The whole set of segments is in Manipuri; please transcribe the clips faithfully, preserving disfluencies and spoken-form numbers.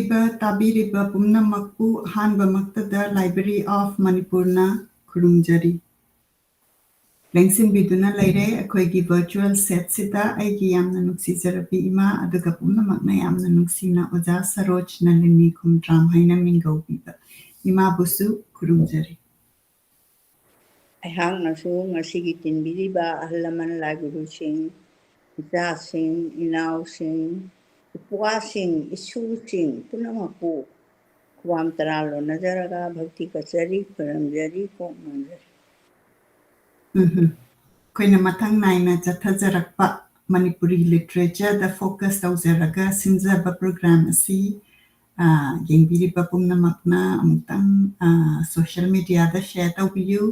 ꯏꯕ ꯇꯥꯕꯤꯔꯤꯕ ꯄꯨꯝꯅꯃꯛꯄꯨ ꯑꯍꯥꯟꯕꯃꯛꯇꯗ Library of Manipurꯅ ꯈꯨꯔꯨꯝꯖꯔꯤ꯫ ꯂꯦꯡꯁꯤꯟꯕꯤꯗꯨꯅ ꯂꯩꯔꯦ ꯑꯩꯈꯣꯏꯒꯤ virtual setꯁꯤꯗ ꯑꯩꯒꯤ ꯌꯥꯝꯅ ꯅꯨꯡꯁꯤꯖꯔꯕꯤ ꯏꯃꯥ, ꯑꯗꯨꯒ ꯄꯨꯝꯅꯃꯛꯅ ꯌꯥꯝꯅ ꯅꯨꯡꯁꯤꯅ ꯑꯣꯖꯥ ꯁꯔꯣꯖ ꯅꯂꯤꯅꯤ ꯈꯨꯝꯗ꯭ꯔꯥꯝ ꯍꯥꯏꯅ ꯃꯤꯡꯒꯧꯕꯤꯕ ꯏꯃꯥꯕꯨꯁꯨ ꯈꯨꯔꯨꯝꯖꯔꯤ꯫ ꯑꯩꯍꯥꯛꯅꯁꯨ ꯉꯁꯤꯒꯤ ꯇꯤꯟꯕꯤꯔꯤꯕ ꯑꯍꯜ ꯂꯃꯟ, ꯂꯥꯏꯒꯨꯔꯨꯁꯤꯡ, ꯏꯆꯥꯁꯤꯡ, ꯏꯅꯥꯎꯁꯤꯡ, ꯏꯄ꯭ꯋꯥꯁꯤꯡ, ꯏꯁꯨꯁꯤꯡ ꯄꯨꯝꯅꯃꯛꯄꯨ ꯈꯨꯕꯥꯝ ꯇꯔꯥ ꯂꯣꯟꯅꯖꯔꯒ ꯚꯛꯇꯤ ꯀꯠꯆꯔꯤ, ꯈꯨꯔꯨꯝꯖꯔꯤ, ꯀꯣꯛ ꯅꯣꯟꯖꯔꯤ꯫ ꯎꯝꯍꯨꯝ꯫ ꯑꯩꯈꯣꯏꯅ ꯃꯊꯪ ꯅꯥꯏꯅ ꯆꯠꯊꯖꯔꯛꯄ ꯃꯅꯤꯄꯨꯔꯤ literature ꯗ focus ꯇꯧꯖꯔꯒ ꯁꯤꯟꯖꯕ program ꯑꯁꯤ, ꯑ, ꯌꯦꯡꯕꯤꯔꯤꯕ ꯄꯨꯝꯅꯃꯛꯅ ꯑꯃꯨꯛꯇꯪ, ꯑ, social media ꯗ share ꯇꯧꯕꯤꯌꯨ꯫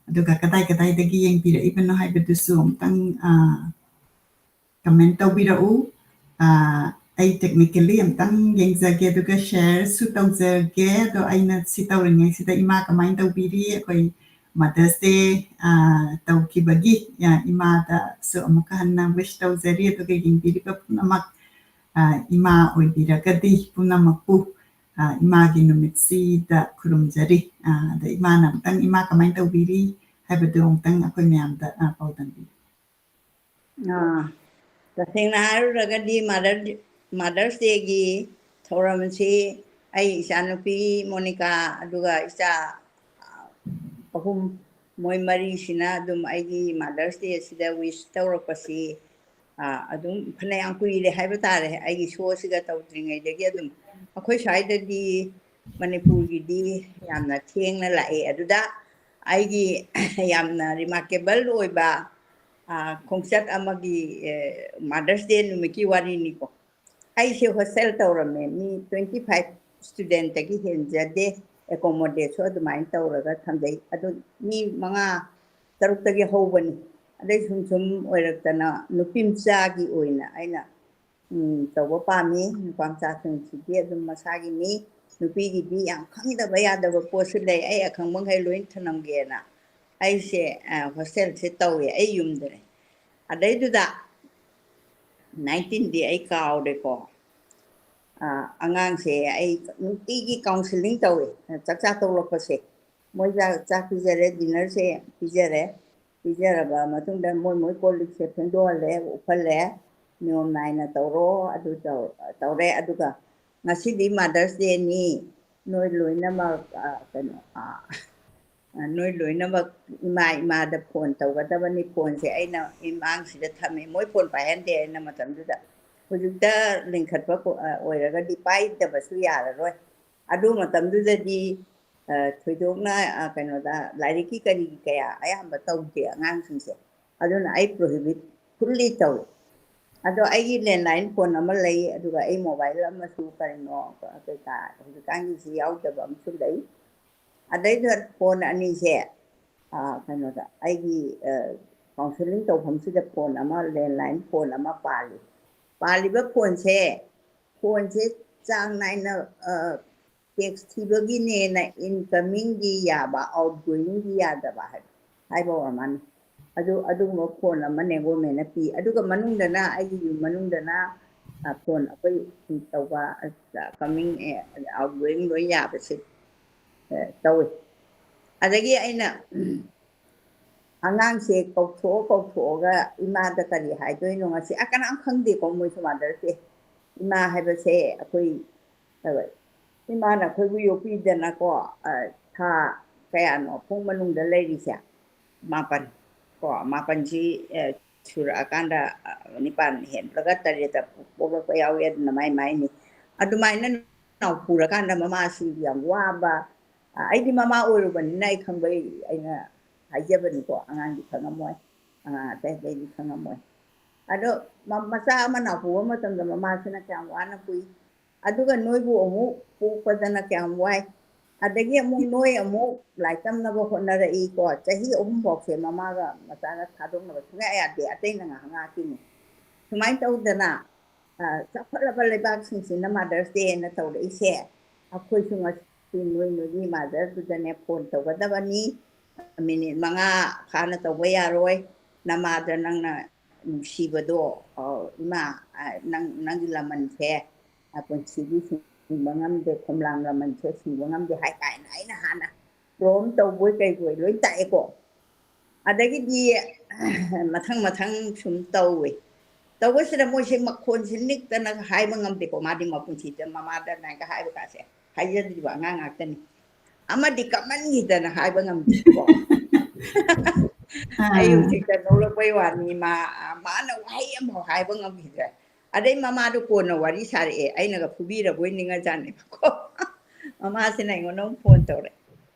ꯑꯗꯨꯒ ꯀꯗꯥꯏ ꯀꯗꯥꯏꯗꯒꯤ ꯌꯦꯡꯕꯤꯔꯛꯏꯕꯅꯣ ꯍꯥꯏꯕꯗꯨꯁꯨ ꯑꯃꯨꯛꯇꯪ, ꯑ, comment ꯇꯧꯕꯤꯔꯛꯎ꯫ ꯑ, ꯑꯩ technically ꯑꯃꯨꯛꯇꯪ ꯌꯦꯡꯖꯒꯦ, ꯑꯗꯨꯒ share ꯁꯨ ꯇꯧꯖꯒꯦ꯫ ꯑꯗꯣ ꯑꯩꯅ ꯁꯤ ꯇꯧꯔꯤꯉꯩꯁꯤꯗ ꯏꯃꯥ ꯀꯃꯥꯏꯅ ꯇꯧꯕꯤꯔꯤ? ꯑꯩꯈꯣꯏ Mother's Day, ꯑ, ꯇꯧꯈꯤꯕꯒꯤ, ꯑ, ꯏꯃꯥꯗꯁꯨ ꯑꯃꯨꯛꯀ ꯍꯟꯅ wish ꯇꯧꯖꯔꯤ꯫ ꯑꯗꯨꯒ ꯌꯦꯡꯕꯤꯔꯤꯕ ꯄꯨꯝꯅꯃꯛ, ꯑ, ꯏꯃꯥ ꯑꯣꯏꯕꯤꯔꯒꯗꯤ ꯄꯨꯝꯅꯃꯛꯄꯨ, ꯑ, ꯏꯃꯥꯒꯤ ꯅꯨꯃꯤꯠꯁꯤꯗ ꯈꯨꯔꯨꯝꯖꯔꯤ꯫ ꯑ, ꯑꯗ ꯏꯃꯥꯅ ꯑꯃꯨꯛꯇꯪ ꯏꯃꯥ ꯀꯃꯥꯏꯅ ꯇꯧꯕꯤꯔꯤ ꯍꯥꯏꯕꯗꯨ ꯑꯃꯨꯛꯇꯪ ꯑꯩꯈꯣꯏ ꯃꯌꯥꯝꯗ, ꯑ, ꯄꯥꯎꯗꯝꯕꯤꯌꯨ꯫ ꯑꯥ, ꯇꯁꯦꯡꯅ ꯍꯥꯏꯔꯨꯔꯒꯗꯤ Mother-, Mother's Day ꯒꯤ ꯊꯧꯔꯝ ꯑꯁꯤ ꯑꯩ ꯏꯆꯥꯅꯨꯄꯤ ꯃꯣꯅꯤꯀꯥ, ꯑꯗꯨꯒ ꯏꯆꯥ, ꯑꯥ, ꯑꯍꯨꯝ, ꯃꯣꯏ ꯃꯔꯤꯁꯤꯅ ꯑꯗꯨꯝ ꯑꯩꯒꯤ Mother's Day ꯑꯁꯤꯗ wish ꯇꯧꯔꯛꯄꯁꯤ, ꯑꯥ, ꯑꯗꯨꯝ ꯐꯅꯌꯥꯝ ꯀꯨꯏꯔꯦ ꯍꯥꯏꯕ ꯇꯥꯔꯦ, ꯑꯩꯒꯤ show ꯁꯤꯒ ꯇꯧꯗ꯭ꯔꯤꯉꯩꯗꯒꯤ ꯑꯗꯨꯝ꯫ ꯑꯩꯈꯣꯏ ꯁ꯭ꯋꯥꯏꯗꯗꯤ ꯃꯅꯤꯄꯨꯔꯒꯤꯗꯤ ꯌꯥꯝꯅ ꯊꯦꯡꯅ ꯂꯥꯛꯑꯦ꯫ ꯑꯗꯨꯗ ꯑꯩꯒꯤ ꯌꯥꯝꯅ remarkable ꯑꯣꯏꯕ, ꯑꯥ, ꯈꯣꯡꯆꯠ ꯑꯃꯒꯤ, ꯑꯦ, Mother's Day ꯅꯨꯃꯤꯠꯀꯤ ꯋꯥꯔꯤꯅꯤꯀꯣ꯫ ꯑꯩꯁꯦ hostel ꯇꯧꯔꯝꯃꯦ, ꯃꯤ twenty five student ꯇꯒꯤ ꯍꯦꯟꯖꯗꯦ, accommodate ꯁꯨ ꯑꯗꯨꯃꯥꯏꯅ ꯇꯧꯔꯒ ꯊꯝꯖꯩ꯫ ꯑꯗꯨ ꯃꯤ ꯃꯉꯥ ꯇꯔꯨꯛꯇꯒꯤ ꯍꯧꯕꯅꯤ꯫ ꯑꯗꯩ ꯁꯨꯝ ꯁꯨꯝ ꯑꯣꯏꯔꯛꯇꯅ ꯅꯨꯄꯤ ꯃꯆꯥꯒꯤ ꯑꯣꯏꯅ ꯑꯩꯅ, ꯎꯝ, ꯇꯧꯕ ꯄꯥꯝꯃꯤ꯫ ꯅꯨꯄꯥ ꯃꯆꯥꯁꯤꯡꯁꯤꯗꯤ ꯑꯗꯨꯝ ꯃꯁꯥꯒꯤꯅꯤ꯫ ꯅꯨꯄꯤꯒꯤꯗꯤ ꯌꯥꯝ ꯈꯪꯗꯕ ꯌꯥꯗꯕ ꯄꯣꯠꯁꯨ ꯂꯩ꯫ ꯑꯩ ꯑꯈꯪꯕꯈꯩ ꯂꯣꯏ ꯊꯅꯝꯒꯦꯅ ꯑꯩꯁꯦ, ꯑ, hostel ꯁꯦ ꯇꯧꯋꯦ ꯑꯩ ꯌꯨꯝꯗꯅꯦ꯫ ꯑꯗꯩꯗꯨꯗ nineteen ꯗꯤ ꯑꯩ ꯀꯥꯎꯔꯦꯀꯣ꯫ ꯑꯉꯥꯡꯁꯦ ꯑꯩ ꯅꯨꯡꯇꯤꯒꯤ ꯀꯥꯎꯟꯁꯤꯂꯤꯡ ꯇꯧꯋꯦ꯫ ꯆꯥꯛꯆꯥ ꯇꯣꯛꯂꯛꯄꯁꯦ ꯃꯣꯏ ꯆꯥꯛ ꯆꯥꯛ ꯄꯤꯖꯔꯦ, ꯗꯤꯟꯅꯔꯁꯦ ꯄꯤꯖꯔꯦ꯫ ꯄꯤꯖꯔꯕ ꯃꯇꯨꯡꯗ ꯃꯣꯏ ꯃꯣꯏ ꯀꯣꯜ ꯂꯤꯛꯁꯦ ꯐꯦꯡꯗꯣꯛꯍꯜꯂꯦ, ꯎꯞꯍꯜꯂꯦ, ꯅꯤꯌꯣꯝ ꯅꯥꯏꯅ ꯇꯧꯔꯣ꯫ ꯑꯗꯨ ꯇꯧ- ꯇꯧꯔꯦ꯫ ꯑꯗꯨꯒ ꯉꯁꯤꯗꯤ ꯃꯥꯗꯔꯁ ꯗꯦꯅꯤ, ꯅꯣꯏ ꯂꯣꯏꯅꯃꯛ, ꯑ, ꯀꯩꯅꯣ, ꯑ, ꯑ, ꯅꯣꯏ ꯂꯣꯏꯅꯃꯛ ꯏꯃꯥ ꯏꯃꯥꯗ ꯐꯣꯟ ꯇꯧꯒꯗꯕꯅꯤ꯫ ꯐꯣꯟꯁꯦ ꯑꯩꯅ ꯏꯃꯥꯡꯁꯤꯗ ꯊꯝꯃꯦ, ꯃꯣꯏ ꯐꯣꯟ ꯄꯥꯏꯍꯟꯗꯦ ꯑꯩꯅ ꯃꯇꯝꯗꯨꯗ꯫ ꯍꯧꯖꯤꯛꯇ ꯂꯤꯡꯈꯠꯄ ꯀꯣ-, ꯑ, ꯑꯣꯏꯔꯒꯗꯤ ꯄꯥꯏꯗꯕꯁꯨ ꯌꯥꯔꯔꯣꯏ꯫ ꯑꯗꯨ ꯃꯇꯝꯗꯨꯗꯗꯤ, ꯑ, ꯊꯣꯏꯗꯣꯛꯅ, ꯑ, ꯀꯩꯅꯣꯗ ꯂꯥꯏꯔꯤꯛꯀꯤ ꯀꯔꯤꯒꯤ ꯀꯌꯥ ꯑꯌꯥꯝꯕ ꯇꯧꯗꯦ ꯑꯉꯥꯡꯁꯤꯡꯁꯦ꯫ ꯑꯗꯨꯅ ꯑꯩ ꯄ꯭ꯔꯣꯍꯤꯕꯤꯠ ꯐꯨꯜꯂꯤ ꯇꯧꯏ꯫ ꯑꯗꯣ ꯑꯩꯒꯤ ꯂꯦꯟꯂꯥꯏꯟ ꯐꯣꯟ ꯑꯃ ꯂꯩ, ꯑꯗꯨꯒ ꯑꯩ ꯃꯣꯕꯥꯏꯜ ꯑꯃꯁꯨ ꯀꯔꯤꯅꯣ ꯀꯩꯀꯥ ꯍꯧꯖꯤꯛꯀꯥꯟꯒꯤꯁꯤ ꯌꯥꯎꯗꯕ ꯑꯃꯁꯨ ꯂꯩ꯫ ꯑꯗꯩꯗꯨꯗ ꯐꯣꯟ ꯑꯅꯤꯁꯦ, ꯑ, ꯀꯩꯅꯣꯗ ꯑꯩꯒꯤ, ꯑ, ꯀꯥꯎꯟꯁꯤꯂꯤꯡ ꯇꯧꯐꯝꯁꯤꯗ ꯐꯣꯟ ꯑꯃ, ꯂꯦꯟꯂꯥꯏꯟ ꯐꯣꯟ ꯑꯃ ꯄꯥꯜꯂꯤ꯫ ꯄꯥꯜꯂꯤꯕ ꯐꯣꯟꯁꯦ, ꯐꯣꯟꯁꯦ ꯆꯥꯡ ꯅꯥꯏꯅ, ꯑ, ꯇꯦꯛꯁ ꯊꯤꯕꯒꯤꯅꯦꯅ ꯏꯟꯀꯃꯤꯡꯗꯤ ꯌꯥꯕ, ꯑꯥꯎꯠꯒꯣꯌꯤꯡꯗꯤ ꯌꯥꯗꯕ ꯍꯥꯏꯕ, ꯍꯥꯏꯕ ꯑꯣꯏꯔ ꯃꯥꯜꯂꯦ꯫ ꯑꯗꯨ, ꯑꯗꯨꯒꯨꯝꯕ ꯐꯣꯟ ꯑꯃꯅꯦ ꯒꯣꯔꯃꯦꯟꯅ ꯄꯤ꯫ ꯑꯗꯨꯒ ꯃꯅꯨꯡꯗꯅ, ꯑꯩꯒꯤ ꯌꯨꯝ ꯃꯅꯨꯡꯗꯅ, ꯑ, ꯐꯣꯟ ꯑꯩꯈꯣꯏ ꯇꯧꯕ, ꯑ, ꯀꯃꯤꯡ, ꯑꯦ, ꯑꯥꯎꯠꯒꯣꯌꯤꯡ ꯂꯣꯏ ꯌꯥꯕꯁꯦ, ꯑ, ꯇꯧꯏ꯫ ꯑꯗꯒꯤ ꯑꯩꯅ ꯑꯉꯥꯡꯁꯦ ꯀꯧꯊꯣꯛꯑ ꯀꯧꯊꯣꯛꯑꯒ ꯏꯃꯥꯗ ꯀꯔꯤ ꯍꯥꯏꯗꯣꯏꯅꯣ ꯉꯁꯤ? ꯑ, ꯀꯅꯥꯝ ꯈꯪꯗꯦꯀꯣ ꯃꯣꯏꯁꯨ ꯃꯥꯗꯔꯁ ꯗꯦ꯫ ꯏꯃꯥ ꯍꯥꯏꯕꯁꯦ ꯑꯩꯈꯣꯏ, ꯑ, ꯏꯃꯥꯅ ꯑꯩꯈꯣꯏꯕꯨ ꯌꯣꯛꯄꯤꯗꯅꯀꯣ, ꯑ, ꯊꯥ ꯀꯌꯥꯅꯣ ꯄꯨꯡ ꯃꯅꯨꯡꯗ ꯂꯩꯔꯤꯁꯦ? ꯃꯥꯄꯟ꯫ ꯀꯣ, ꯃꯥꯄꯟꯁꯤ, ꯑ, ꯁꯨꯔꯛꯑꯀꯥꯟꯗ, ꯑ, ꯅꯤꯄꯥꯟ ꯍꯦꯟꯕꯒ ꯇꯔꯦꯠꯇ ꯄꯣꯛꯂꯛꯄ ꯌꯥꯎꯏ꯫ ꯑꯗꯨꯅ ꯃꯥꯏ ꯃꯥꯏꯅꯤ꯫ ꯑꯗꯨꯃꯥꯏꯅ ꯅꯥꯎ ꯄꯨꯔꯀꯥꯟꯗ ꯃꯃꯥꯁꯤꯡꯗꯤ ꯌꯥꯝ ꯋꯥꯕ, ꯑ, ꯑꯩꯗꯤ ꯃꯃꯥ ꯑꯣꯏꯔꯨꯕꯅꯤꯅ ꯑꯩ ꯈꯪꯕꯩ ꯑꯩꯅ ꯍꯥꯏꯖꯕꯅꯤꯀꯣ, ꯑꯉꯥꯡꯗꯤ ꯈꯪꯉꯝꯃꯣꯏ, ꯑꯉꯥꯡ ꯑꯇꯩ ꯑꯇꯩꯗꯤ ꯈꯪꯉꯝꯃꯣꯏ꯫ ꯑꯗꯣ ꯃ-, ꯃꯆꯥ ꯑꯃ ꯅꯥꯎ ꯄꯨꯕ ꯃꯇꯝꯗ ꯃꯃꯥꯁꯤꯅ ꯀꯌꯥꯝ ꯋꯥꯅ ꯄꯨꯏ, ꯑꯗꯨꯒ ꯅꯣꯏꯕꯨ ꯑꯃꯨꯛ ꯄꯣꯛꯄꯗꯅ ꯀꯌꯥꯝ ꯋꯥꯏ, ꯑꯗꯒꯤ ꯑꯃꯨꯛ ꯅꯣꯏ ꯑꯃꯨꯛ ꯂꯥꯏꯔꯤꯛ ꯇꯝꯅꯕ ꯍꯣꯠꯅꯔꯛꯏꯀꯣ, ꯆꯍꯤ ꯑꯍꯨꯝ ꯐꯥꯎꯁꯦ ꯃꯃꯥꯒ ꯃꯆꯥꯒ ꯊꯥꯗꯣꯛꯅꯕ ꯁꯨꯡꯌꯥ ꯌꯥꯗꯦ, ꯑꯇꯩꯅ ꯉꯥꯏꯍꯥꯛ ꯉꯥꯛꯀꯤꯅꯤ꯫ ꯁꯨꯃꯥꯏꯅ ꯇꯧꯗꯅ, ꯑ, ꯆꯥꯎꯈꯠꯂꯕ ꯂꯩꯕꯥꯛꯁꯤꯡꯁꯤꯅ ꯃꯥꯗꯔꯁ ꯗꯦꯅ ꯇꯧꯔꯛꯏꯁꯦ, ꯑꯩꯈꯣꯏꯁꯨ ꯉꯁꯤ ꯅꯣꯏ ꯅꯣꯏꯒꯤ ꯃꯥꯗꯔꯗꯨꯗꯅꯦ ꯐꯣꯟ ꯇꯧꯒꯗꯕꯅꯤ, ꯃꯤꯅꯤꯠ ꯃꯉꯥ ꯐꯥꯅ ꯇꯧꯕ ꯌꯥꯔꯣꯏ, ꯅꯃꯥꯗ ꯅꯪꯅ ꯅꯨꯡꯁꯤꯕꯗꯣ, ꯑ, ꯏꯃꯥ, ꯑ, ꯅꯪ, ꯅꯪꯒꯤ ꯂꯃꯟꯁꯦ, ꯄꯨꯟꯁꯤꯗꯤ ꯁꯤꯡꯕ ꯉꯝꯗꯦ, ꯈꯣꯝꯂꯥꯡ ꯂꯃꯟꯁꯦ ꯁꯤꯡꯕ ꯉꯝꯗꯦ ꯍꯥꯏ ꯀꯥꯏꯅ ꯑꯩꯅ ꯍꯥꯟꯅ ꯄ꯭ꯔꯣꯝ ꯇꯧꯕꯣꯏ ꯀꯩꯕꯣꯏ ꯂꯣꯏ ꯇꯥꯛꯑꯦꯀꯣ꯫ ꯑꯗꯒꯤꯗꯤ ꯃꯊꯪ ꯃꯊꯪ ꯁꯨꯝ ꯇꯧꯋꯦ꯫ ꯇꯧꯕꯁꯤꯗ ꯃꯣꯏꯁꯦ ꯃꯈꯣꯟꯁꯦ ꯅꯤꯛꯇꯅ ꯍꯥꯏꯕ ꯉꯝꯗꯦꯀꯣ꯫ ꯃꯥꯗꯤ ꯃꯄꯨꯟꯁꯤꯗ ꯃꯃꯥꯗ ꯑꯗꯨꯃꯥꯏꯅ ꯍꯥꯏꯕ ꯀꯥꯁꯦ ꯍꯥꯏꯖꯗ꯭ꯔꯤꯕ ꯑꯉꯥꯡ ꯉꯥꯛꯇꯅꯤ꯫ ꯑꯃꯗꯤ ꯀꯞꯃꯟꯈꯤꯗꯅ ꯍꯥꯏꯕ ꯉꯝꯗꯦꯀꯣ꯫ ꯑꯩ ꯑꯥ꯫ ꯍꯧꯖꯤꯛꯇ ꯅꯣꯛꯂꯛꯄꯩ ꯋꯥꯅꯤ, ꯃꯥ, ꯃꯥꯅ ꯋꯥꯍꯩ ꯑꯃꯐꯥꯎ ꯍꯥꯏꯕ ꯉꯝꯈꯤꯗ꯭ꯔꯦ꯫ ꯑꯗꯩ ꯃꯃꯥꯗꯣ ꯀꯣꯟꯅ ꯋꯥꯔꯤ ꯁꯥꯔꯛꯑꯦ, ꯑꯩꯅꯒ ꯐꯨꯕꯤꯔꯕꯣꯏ ꯅꯤꯡꯉꯖꯥꯠꯅꯦꯕꯀꯣ꯫ ꯃꯃꯥꯁꯤꯅ ꯑꯩꯉꯣꯟꯗ ꯑꯃꯨꯛ ꯐꯣꯟ ꯇꯧꯔꯛꯑꯦ,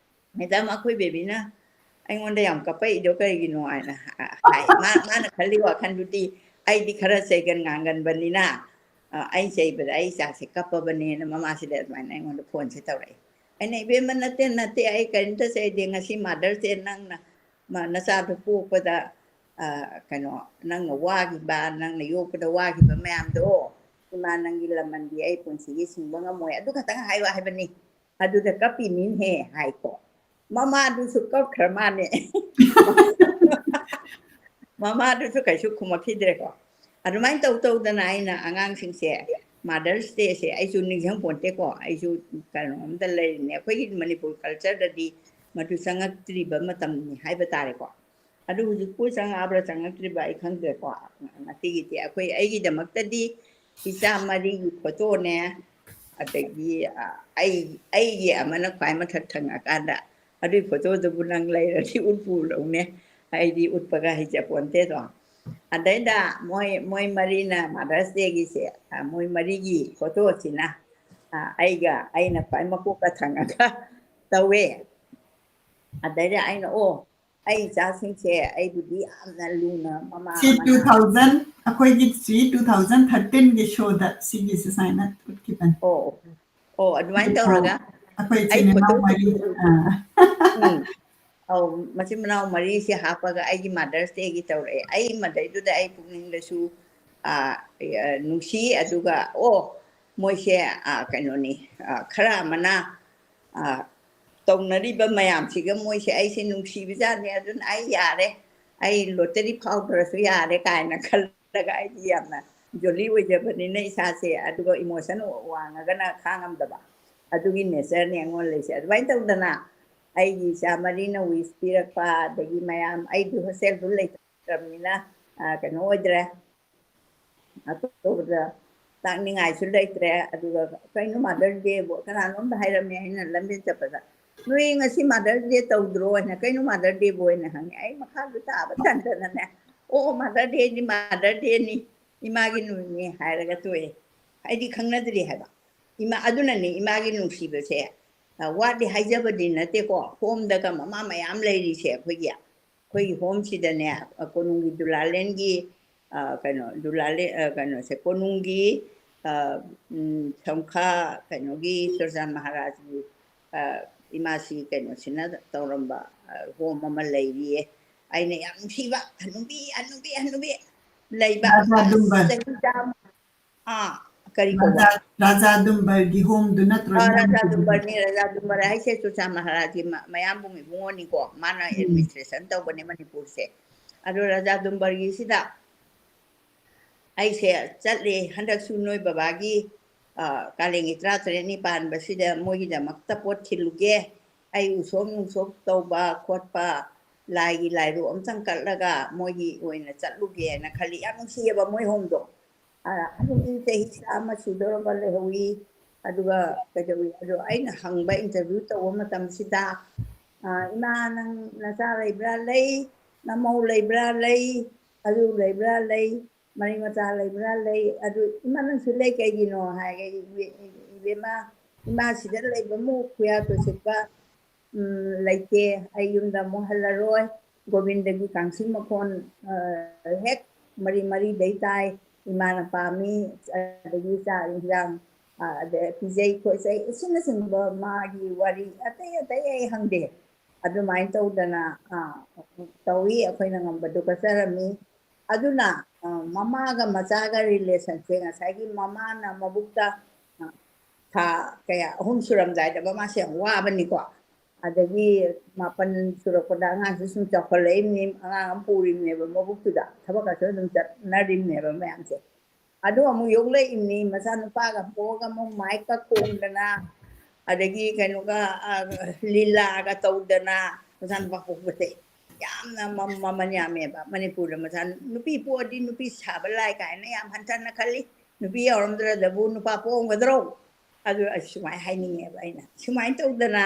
"ꯃꯦꯗꯥꯝ, ꯑꯩꯈꯣꯏ ꯕꯦꯕꯤꯅ ꯑꯩꯉꯣꯟꯗ ꯌꯥꯝ ꯀꯞꯄꯛꯏꯗꯣ ꯀꯩꯒꯤꯅꯣ?" ꯍꯥꯏꯅ ꯍꯥꯏ꯫ ꯃꯥ, ꯃꯥꯅ ꯈꯜꯂꯤ ꯋꯥꯈꯜꯗꯨꯗꯤ ꯑꯩꯗꯤ ꯈꯔ ꯆꯩꯒꯟ ꯉꯥꯡꯒꯟꯕꯅꯤꯅ, ꯑ, ꯑꯩ ꯆꯩꯕꯗ ꯑꯩ ꯏꯆꯥꯁꯦ ꯀꯞꯄꯕꯅꯦꯅ ꯃꯃꯥꯁꯤꯗ ꯑꯗꯨꯃꯥꯏꯅ ꯑꯩꯉꯣꯟꯗ ꯐꯣꯟꯁꯦ ꯇꯧꯔꯛꯑꯦ꯫ ꯑꯩꯅ, "ꯏꯕꯦꯝꯃ, ꯅꯠꯇꯦ, ꯅꯠꯇꯦ, ꯑꯩ ꯀꯔꯤꯝꯇ ꯆꯩꯗꯦ꯫ ꯉꯁꯤ Mother's Day, ꯅꯪꯅ ꯃ-, ꯅꯆꯥꯗꯣ ꯄꯣꯛꯄꯗ, ꯑ, ꯀꯩꯅꯣ, ꯅꯪꯅ ꯋꯥꯈꯤꯕ, ꯅꯪꯅ ꯌꯣꯛꯄꯗ ꯋꯥꯈꯤꯕ ꯃꯌꯥꯝꯗꯣ, ꯏꯃꯥ ꯅꯪꯒꯤ ꯂꯃꯟꯗꯤ ꯑꯩ ꯄꯨꯟꯁꯤꯒꯤ ꯁꯤꯡꯕ ꯉꯝꯃꯣꯏ꯫ ꯑꯗꯨ ꯈꯛꯇꯪ ꯍꯥꯏꯌꯨ ꯍꯥꯏꯕꯅꯤ꯫ ꯑꯗꯨꯗ ꯀꯞꯄꯤꯅꯤꯅꯦꯍꯦ" ꯍꯥꯏꯀꯣ꯫ ꯃꯃꯥꯗꯨꯁꯨ ꯀꯞꯈ꯭ꯔ ꯃꯥꯅꯦ꯫ ꯃꯃꯥꯗꯨꯁꯨ ꯀꯩꯁꯨ ꯈꯨꯝꯃꯛꯈꯤꯗ꯭ꯔꯦꯀꯣ꯫ ꯑꯗꯨꯃꯥꯏꯅ ꯇꯧ ꯇꯧꯗꯅ ꯑꯩꯅ ꯑꯉꯥꯡꯁꯤꯡꯁꯦ, Mother's Day ꯁꯦ ꯑꯩꯁꯨ ꯅꯤꯡꯁꯤꯡ ꯄꯣꯟꯇꯦꯀꯣ꯫ ꯑꯩꯁꯨ ꯀꯩꯅꯣꯝꯗ ꯂꯩꯔꯤꯅꯦ꯫ ꯑꯩꯈꯣꯏꯒꯤ ꯃꯅꯤꯄꯨꯔ culture ꯗꯗꯤ ꯃꯗꯨ ꯆꯪꯉꯛꯇ꯭ꯔꯤꯕ ꯃꯇꯝꯅꯤ ꯍꯥꯏꯕ ꯇꯥꯔꯦꯀꯣ꯫ ꯑꯗꯨ ꯍꯧꯖꯤꯛꯄꯨ ꯆꯪꯉꯛꯑꯕ꯭ꯔꯥ ꯆꯪꯉꯛꯇ꯭ꯔꯤꯕ꯭ꯔꯥ ꯑꯩ ꯈꯪꯗ꯭ꯔꯦꯀꯣ꯫ ꯉꯁꯤꯒꯤꯗꯤ ꯑꯩꯈꯣꯏ, ꯑꯩꯒꯤꯗꯃꯛꯇꯗꯤ ꯏꯆꯥ ꯃꯔꯤꯒꯤ ꯐꯣꯇꯣꯅꯦ, ꯑꯗꯒꯤ, ꯑ, ꯑꯩ, ꯑꯩꯒꯤ ꯑꯃꯅ ꯈ꯭ꯋꯥꯏ ꯃꯊꯛ ꯊꯪꯉꯀꯥꯟꯗ, ꯑꯗꯨꯏ ꯐꯣꯇꯣꯗꯨꯕꯨ ꯅꯪ ꯂꯩꯔꯗꯤ ꯎꯠꯄꯨ ꯎꯠꯂꯛꯎꯅꯦ꯫ ꯑꯩꯗꯤ ꯎꯠꯄꯒ ꯍꯩꯖꯄꯣꯟꯇꯦꯗꯣ꯫ ꯑꯗꯩꯗ ꯃꯣꯏ, ꯃꯣꯏ ꯃꯔꯤꯅ Mother's Day ꯒꯤꯁꯦ, ꯑ, ꯃꯣꯏ ꯃꯔꯤꯒꯤ ꯐꯣꯇꯣꯁꯤꯅ, ꯑ, ꯑꯩꯒ, ꯑꯩꯅ ꯈ꯭ꯋꯥꯏ ꯃꯀꯣꯛꯀ ꯊꯪꯉꯒ ꯇꯧꯋꯦ꯫ ꯑꯗꯩꯗ ꯑꯩꯅ, "ꯑꯣ, ꯑꯩ ꯏꯆꯥꯁꯤꯡꯁꯦ ꯑꯩꯕꯨꯗꯤ ꯌꯥꯝꯅ ꯂꯨꯅ ꯃꯃꯥ ꯁꯤ ꯑꯃꯅ" two thousand, ꯑꯩꯈꯣꯏꯒꯤ ꯁꯤ two thousand thirteen ꯒꯤ show ꯗ ꯁꯤꯒꯤꯁꯦ ꯁꯨꯃꯥꯏꯅ ꯎꯠꯈꯤꯕꯅꯤ꯫ ꯑꯣ, ꯑꯣ, ꯑꯗꯨꯃꯥꯏꯅ ꯑꯧ, ꯇꯧꯔꯒ ꯑꯩꯈꯣꯏ ꯑꯩ ꯏꯆꯤꯟ ꯏꯅꯥꯎ ꯐꯣꯇꯣ ꯃꯔꯤ, ꯑꯥ꯫ ꯎꯝ꯫ ꯑꯧ, ꯃꯆꯤꯟ ꯃꯅꯥꯎ ꯃꯔꯤꯁꯦ ꯍꯥꯞꯄꯒ ꯑꯩꯒꯤ Mother's Day ꯒꯤ ꯇꯧꯔꯛꯑꯦ꯫ ꯑꯩ ꯃꯗꯩꯗꯨꯗ ꯑꯩ ꯄꯨꯛꯅꯤꯡꯗꯁꯨ, ꯑꯥ, ꯑ, ꯅꯨꯡꯁꯤ, ꯑꯗꯨꯒ, ꯑꯣ, ꯃꯣꯏꯁꯦ, ꯑꯥ, ꯀꯩꯅꯣꯅꯤ, ꯑꯥ, ꯈꯔ ꯑꯃꯅ, ꯑꯥ, ꯇꯧꯅꯔꯤꯕ ꯃꯌꯥꯝꯁꯤꯒ ꯃꯣꯏꯁꯦ ꯑꯩꯁꯦ ꯅꯨꯡꯁꯤꯕꯖꯥꯠꯅꯤ, ꯑꯗꯨꯅ ꯑꯩ ꯌꯥꯔꯦ, ꯑꯩ lottery ꯐꯥꯎꯗ꯭ꯔꯁꯨ ꯌꯥꯔꯦ ꯀꯥꯏꯅ ꯈꯜꯂꯒ ꯑꯩꯗꯤ ꯌꯥꯝꯅ ꯖꯣꯂꯤ ꯑꯣꯏꯖꯕꯅꯤꯅ ꯏꯁꯥꯁꯦ, ꯑꯗꯨꯒ ꯏꯃꯣꯁꯟ ꯋꯥꯡꯉꯒꯅ ꯈꯥꯡꯉꯝꯗꯕ, ꯑꯗꯨꯒꯤ ꯅꯦꯆꯔꯅꯦ ꯑꯩꯉꯣꯟꯗ ꯂꯩꯁꯦ꯫ ꯑꯗꯨꯃꯥꯏꯅ ꯇꯧꯗꯅ ꯑꯩꯒꯤ ꯏꯆꯥ ꯃꯔꯤꯅ ꯋꯤꯁ ꯄꯤꯔꯛꯄ, ꯑꯗꯒꯤ ꯃꯌꯥꯝ, ꯑꯩꯗꯤ ꯍꯣꯁꯇꯦꯜꯗꯨ ꯂꯩꯇ꯭ꯔꯕꯅꯤꯅ, ꯑ, ꯀꯩꯅꯣ ꯑꯣꯏꯗ꯭ꯔꯦ, ꯑꯇꯣꯞꯄꯗ ꯇꯥꯛꯅꯤꯡꯉꯥꯏꯁꯨ ꯂꯩꯇ꯭ꯔꯦ꯫ ꯑꯗꯨꯒ ꯀꯩꯅꯣ ꯃꯥꯗꯔ ꯗꯦꯕꯨ ꯀꯅꯥꯅꯣꯝꯗ ꯍꯥꯏꯔꯝꯃꯦ ꯑꯩꯅ ꯂꯝꯖꯦꯟ ꯆꯠꯄꯗ, "ꯅꯣꯏ ꯉꯁꯤ ꯃꯥꯗꯔ ꯗꯦ ꯇꯧꯗ꯭ꯔꯣ?" ꯍꯥꯏꯅ, "ꯀꯩꯅꯣ ꯃꯥꯗꯔ ꯗꯦꯕꯨ?" ꯍꯥꯏꯅ ꯍꯪꯉꯦ꯫ ꯑꯩ ꯃꯈꯥꯗꯨ ꯇꯥꯕ ꯇꯟꯗꯅꯅꯦ, "ꯑꯣ, ꯃꯥꯗꯔ ꯗꯦꯅꯤ, ꯃꯥꯗꯔ ꯗꯦꯅꯤ, ꯏꯃꯥꯒꯤ ꯅꯨꯃꯤꯠꯅꯤ" ꯍꯥꯏꯔꯒ ꯇꯣꯛꯑꯦ꯫ ꯑꯩꯗꯤ ꯈꯪꯅꯗ꯭ꯔꯤ ꯍꯥꯏꯕ꯫ ꯏꯃꯥ, ꯑꯗꯨꯅꯅꯦ ꯏꯃꯥꯒꯤ ꯅꯨꯡꯁꯤꯕꯁꯦ, ꯑ, ꯋꯥꯠꯂꯤ ꯍꯥꯏꯖꯕꯗꯤ ꯅꯠꯇꯦꯀꯣ, ꯍꯣꯝꯗꯒ ꯃꯃꯥ ꯃꯌꯥꯝ ꯂꯩꯔꯤꯁꯦ ꯑꯩꯈꯣꯏꯒꯤ꯫ ꯑꯩꯈꯣꯏꯒꯤ ꯍꯣꯝꯁꯤꯗꯅꯦ, ꯑ, ꯀꯣꯅꯨꯡꯒꯤ ꯗꯨꯂꯥꯂꯦꯟꯒꯤ, ꯑ, ꯀꯩꯅꯣ, ꯗꯨꯂꯥꯂꯦꯟ, ꯑ, ꯀꯩꯅꯣꯁꯦ, ꯀꯣꯅꯨꯡꯒꯤ, ꯑ, ꯎꯝ, ꯁꯝꯈꯥ, ꯀꯩꯅꯣꯒꯤ, ꯆꯨꯔꯆꯥꯟ ꯃꯍꯥꯔꯥꯖꯒꯤ, ꯑ, ꯏꯃꯥꯁꯤ ꯀꯩꯅꯣꯁꯤꯅ ꯇꯧꯔꯝꯕ, ꯑ, ꯍꯣꯝ ꯑꯃ ꯂꯩꯔꯤꯌꯦ꯫ ꯑꯩꯅ ꯌꯥꯝ ꯅꯨꯡꯁꯤꯕ, ꯍꯅꯨꯕꯤ, ꯍꯅꯨꯕꯤ, ꯍꯅꯨꯕꯤ ꯂꯩꯕ, ꯔꯥꯖꯥ ꯑꯁ, ꯗꯨꯝꯕꯔ꯫ ꯆꯍꯤ ꯆꯥꯝꯃ꯫ ꯑꯥ, ꯀꯔꯤ ꯀꯧꯕ? ꯔꯥꯖꯥ, ꯔꯥꯖꯥ ꯗꯨꯝꯕꯔꯒꯤ ꯍꯣꯝꯗꯨ ꯅꯠꯇ꯭ꯔꯣ? ꯑꯥ, ꯔꯥꯖꯥ ꯏꯃꯥꯒꯤꯗꯨꯗꯤ? ꯗꯨꯝꯕꯔꯅꯤ, ꯔꯥꯖꯥ ꯗꯨꯝꯕꯔ ꯍꯥꯏꯁꯦ ꯆꯨꯔꯆꯥꯟ ꯃꯍꯥꯔꯥꯖꯒꯤ ꯃ-, ꯃꯌꯥꯝꯕꯨꯡ ꯏꯕꯨꯡꯉꯣꯅꯤꯀꯣ, ꯃꯥꯅ ꯎꯝ꯫ ꯑꯦꯗꯃꯤꯅꯤꯁꯇ꯭ꯔꯦꯁꯟ ꯇꯧꯕꯅꯦ ꯃꯅꯤꯄꯨꯔꯁꯦ꯫ ꯑꯗꯣ ꯔꯥꯖꯥ ꯗꯨꯝꯕꯔꯒꯤꯁꯤꯗ ꯑꯩꯁꯦ ꯆꯠꯂꯦ, ꯍꯟꯗꯛꯁꯨ ꯅꯣꯏ ꯕꯕꯥꯒꯤ, ꯑ, ꯀꯥꯂꯦꯟꯒꯤ ꯇꯔꯥꯇꯔꯦꯠꯅꯤ ꯄꯥꯟꯕꯁꯤꯗ ꯃꯣꯏꯒꯤꯗꯃꯛꯇ ꯄꯣꯠ ꯊꯤꯜꯂꯨꯒꯦ, ꯑꯩ ꯎꯁꯣꯞ ꯅꯨꯡꯁꯣꯞ ꯇꯧꯕ ꯈꯣꯠꯄ, ꯂꯥꯏꯒꯤ ꯂꯥꯏꯔꯨ ꯑꯝꯇꯪ ꯀꯠꯂꯒ ꯃꯣꯏꯒꯤ ꯑꯣꯏꯅ ꯆꯠꯂꯨꯒꯦꯅ ꯈꯜꯂꯤ꯫ ꯌꯥꯝ ꯅꯨꯡꯁꯤꯌꯦꯕ ꯃꯣꯏ ꯍꯣꯝꯗꯣ꯫ ꯑ, ꯑꯗꯨꯗꯤ ꯆꯍꯤ ꯆꯥꯝꯃ ꯁꯨꯗꯧꯔꯕ ꯂꯩꯍꯧꯋꯤ꯫ ꯑꯗꯨꯒ ꯀꯩꯗꯧꯏ? ꯑꯗꯣ ꯑꯩꯅ ꯍꯪꯕ, ꯏꯟꯇꯔꯚ꯭ꯌꯨ ꯇꯧꯕ ꯃꯇꯝꯁꯤꯗ, ꯑ, "ꯏꯃꯥ, ꯅꯪ ꯅꯆꯥ ꯂꯩꯕ꯭ꯔꯥ?" "ꯂꯩ꯫ ꯅꯃꯧ ꯂꯩꯕ꯭ꯔꯥ?" "ꯂꯩ꯫ ꯑꯗꯨ ꯂꯩꯕ꯭ꯔꯥ?" "ꯂꯩ꯫ ꯃꯔꯤ ꯃꯇꯥ ꯂꯩꯕ꯭ꯔꯥ?" "ꯂꯩ꯫ ꯑꯗꯨ ꯏꯃꯥ, ꯅꯪꯁꯨ ꯂꯩ ꯀꯩꯒꯤꯅꯣ?" ꯍꯥꯏꯔꯒ, "ꯏꯕꯦ-, ꯏꯕꯦꯝꯃ, ꯏꯃꯥ ꯁꯤꯗ ꯂꯩꯕꯕꯨ ꯈꯨꯌꯥ ꯇꯣꯁꯤꯠꯄ ꯎꯝ, ꯂꯩꯇꯦ꯫ ꯑꯩ ꯌꯨꯝꯗ ꯑꯃꯨꯛ ꯍꯜꯂꯔꯣꯏ꯫ ꯒꯣꯕꯤꯟꯗꯒꯤ ꯀꯥꯡꯁꯤ ꯃꯈꯣꯟ, ꯑ, ꯍꯦꯛ ꯃꯔꯤ ꯃꯔꯤꯗꯩ ꯇꯥꯏ꯫ ꯏꯃꯥꯅ ꯄꯥꯝꯃꯤ, ꯑꯗꯒꯤ ꯆꯥꯛ ꯏꯟꯖꯥꯡ, ꯑ, ꯑꯗꯩ ꯄꯤꯖꯩ ꯈꯣꯠꯆꯩ, ꯑꯁꯤꯅꯆꯤꯡꯕ ꯃꯥꯒꯤ ꯋꯥꯔꯤ ꯑꯇꯩ ꯑꯇꯩ ꯑꯩ ꯍꯪꯗꯦ꯫ ꯑꯗꯨꯃꯥꯏꯅ ꯇꯧꯗꯅ, ꯑ, ꯇꯧꯏ꯫ ꯑꯩꯈꯣꯏꯅ ꯉꯝꯕꯗꯨ ꯀꯠꯆꯔꯝꯃꯤ꯫ ꯑꯗꯨꯅ, ꯑ, ꯃꯃꯥꯒ ꯃꯆꯥꯒ ꯔꯤꯂꯦꯁꯟꯁꯦ ꯉꯁꯥꯏꯒꯤ ꯃꯃꯥꯅ ꯃꯕꯨꯛꯇ, ꯑ, ꯊꯥ ꯀꯌꯥ, ꯑꯍꯨꯝ ꯁꯨꯔꯝꯗꯥꯏꯗ ꯃꯃꯥꯁꯦ ꯌꯥꯝ ꯋꯥꯕꯅꯤꯀꯣ꯫ ꯑꯗꯒꯤ ꯃꯥꯄꯟ ꯁꯨꯔꯛꯄꯗ ꯑꯉꯥꯡꯁꯦ ꯁꯨꯝ ꯆꯥꯎꯈꯠꯂꯛꯏꯕꯅꯤ, ꯑꯉꯥꯡ ꯑꯃ ꯄꯨꯔꯤꯕꯅꯦꯕ ꯃꯕꯨꯛꯇꯨꯗ, ꯊꯕꯛꯀꯁꯨ ꯑꯗꯨꯝ ꯆꯠꯅꯔꯤꯕꯅꯦꯕ ꯃꯌꯥꯝꯁꯦ꯫ ꯑꯗꯨ ꯑꯃꯨꯛ ꯌꯣꯛꯂꯛꯏꯕꯅꯤ, ꯃꯆꯥꯅꯨꯄꯥꯒ ꯄꯣꯛꯑꯒ ꯑꯃꯨꯛ ꯃꯥꯏꯛꯀ ꯈꯣꯡꯗꯅ, ꯑꯗꯒꯤ ꯀꯩꯅꯣꯒ, ꯑ, ꯂꯤꯂꯥꯒ ꯇꯧꯗꯅ, ꯃꯆꯥꯅꯨꯄꯥ ꯄꯣꯛꯄꯁꯦ ꯌꯥꯝꯅ ꯃ-, ꯃꯃꯜ ꯌꯥꯝꯃꯦꯕ꯫ ꯃꯅꯤꯄꯨꯔꯗ ꯃꯆꯥ ꯅꯨꯄꯤ ꯄꯣꯛꯑꯗꯤ ꯅꯨꯄꯤ ꯁꯥꯕ ꯂꯥꯏ ꯀꯥꯏꯅ ꯌꯥꯝ ꯍꯟꯊꯅ ꯈꯜꯂꯤ꯫ ꯅꯨꯄꯤ ꯌꯥꯎꯔꯝꯗ꯭ꯔꯗꯕꯨ ꯅꯨꯄꯥ ꯄꯣꯛꯑꯝꯒꯗ꯭ꯔꯣ? ꯑꯗꯨ ꯑꯩ ꯁꯨꯃꯥꯏꯅ ꯍꯥꯏꯅꯤꯡꯉꯦꯕ ꯑꯩꯅ꯫ ꯁꯨꯃꯥꯏꯅ ꯇꯧꯗꯅ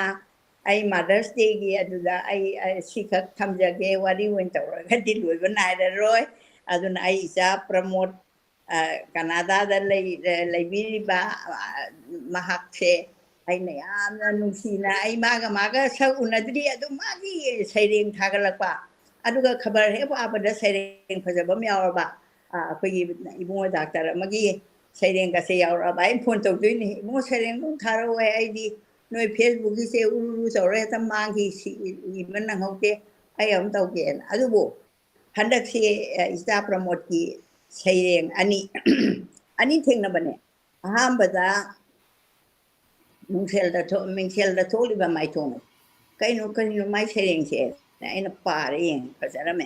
ꯑꯩ Mother's Dayꯒꯤ ꯑꯗꯨꯗ ꯑꯩ, ꯑꯩ ꯁꯤꯈꯛ ꯊꯝꯖꯒꯦ, ꯋꯥꯔꯤ ꯑꯣꯏꯅ ꯇꯧꯔꯒꯗꯤ ꯂꯣꯏꯕ ꯅꯥꯏꯔꯔꯣꯏ꯫ ꯑꯗꯨꯅ ꯑꯩ ꯏꯆꯥ ꯄ꯭ꯔꯃꯣꯗ, ꯑ, ꯀꯅꯥꯗꯥꯗ ꯂꯩ-, ꯂꯩꯕꯤꯔꯤꯕ, ꯑ, ꯃꯍꯥꯛꯁꯦ ꯑꯩꯅ ꯌꯥꯝꯅ ꯅꯨꯡꯁꯤꯅ, ꯑꯩ ꯃꯥꯒ, ꯃꯥꯒ ꯁꯛ ꯎꯅꯗ꯭ꯔꯤ, ꯑꯗꯨ ꯃꯥꯒꯤ ꯁꯩꯔꯦꯡ ꯊꯥꯒꯠꯂꯛꯄ, ꯑꯗꯨꯒ ꯈꯕꯔ ꯍꯦꯛ ꯄꯥꯕꯗ ꯁꯩꯔꯦꯡ ꯐꯖꯕ ꯑꯃ ꯌꯥꯎꯔꯕ, ꯑ, ꯑꯩꯈꯣꯏꯒꯤ ꯏꯕꯨꯡꯉꯣ ꯗꯥꯛꯇꯔ ꯑꯃꯒꯤ ꯁꯩꯔꯦꯡꯒꯁꯦ ꯌꯥꯎꯔꯛꯑꯕ, ꯑꯩ ꯐꯣꯟ ꯇꯧꯗꯣꯏꯅꯤ, "ꯏꯕꯨꯡꯉꯣ, ꯁꯩꯔꯦꯡ ꯑꯗꯨꯝ ꯊꯥꯔꯛꯑꯣ, ꯑꯩꯗꯤ ꯅꯣꯏ Facebookꯀꯤꯁꯦ ꯎꯔꯨ ꯎꯔꯨ ꯇꯧꯔ ꯍꯦꯛꯇ ꯃꯥꯡꯈꯤ, ꯁꯤ ꯏꯕ ꯅꯪꯍꯧꯗꯦ, ꯑꯩ ꯑꯃꯨꯛ ꯇꯧꯒꯦꯅ"꯫ ꯑꯗꯨꯕꯨ ꯍꯟꯗꯛꯁꯤ, ꯑ, ꯏꯆꯥ ꯄ꯭ꯔꯃꯣꯗꯀꯤ ꯁꯩꯔꯦꯡ ꯑꯅꯤ, ꯑꯅꯤ ꯊꯦꯡꯅꯕꯅꯦ꯫ ꯑꯍꯥꯟꯕꯗ ꯅꯨꯡꯁꯦꯜꯗ ꯊꯣꯛ-, ꯃꯤꯡꯁꯦꯜꯗ ꯊꯣꯛꯂꯤꯕ ꯃꯥꯏꯊꯣꯡ꯫ "ꯀꯩꯅꯣ, ꯀꯩꯅꯣ ꯃꯥꯏ ꯁꯩꯔꯦꯡꯁꯦ?" ꯑꯩꯅ ꯄꯥꯔꯦ ꯌꯦꯡꯉꯦ, ꯐꯖꯔꯝꯃꯦ꯫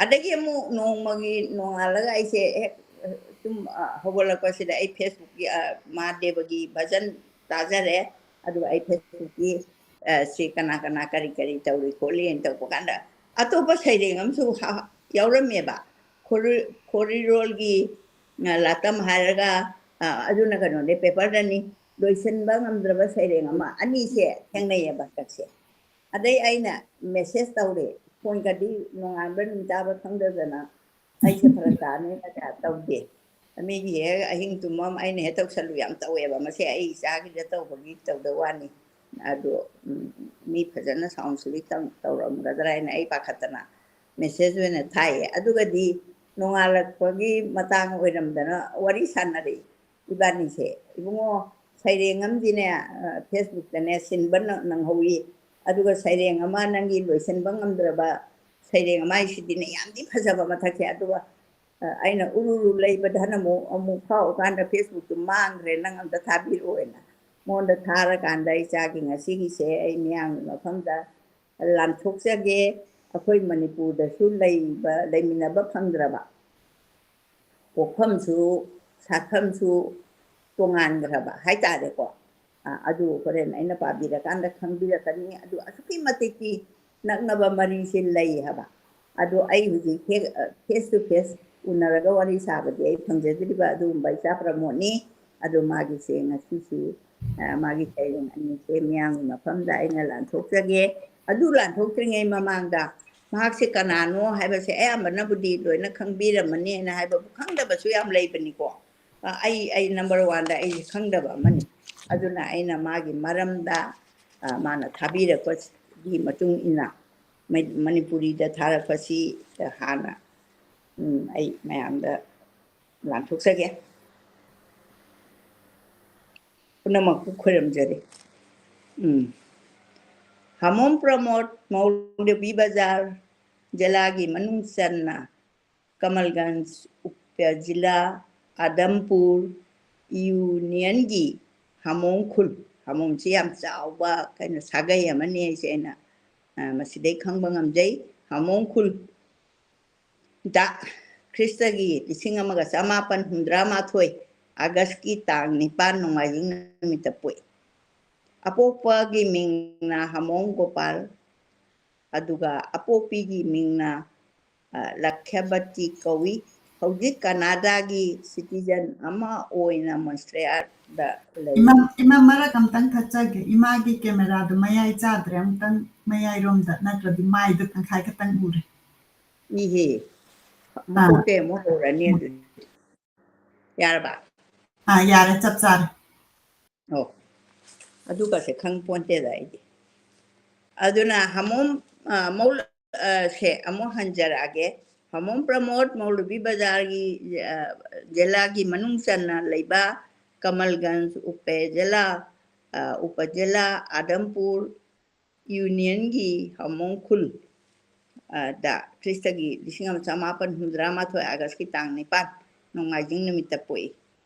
ꯑꯗꯒꯤ ꯑꯃꯨꯛ ꯅꯣꯡꯃꯒꯤ ꯅꯣꯡꯉꯥꯜꯂꯒ ꯑꯩꯁꯦ ꯍꯦꯛ, ꯑ, ꯇꯨꯝ, ꯑ, ꯍꯧꯒꯠꯂꯛꯄꯁꯤꯗ ꯑꯩ Facebookꯀꯤ, ꯑ, ꯃꯍꯥꯗꯦꯕꯒꯤ ꯚꯖꯟ ꯇꯥꯖꯔꯦ꯫ ꯑꯗꯨꯒ ꯑꯩ Facebookꯀꯤ, ꯑ, ꯁꯤ ꯀꯅꯥ ꯀꯅꯥ ꯀꯔꯤ ꯀꯔꯤ ꯇꯧꯔꯤ ꯈꯣꯠꯂꯤꯅ ꯇꯧꯕ ꯀꯥꯟꯗ ꯑꯇꯣꯞꯄ ꯁꯩꯔꯦꯡ ꯑꯃꯁꯨ ꯍꯥ-, ꯌꯥꯎꯔꯝꯃꯦꯕ꯫ ꯈꯣꯔꯤ-, ꯈꯣꯔꯤꯔꯣꯜꯒꯤ, ꯑ, ꯂꯥꯇꯝ ꯍꯥꯏꯔꯒ, ꯑ, ꯑꯗꯨꯅ ꯀꯩꯅꯣꯅꯦ, paperꯗꯅꯤ꯫ ꯂꯣꯏꯁꯤꯟꯕ ꯉꯝꯗ꯭ꯔꯕ ꯁꯩꯔꯦꯡ ꯑꯃ, ꯑꯅꯤꯁꯦ ꯊꯦꯡꯅꯩꯌꯦꯕ ꯍꯟꯗꯛꯁꯦ꯫ ꯑꯗꯩ ꯑꯩꯅ message ꯇꯧꯔꯦ, ꯐꯣꯟꯒꯗꯤ ꯅꯣꯡꯉꯥꯟꯕ ꯅꯨꯃꯤꯠ ꯇꯥꯕ ꯈꯪꯗꯗꯅ ꯑꯩꯁꯦ ꯐꯔꯛ ꯇꯥꯅꯦꯅ ꯀꯌꯥ ꯇꯧꯗꯦ꯫ ꯃꯤꯒꯤ ꯍꯦꯛ ꯑꯍꯤꯡ ꯇꯨꯝꯃꯝ ꯑꯩꯅ ꯍꯦꯛ ꯇꯧꯁꯜꯂꯨ ꯌꯥꯝ ꯇꯧꯋꯦꯕ꯫ ꯃꯁꯤ ꯑꯩ ꯏꯆꯥꯒꯤꯗ ꯇꯧꯕꯒꯤ ꯇꯧꯗ ꯋꯥꯅꯤ꯫ ꯑꯗꯣ, ꯎꯝ, ꯃꯤ ꯐꯖꯅ sound select ꯇꯧ-, ꯇꯧꯔꯝꯒꯗ꯭ꯔꯥ ꯍꯥꯏꯅ ꯑꯩ ꯄꯥꯈꯠꯇꯅ message ꯑꯣꯏꯅ ꯊꯥꯏꯌꯦ꯫ ꯑꯗꯨꯒꯗꯤ ꯅꯣꯡꯉꯥꯜꯂꯛꯄꯒꯤ ꯃꯇꯥꯡ ꯑꯣꯏꯔꯝꯗꯅ ꯋꯥꯔꯤ ꯁꯥꯟꯅꯔꯛꯏ ꯏꯕꯥꯅꯤꯁꯦ꯫ "ꯏꯕꯨꯡꯉꯣ, ꯁꯩꯔꯦꯡ ꯑꯃꯗꯤꯅꯦ, ꯑ, Facebookꯇꯅꯦ ꯁꯤꯟꯕ ꯅ-, ꯅꯪꯍꯧꯋꯤ꯫ ꯑꯗꯨꯒ ꯁꯩꯔꯦꯡ ꯑꯃ ꯅꯪꯒꯤ ꯂꯣꯏꯁꯤꯟꯕ ꯉꯝꯗ꯭ꯔꯕ ꯁꯩꯔꯦꯡ ꯑꯃ ꯍꯥꯏꯁꯤꯗꯤꯅꯦ ꯌꯥꯝꯗꯤ ꯐꯖꯕ ꯃꯊꯛꯁꯦ꯫ ꯑꯗꯨꯒ, ꯑ, ꯑꯩꯅ ꯎꯔꯨꯔꯨ ꯂꯩꯕꯗ ꯍꯟꯅ ꯑꯃꯨꯛ, ꯑꯃꯨꯛ ꯐꯥꯎꯀꯥꯟꯗ Facebookꯇꯨ ꯃꯥꯡꯈ꯭ꯔꯦ, ꯅꯪ ꯑꯝꯇ ꯊꯥꯕꯤꯔꯛꯑꯣꯅ" ꯃꯉꯣꯟꯗ ꯊꯥꯔꯀꯥꯟꯗ, "ꯏꯆꯥꯒꯤ ꯉꯁꯤꯒꯤꯁꯦ ꯑꯩ ꯃꯤꯌꯥꯝꯒꯤ ꯃꯐꯝꯗ ꯂꯥꯟꯊꯣꯛꯆꯒꯦ꯫ ꯑꯩꯈꯣꯏ ꯃꯅꯤꯄꯨꯔꯗꯁꯨ ꯂꯩꯕ, ꯂꯩꯃꯤꯟꯅꯕ ꯐꯪꯗ꯭ꯔꯕ ꯄꯣꯛꯐꯝꯁꯨ ꯁꯥꯠꯐꯝꯁꯨ ꯇꯣꯉꯥꯟꯈ꯭ꯔꯕ ꯍꯥꯏꯇꯥꯔꯦꯀꯣ꯫ ꯑꯗꯨ ꯍꯣꯔꯦꯟ ꯑꯩꯅ ꯄꯥꯕꯤꯔꯀꯥꯟꯗ ꯈꯪꯕꯤꯔꯛꯀꯅꯤ꯫ ꯑꯗꯨ ꯑꯁꯨꯛꯀꯤ ꯃꯇꯤꯛꯀꯤ ꯅꯛꯅꯕ ꯃꯔꯤꯁꯦ ꯂꯩ ꯍꯥꯏꯕ꯫ ꯑꯗꯣ ꯑꯩ ꯍꯧꯖꯤꯛ face to face ꯎꯅꯔꯒ ꯋꯥꯔꯤ ꯁꯥꯕꯗꯤ ꯑꯩ ꯐꯪꯖꯗ꯭ꯔꯤꯕ ꯑꯗꯨꯒꯨꯝꯕ ꯏꯆꯥ ꯄ꯭ꯔꯃꯣꯗꯅꯤ꯫ ꯑꯗꯣ ꯃꯥꯒꯤꯁꯦ ꯉꯁꯤꯁꯤ ꯃꯥꯒꯤ ꯁꯩꯔꯦꯡ ꯑꯅꯤꯁꯦ ꯃꯤꯌꯥꯝꯒꯤ ꯃꯐꯝꯗ ꯑꯩꯅ ꯂꯥꯟꯊꯣꯛꯆꯒꯦ꯫ ꯑꯗꯨ ꯂꯥꯟꯊꯣꯛꯇ꯭ꯔꯤꯉꯩ ꯃꯃꯥꯡꯗ ꯃꯍꯥꯛꯁꯦ ꯀꯅꯥꯅꯣ ꯍꯥꯏꯕꯁꯦ ꯑꯌꯥꯝꯕꯅꯕꯨꯗꯤ ꯂꯣꯏꯅ ꯈꯪꯕꯤꯔꯝꯃꯅꯤꯅ ꯍꯥꯏꯕꯕꯨ ꯈꯪꯗꯕꯁꯨ ꯌꯥꯝ ꯂꯩꯕꯅꯤꯀꯣ꯫ ꯑꯩ ꯑꯩ number one ꯗ ꯑꯩꯁꯦ ꯈꯪꯗꯕ ꯑꯃꯅꯤ꯫ ꯑꯗꯨꯅ ꯑꯩꯅ ꯃꯥꯒꯤ ꯃꯔꯝꯗ ꯃꯥꯅ ꯊꯥꯕꯤꯔꯛꯄꯒꯤ ꯃꯇꯨꯡ ꯏꯟꯅ ꯃꯅꯤꯄꯨꯔꯤꯗ ꯊꯥꯔꯛꯄꯁꯤ ꯍꯥꯟꯅ ꯑꯩ ꯃꯌꯥꯝꯗ ꯂꯥꯟꯊꯣꯛꯆꯒꯦ꯫ ꯄꯨꯝꯅꯃꯛꯄꯨ ꯈꯣꯏꯔꯝꯖꯔꯤ꯫ ꯎꯝ꯫ ꯍꯥꯃꯣꯝ ꯄ꯭ꯔꯃꯣꯗ, ꯃꯧꯂꯚꯤ ꯕꯖꯥꯔ ꯖꯤꯂꯥꯒꯤ ꯃꯅꯨꯡ ꯆꯟꯅ ꯀꯃꯜꯒꯟꯖ, ꯎꯄ ꯖꯤꯂꯥ, ꯑꯗꯝꯄꯨꯔ ꯌꯨꯅꯤꯌꯟꯒꯤ ꯍꯥꯃꯣꯝ ꯈꯨꯜ, ꯍꯥꯃꯣꯝꯁꯤ ꯌꯥꯝ ꯆꯥꯎꯕ ꯀꯩꯅꯣ ꯁꯥꯒꯩ ꯑꯃꯅꯤ ꯍꯥꯏꯁꯦ ꯑꯩꯅ ꯃꯁꯤꯗꯩ ꯈꯪꯕ ꯉꯝꯖꯩ꯫ ꯍꯥꯃꯣꯝ ꯈꯨꯜ ꯗ ꯈ꯭ꯔꯤꯁꯇꯒꯤ ꯂꯤꯁꯤꯡ ꯑꯃꯒ ꯆꯃꯥꯄꯟ ꯍꯨꯝꯗ꯭ꯔꯥ ꯃꯥꯊꯣꯏ ꯑꯥꯒꯁꯀꯤ ꯇꯥꯡ ꯅꯤꯄꯥꯟ ꯅꯣꯡꯃꯥꯏꯖꯤꯡ ꯅꯨꯃꯤꯠꯇ ꯄꯣꯛꯏ꯫ ꯑꯄꯣꯛꯄꯒꯤ ꯃꯤꯡꯅ ꯍꯥꯃꯣꯝ ꯒꯣꯄꯥꯜ, ꯑꯗꯨꯒ ꯑꯄꯣꯛꯄꯤꯒꯤ ꯃꯤꯡꯅ ꯂꯛꯈ꯭ꯌꯕꯇꯤ ꯀꯧꯏ꯫ ꯍꯧꯖꯤꯛ ꯀꯅꯥꯗꯥꯒꯤ citizen ꯑꯃ ꯑꯣꯏꯅ ꯃꯣꯟꯇ꯭ꯔꯤꯌꯥꯜꯗ ꯂꯩ꯫ ꯏꯃꯥ, ꯏꯃꯥ, ꯃꯔꯛ ꯑꯝꯇꯪ ꯊꯠꯆꯒꯦ꯫ ꯏꯃꯥꯒꯤ camera ꯗꯣ ꯃꯌꯥꯏ ꯆꯥꯗ꯭ꯔꯦ, ꯑꯝꯇꯪ ꯃꯌꯥꯏꯔꯣꯝꯗ, ꯅꯠꯇ꯭ꯔꯗꯤ ꯃꯥꯏꯗꯣ ꯇꯪꯈꯥꯏ ꯈꯛꯇꯪ ꯎꯔꯦ꯫ ꯏꯍꯦ, ꯑꯥ꯫ ꯃꯀꯣꯛꯇꯩ ꯑꯃꯨꯛ ꯍꯧꯔꯅꯤ ꯑꯗꯨꯗꯤ꯫ ꯌꯥꯔꯕ? ꯑꯥ, ꯌꯥꯔꯦ, ꯆꯞ ꯆꯥꯔꯦ꯫ ꯑꯣ, ꯑꯗꯨꯒꯁꯦ ꯈꯪ ꯄꯣꯟꯇꯦꯗ ꯑꯩꯗꯤ꯫ ꯑꯗꯨꯅ ꯍꯥꯃꯣꯝ, ꯑ, ꯃꯧ-, ꯑ, ꯁꯦ ꯑꯃꯨꯛ ꯍꯟꯖꯔꯛꯑꯒꯦ꯫ ꯍꯥꯃꯣꯝ ꯄ꯭ꯔꯃꯣꯗ ꯃꯧꯂꯚꯤ ꯕꯖꯥꯔꯒꯤ, ꯑ, ꯖꯤꯂꯥꯒꯤ ꯃꯅꯨꯡ ꯆꯟꯅ ꯂꯩꯕ ꯀꯃꯜꯒꯟꯖ, ꯎꯄ ꯖꯤꯂꯥ, ꯑ, ꯎꯄ ꯖꯤꯂꯥ, ꯑꯗꯝꯄꯨꯔ ꯌꯨꯅꯤꯌꯟꯒꯤ ꯍꯥꯃꯣꯝ ꯈꯨꯜ, ꯑ, ꯗ ꯈ꯭ꯔꯤꯁꯇꯒꯤ ꯂꯤꯁꯤꯡ ꯑꯃ ꯆꯃꯥꯄꯟ ꯍꯨꯝꯗ꯭ꯔꯥ ꯃꯥꯊꯣꯏ ꯑꯥꯒꯁꯀꯤ ꯇꯥꯡ ꯅꯤꯄꯥꯟ ꯅꯣꯡꯃꯥꯏꯖꯤꯡ ꯅꯨꯃꯤꯠꯇ ꯄꯣꯛꯏ꯫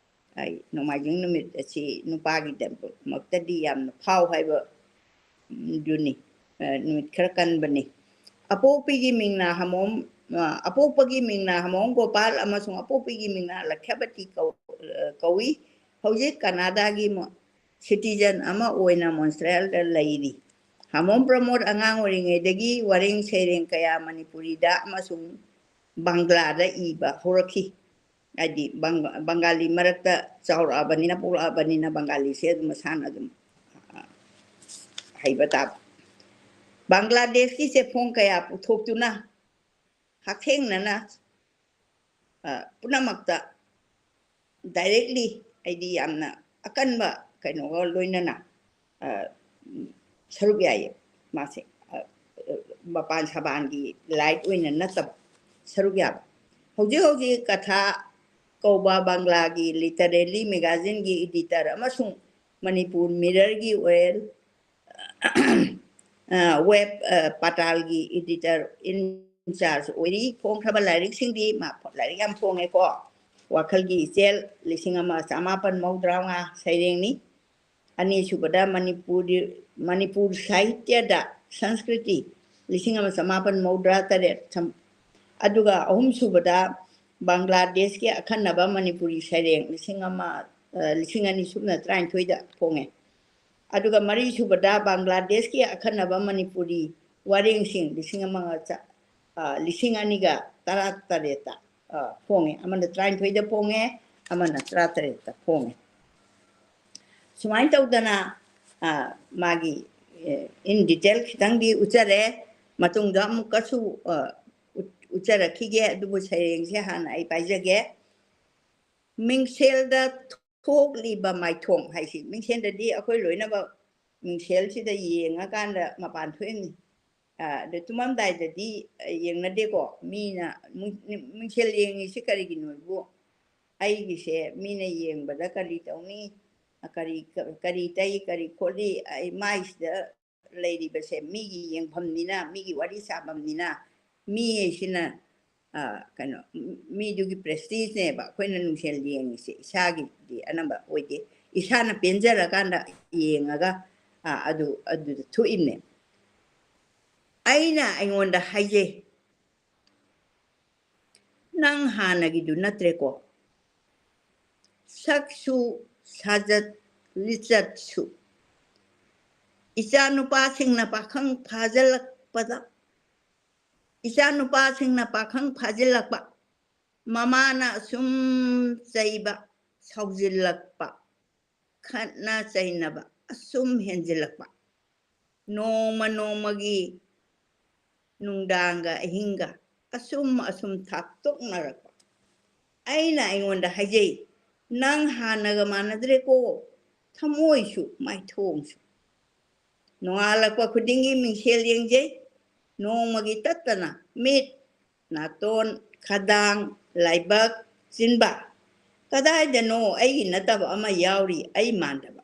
ꯑꯩ ꯅꯣꯡꯃꯥꯏꯖꯤꯡ ꯅꯨꯃꯤꯠ ꯑꯁꯤ ꯅꯨꯄꯥꯒꯤꯗꯃꯛꯇꯗꯤ ꯌꯥꯝꯅ ꯐꯥꯎ ꯍꯥꯏꯕ, ꯎꯝ, ꯗꯨꯅꯤ, ꯑ, ꯅꯨꯃꯤꯠ ꯈꯔ ꯀꯟꯕꯅꯤ꯫ ꯑꯄꯣꯛꯄꯤꯒꯤ ꯃꯤꯡꯅ ꯍꯥꯃꯣꯝ ꯑ, ꯑꯄꯣꯛꯄꯒꯤ ꯃꯤꯡꯅ ꯍꯃꯣꯝ ꯒꯣꯄꯥꯜ ꯑꯃꯁꯨꯡ ꯑꯄꯣꯛꯄꯤꯒꯤ ꯃꯤꯡꯅ ꯂꯛꯈ꯭ꯌꯕꯇꯤ ꯀꯧ-, ꯑ, ꯀꯧꯏ꯫ ꯍꯧꯖꯤꯛ ꯀꯅꯥꯗꯥꯒꯤ ꯃꯣ-, citizen ꯑꯃ ꯑꯣꯏꯅ ꯃꯣꯟꯇ꯭ꯔꯤꯌꯦꯜꯗ ꯂꯩꯔꯤ꯫ ꯍꯃꯣꯝ ꯄ꯭ꯔꯃꯣꯗ ꯑꯉꯥꯡ ꯑꯣꯏꯔꯤꯉꯩꯗꯒꯤ ꯋꯥꯔꯦꯡ ꯁꯩꯔꯦꯡ ꯀꯌꯥ ꯃꯅꯤꯄꯨꯔꯤꯗ ꯑꯃꯁꯨꯡ ꯕꯪꯒ꯭ꯂꯥꯗ ꯏꯕ ꯍꯧꯔꯛꯈꯤ꯫ ꯍꯥꯏꯗꯤ ꯕꯪ-, ꯕꯪꯒꯥꯂꯤ ꯃꯔꯛꯇ ꯆꯥꯎꯔꯛꯑꯕꯅꯤꯅ, ꯄꯣꯛꯂꯛꯑꯕꯅꯤꯅ ꯕꯪꯒꯥꯂꯤꯁꯦ ꯑꯗꯨꯝ ꯃꯁꯥꯅ ꯑꯗꯨꯝ, ꯑ, ꯍꯩꯕ ꯇꯥꯕ꯫ ꯕꯪꯒ꯭ꯂꯥꯗꯦꯁꯀꯤ ꯆꯦꯐꯣꯡ ꯀꯌꯥ ꯄꯨꯊꯣꯛꯇꯨꯅ ꯍꯛꯊꯦꯡꯅꯅ, ꯑ, ꯄꯨꯝꯅꯃꯛꯇ directly, ꯍꯥꯏꯗꯤ ꯌꯥꯝꯅ ꯑꯀꯟꯕ ꯀꯩꯅꯣꯒ ꯂꯣꯏꯅꯅ, ꯑ, ꯁꯔꯨꯛ ꯌꯥꯏꯌꯦ ꯃꯥꯁꯦ꯫ ꯑ, ꯃꯄꯥꯟ ꯁꯕꯥꯟꯒꯤ ꯂꯥꯏꯠ ꯑꯣꯏꯅ ꯅꯠꯇꯕ ꯁꯔꯨꯛ ꯌꯥꯕ꯫ ꯍꯧꯖꯤꯛ ꯍꯧꯖꯤꯛ ꯀꯊꯥ ꯀꯧꯕ ꯕꯪꯒ꯭ꯂꯥꯒꯤ literary magazineꯒꯤ editor ꯑꯃꯁꯨꯡ ꯃꯅꯤꯄꯨꯔ ꯃꯤꯔꯔꯒꯤ ꯑꯣꯏꯜ, ꯑ, ꯋꯦꯕ, ꯑ, ꯄꯥꯇꯥꯜꯒꯤ editor in charge ꯑꯣꯏꯔꯤ꯫ ꯐꯣꯡꯈ꯭ꯔꯕ ꯂꯥꯏꯔꯤꯛꯁꯤꯡꯗꯤ ꯃꯥ ꯂꯥꯏꯔꯤꯛ ꯌꯥꯝ ꯐꯣꯡꯉꯦꯀꯣ꯫ ꯋꯥꯈꯜꯒꯤ ꯏꯆꯦꯜ ꯂꯤꯁꯤꯡ ꯑꯃ ꯆꯃꯥꯄꯟ ꯃꯧꯗ꯭ꯔꯥ ꯃꯉꯥ ꯁꯩꯔꯦꯡꯅꯤ꯫ ꯑꯅꯤꯁꯨꯕꯗ ꯃꯅꯤꯄꯨꯔꯤ, ꯃꯅꯤꯄꯨꯔ ꯁꯥꯍꯤꯇ꯭ꯌꯗ ꯁꯪꯁꯀ꯭ꯔꯤꯇꯤ ꯂꯤꯁꯤꯡ ꯑꯃ ꯆꯃꯥꯄꯟ ꯃꯧꯗ꯭ꯔꯥ ꯇꯔꯦꯠ ꯁꯝ-, ꯑꯗꯨꯒ ꯑꯍꯨꯝꯁꯨꯕꯗ ꯕꯪꯒ꯭ꯂꯥꯗꯦꯁꯀꯤ ꯑꯈꯟꯅꯕ ꯃꯅꯤꯄꯨꯔꯤ ꯁꯩꯔꯦꯡ ꯂꯤꯁꯤꯡ ꯑꯃ, ꯑ, ꯂꯤꯁꯤꯡ ꯑꯅꯤ ꯁꯨꯞꯅ ꯇꯔꯥꯅꯤꯊꯣꯏꯗ ꯐꯣꯡꯉꯦ꯫ ꯑꯗꯨꯒ ꯃꯔꯤꯁꯨꯕꯗ ꯕꯪꯒ꯭ꯂꯥꯗꯦꯁꯀꯤ ꯑꯈꯟꯅꯕ ꯃꯅꯤꯄꯨꯔꯤ ꯋꯥꯔꯦꯡꯁꯤꯡ ꯂꯤꯁꯤꯡ ꯑꯃꯒ ꯆ-, ꯑ, ꯂꯤꯁꯤꯡ ꯑꯅꯤꯒ ꯇꯔꯥꯇꯔꯦꯠꯇ, ꯑ, ꯐꯣꯡꯉꯦ꯫ ꯑꯃꯅ ꯇꯔꯥꯅꯤꯊꯣꯏꯗ ꯐꯣꯡꯉꯦ, ꯑꯃꯅ ꯇꯔꯥꯇꯔꯦꯠꯇ ꯐꯣꯡꯉꯦ꯫ ꯁꯨꯃꯥꯏꯅ ꯇꯧꯗꯅ, ꯑ, ꯃꯥꯒꯤ, ꯑ, in detail ꯈꯤꯇꯪꯗꯤ ꯎꯠꯆꯔꯦ꯫ ꯃꯇꯨꯡꯗ ꯑꯃꯨꯛꯀꯁꯨ, ꯑ, ꯎꯠ-, ꯎꯠꯆꯔꯛꯈꯤꯒꯦ꯫ ꯑꯗꯨꯕꯨ ꯁꯩꯔꯦꯡꯁꯦ ꯍꯥꯟꯅ ꯑꯩ ꯄꯥꯏꯖꯒꯦ꯫ ꯃꯤꯡꯁꯦꯜꯗ ꯊꯣꯛꯂꯤꯕ ꯃꯥꯏꯊꯣꯡ ꯍꯥꯏꯁꯤ, ꯃꯤꯡꯁꯦꯜꯗꯗꯤ ꯑꯩꯈꯣꯏ ꯂꯣꯏꯅꯃꯛ ꯃꯤꯡꯁꯦꯜꯁꯤꯗ ꯌꯦꯡꯉꯀꯥꯟꯗ ꯃꯄꯥꯟ ꯊꯣꯛꯏꯅꯤ꯫ ꯑ, ꯑꯗꯨ ꯇꯨꯝꯃꯝꯗꯥꯏꯗꯗꯤ, ꯑ, ꯌꯦꯡꯅꯗꯦꯀꯣ꯫ ꯃꯤꯅ ꯃꯤꯡ-, ꯃꯤꯡꯁꯦꯜ ꯌꯦꯡꯉꯤꯁꯤ ꯀꯔꯤꯒꯤꯅꯣꯕꯨ? ꯑꯩꯒꯤꯁꯦ ꯃꯤꯅ ꯌꯦꯡꯕꯗ ꯀꯔꯤ ꯇꯧꯅꯤ? ꯀꯔꯤ, ꯀꯔꯤ ꯇꯩ, ꯀꯔꯤ ꯈꯣꯠꯂꯤ? ꯑꯩ ꯃꯥꯏꯁꯤꯗ ꯂꯩꯔꯤꯕꯁꯦ ꯃꯤꯒꯤ ꯌꯦꯡꯐꯝꯅꯤꯅ, ꯃꯤꯒꯤ ꯋꯥꯔꯤ ꯁꯥꯐꯝꯅꯤꯅ, ꯃꯤ ꯍꯥꯏꯁꯤꯅ, ꯑ, ꯀꯩꯅꯣ, ꯃꯤꯗꯨꯒꯤ prestige ꯅꯦꯕ ꯑꯩꯈꯣꯏꯅ ꯅꯨꯡꯁꯦꯜ ꯌꯦꯡꯉꯤꯁꯦ, ꯏꯁꯥꯒꯤꯗꯤ ꯑꯅꯝꯕ ꯑꯣꯏꯗꯦ꯫ ꯏꯁꯥꯅ ꯄꯦꯟꯖꯔꯀꯥꯟꯗ ꯌꯦꯡꯉꯒ, ꯑ, ꯑꯗꯨ, ꯑꯗꯨꯗ ꯊꯣꯛꯏꯕꯅꯦ꯫ ꯑꯩꯅ ꯑꯩꯉꯣꯟꯗ ꯍꯥꯏꯖꯩ, ꯅꯪ ꯍꯥꯟꯅꯒꯤꯗꯨ ꯅꯠꯇ꯭ꯔꯦꯀꯣ꯫ ꯁꯛꯁꯨ ꯁꯥꯖꯠ ꯂꯤꯆꯠꯁꯨ꯫ ꯏꯆꯥ ꯅꯨꯄꯥꯁꯤꯡꯅ ꯄꯥꯈꯪ ꯐꯥꯖꯤꯜꯂꯛꯄꯗ, ꯏꯆꯥ ꯅꯨꯄꯥꯁꯤꯡꯅ ꯄꯥꯈꯪ ꯐꯥꯖꯤꯜꯂꯛꯄ, ꯃꯃꯥꯅ ꯑꯁꯨꯝ ꯆꯩꯕ, ꯁꯥꯎꯖꯤꯜꯂꯛꯄ, ꯈꯠꯅ ꯆꯩꯅꯕ ꯑꯁꯨꯝ ꯍꯦꯟꯖꯤꯜꯂꯛꯄ, ꯅꯣꯡꯃ ꯅꯣꯡꯃꯒꯤ ꯅꯨꯡꯗꯥꯡꯒ ꯑꯍꯤꯡꯒ ꯑꯁꯨꯝ ꯑꯁꯨꯝ ꯊꯥꯞꯇꯣꯛꯅꯔꯛꯄ꯫ ꯑꯩꯅ ꯑꯩꯉꯣꯟꯗ ꯍꯥꯏꯖꯩ, "ꯅꯪ ꯍꯥꯟꯅꯒ ꯃꯥꯟꯅꯗ꯭ꯔꯦꯀꯣ, ꯊꯃꯣꯏꯁꯨ ꯃꯥꯏꯊꯣꯡꯁꯨ"꯫ ꯅꯣꯡꯉꯥꯜꯂꯛꯄ ꯈꯨꯗꯤꯡꯒꯤ ꯃꯤꯡꯁꯦꯜ ꯌꯦꯡꯖꯩ, ꯅꯣꯡꯃꯒꯤ ꯇꯠꯇꯅ ꯃꯤꯠ, ꯅꯥꯇꯣꯟ, ꯈꯗꯥꯡ, ꯂꯥꯏꯕꯛ, ꯆꯤꯟꯕꯥ꯫ ꯀꯗꯥꯏꯗꯅꯣ ꯑꯩꯒꯤ ꯅꯠꯇꯕ ꯑꯃ ꯌꯥꯎꯔꯤ, ꯑꯩ ꯃꯥꯟꯗꯕ꯫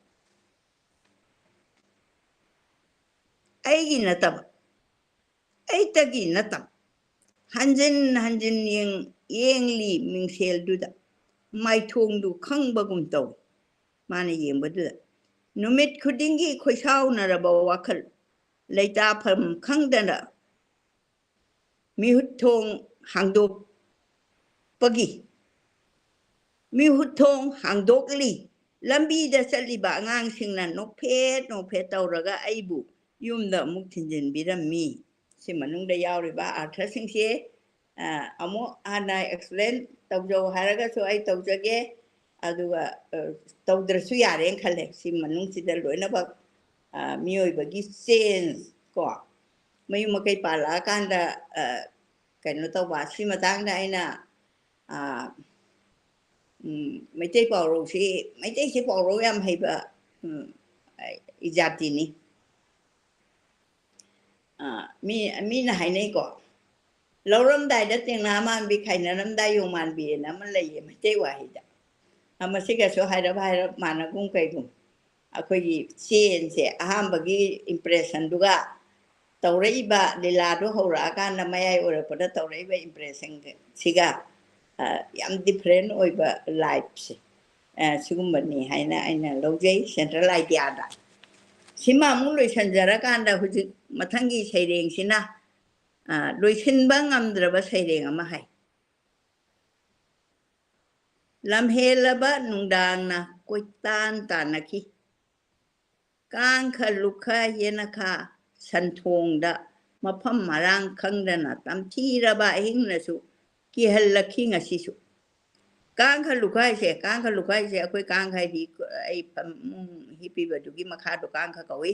ꯑꯩꯒꯤ ꯅꯠꯇꯕ, ꯑꯩꯇꯒꯤ ꯅꯠꯇꯕ꯫ ꯍꯟꯖꯤꯟ ꯍꯟꯖꯤꯟ ꯌꯦꯡ-, ꯌꯦꯡꯂꯤ ꯃꯤꯡꯁꯦꯜꯗꯨꯗ, ꯃꯥꯏꯊꯣꯡꯗꯨ ꯈꯪꯕꯒꯨꯝ ꯇꯧꯏ꯫ ꯃꯥꯅ ꯌꯦꯡꯕꯗꯨꯗ ꯅꯨꯃꯤꯠ ꯈꯨꯗꯤꯡꯒꯤ ꯈꯣꯏꯁꯥꯎꯅꯔꯕ ꯋꯥꯈꯜ, ꯂꯩꯇꯥꯐꯝ ꯈꯪꯗꯅ ꯃꯤꯍꯨꯠ ꯊꯣꯡ ꯍꯥꯡꯗꯣꯛꯄꯒꯤ, ꯃꯤꯍꯨꯠ ꯊꯣꯡ ꯍꯥꯡꯗꯣꯛꯂꯤ꯫ ꯂꯝꯕꯤꯗ ꯆꯠꯂꯤꯕ ꯑꯉꯥꯡꯁꯤꯡꯅ ꯅꯣꯛꯐꯦꯠ ꯅꯣꯛꯐꯦꯠ ꯇꯧꯔꯒ ꯑꯩꯕꯨ ꯌꯨꯝꯗ ꯑꯃꯨꯛ ꯊꯤꯟꯖꯤꯟꯕꯤꯔꯝꯃꯤ꯫ ꯁꯤ ꯃꯅꯨꯡꯗ ꯌꯥꯎꯔꯤꯕ ꯑꯥꯔꯊꯁꯤꯡꯁꯦ, ꯑ, ꯑꯃꯨꯛ ꯍꯥꯟꯅ explain ꯇꯧꯖꯧ ꯍꯥꯏꯔꯒꯁꯨ ꯑꯩ ꯇꯧꯖꯒꯦ, ꯑꯗꯨꯒ, ꯑ, ꯇꯧꯗ꯭ꯔꯁꯨ ꯌꯥꯔꯦꯅ ꯈꯜꯂꯦ꯫ ꯁꯤ ꯃꯅꯨꯡꯁꯤꯗ ꯂꯣꯏꯅꯃꯛ, ꯑ, ꯃꯤꯑꯣꯏꯕꯒꯤ change ꯀꯣ, ꯃꯌꯨꯝ ꯃꯀꯩ ꯄꯥꯜꯂꯛꯑꯀꯥꯟꯗ, ꯑ, ꯀꯩꯅꯣ ꯇꯧꯕ, ꯁꯤ ꯃꯇꯥꯡꯗ ꯑꯩꯅ, ꯑ, ꯎꯝ, ꯃꯩꯇꯩ ꯄꯥꯎꯔꯧꯁꯤ, ꯃꯩꯇꯩꯁꯤ ꯄꯥꯎꯔꯧ ꯌꯥꯝ ꯍꯩꯕ, ꯎꯝ, ꯏꯖꯥꯇꯤꯅꯤ꯫ ꯑ, ꯃꯤ, ꯃꯤꯅ ꯍꯥꯏꯅꯩꯀꯣ, "ꯂꯧꯔꯝꯗꯥꯏꯗ ꯇꯦꯡꯅꯥ ꯃꯥꯟꯕꯤ, ꯈꯥꯏꯅꯔꯝꯗꯥꯏ ꯌꯣꯡ ꯃꯥꯟꯕꯤ" ꯑꯅ ꯑꯃ ꯂꯩꯌꯦ ꯃꯩꯇꯩ ꯋꯥꯍꯩꯗ꯫ ꯑ, ꯃꯁꯤꯒꯁꯨ ꯍꯥꯏꯔꯞ ꯍꯥꯏꯔꯞ ꯃꯥꯟꯅꯒꯨꯝ ꯀꯩꯒꯨꯝ꯫ ꯑꯩꯈꯣꯏꯒꯤ changeꯁꯦ ꯑꯍꯥꯟꯕꯒꯤ impressionꯗꯨꯒ ꯇꯧꯔꯛꯏꯕ ꯂꯤꯂꯥꯗꯣ ꯍꯧꯔꯛꯑꯀꯥꯟꯗ ꯃꯌꯥꯏ ꯑꯣꯏꯔꯛꯄꯗ ꯇꯧꯔꯛꯏꯕ impressionꯁꯤꯒ, ꯑ, ꯌꯥꯝ different ꯑꯣꯏꯕ lifeꯁꯦ, ꯑ, ꯁꯤꯒꯨꯝꯕꯅꯤ ꯍꯥꯏꯅ ꯑꯩꯅ ꯂꯧꯖꯩ central ideaꯗ꯫ ꯁꯤꯃ ꯑꯃꯨꯛ ꯂꯣꯏꯁꯤꯟꯖꯔꯀꯥꯟꯗ ꯍꯧꯖꯤꯛ ꯃꯊꯪꯒꯤ ꯁꯩꯔꯦꯡꯁꯤꯅ, ꯑ, ꯂꯣꯏꯁꯤꯟꯕ ꯉꯝꯗ꯭ꯔꯕ ꯁꯩꯔꯦꯡ ꯑꯃ ꯍꯥꯏ꯫ ꯂꯝꯍꯦꯜꯂꯕ ꯅꯨꯡꯗꯥꯡꯅ ꯀꯣꯏꯇꯥꯟ ꯇꯥꯟꯅꯈꯤ꯫ ꯀꯥꯡꯈ ꯂꯨꯈ ꯌꯦꯅꯈꯥ ꯁꯟꯊꯣꯡꯗ ꯃꯐꯝ ꯃꯔꯥꯡ ꯈꯪꯗꯅ ꯇꯝꯊꯤꯔꯕ ꯑꯍꯤꯡꯅꯁꯨ ꯀꯤꯍꯜꯂꯛꯈꯤ ꯉꯁꯤꯁꯨ꯫ ꯀꯥꯡꯈ ꯂꯨꯈ ꯍꯥꯏꯁꯦ, ꯀꯥꯡꯈ ꯂꯨꯈ ꯍꯥꯏꯁꯦ ꯑꯩꯈꯣꯏ ꯀꯥꯡꯈ ꯍꯥꯏꯗꯤ ꯑꯩ ꯐꯃꯨꯡ ꯍꯤꯞꯄꯤꯕꯗꯨꯒꯤ ꯃꯈꯥꯗꯣ ꯀꯥꯡꯈ ꯀꯧꯏ꯫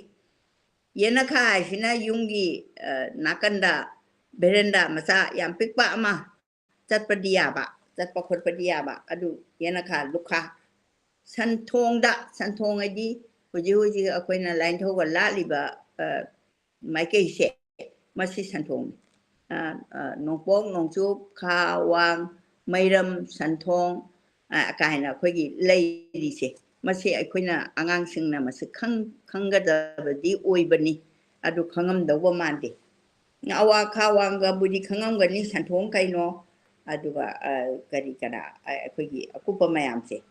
ꯌꯦꯅꯈꯥ ꯍꯥꯏꯁꯤꯅ ꯌꯨꯝꯒꯤ, ꯑ, ꯅꯥꯀꯟꯗ ꯚꯦꯔꯦꯟꯗꯥ ꯃꯆꯥ ꯌꯥꯝ ꯄꯤꯛꯄ ꯑꯃ, ꯆꯠꯄꯗꯤ ꯌꯥꯕ, ꯆꯠꯄ ꯈꯣꯠꯄꯗꯤ ꯌꯥꯕ, ꯑꯗꯨ ꯌꯦꯅꯈꯥ ꯂꯨꯈꯥ꯫ ꯁꯟꯊꯣꯡꯗ, ꯁꯟꯊꯣꯡ ꯍꯥꯏꯗꯤ ꯍꯧꯖꯤꯛ ꯍꯧꯖꯤꯛ ꯑꯩꯈꯣꯏꯅ ꯂꯥꯏꯅꯤꯡꯊꯧꯒ ꯂꯥꯠꯂꯤꯕ, ꯑ, ꯃꯥꯏꯀꯩꯁꯦ, ꯃꯁꯤ ꯁꯟꯊꯣꯡꯅꯤ꯫ ꯑ, ꯑ, ꯅꯣꯡꯄꯣꯛ, ꯅꯣꯡꯆꯨꯞ, ꯈꯥ, ꯋꯥꯡ, ꯃꯩꯔꯝ, ꯁꯟꯊꯣꯡ, ꯑ, ꯀꯥꯏꯅ ꯑꯩꯈꯣꯏꯒꯤ ꯂꯩꯔꯤꯁꯦ, ꯃꯁꯤ ꯑꯩꯈꯣꯏꯅ ꯑꯉꯥꯡꯁꯤꯡꯅ ꯃꯁꯤ ꯈꯪ-, ꯈꯪꯒꯗꯕꯗꯤ ꯑꯣꯏꯕꯅꯤ, ꯑꯗꯨ ꯈꯪꯉꯝꯗꯧꯕ ꯃꯥꯟꯗꯦ꯫ ꯑꯋꯥ ꯈꯥ ꯋꯥꯡꯒꯕꯨꯗꯤ ꯈꯪꯉꯝꯒꯅꯤ, ꯁꯟꯊꯣꯡ ꯀꯩꯅꯣ, ꯑꯗꯨꯒ, ꯑ, ꯀꯔꯤ ꯀꯔꯥ, ꯑ, ꯑꯩꯈꯣꯏꯒꯤ ꯑꯀꯨꯞꯄ ꯃꯌꯥꯝꯁꯦ꯫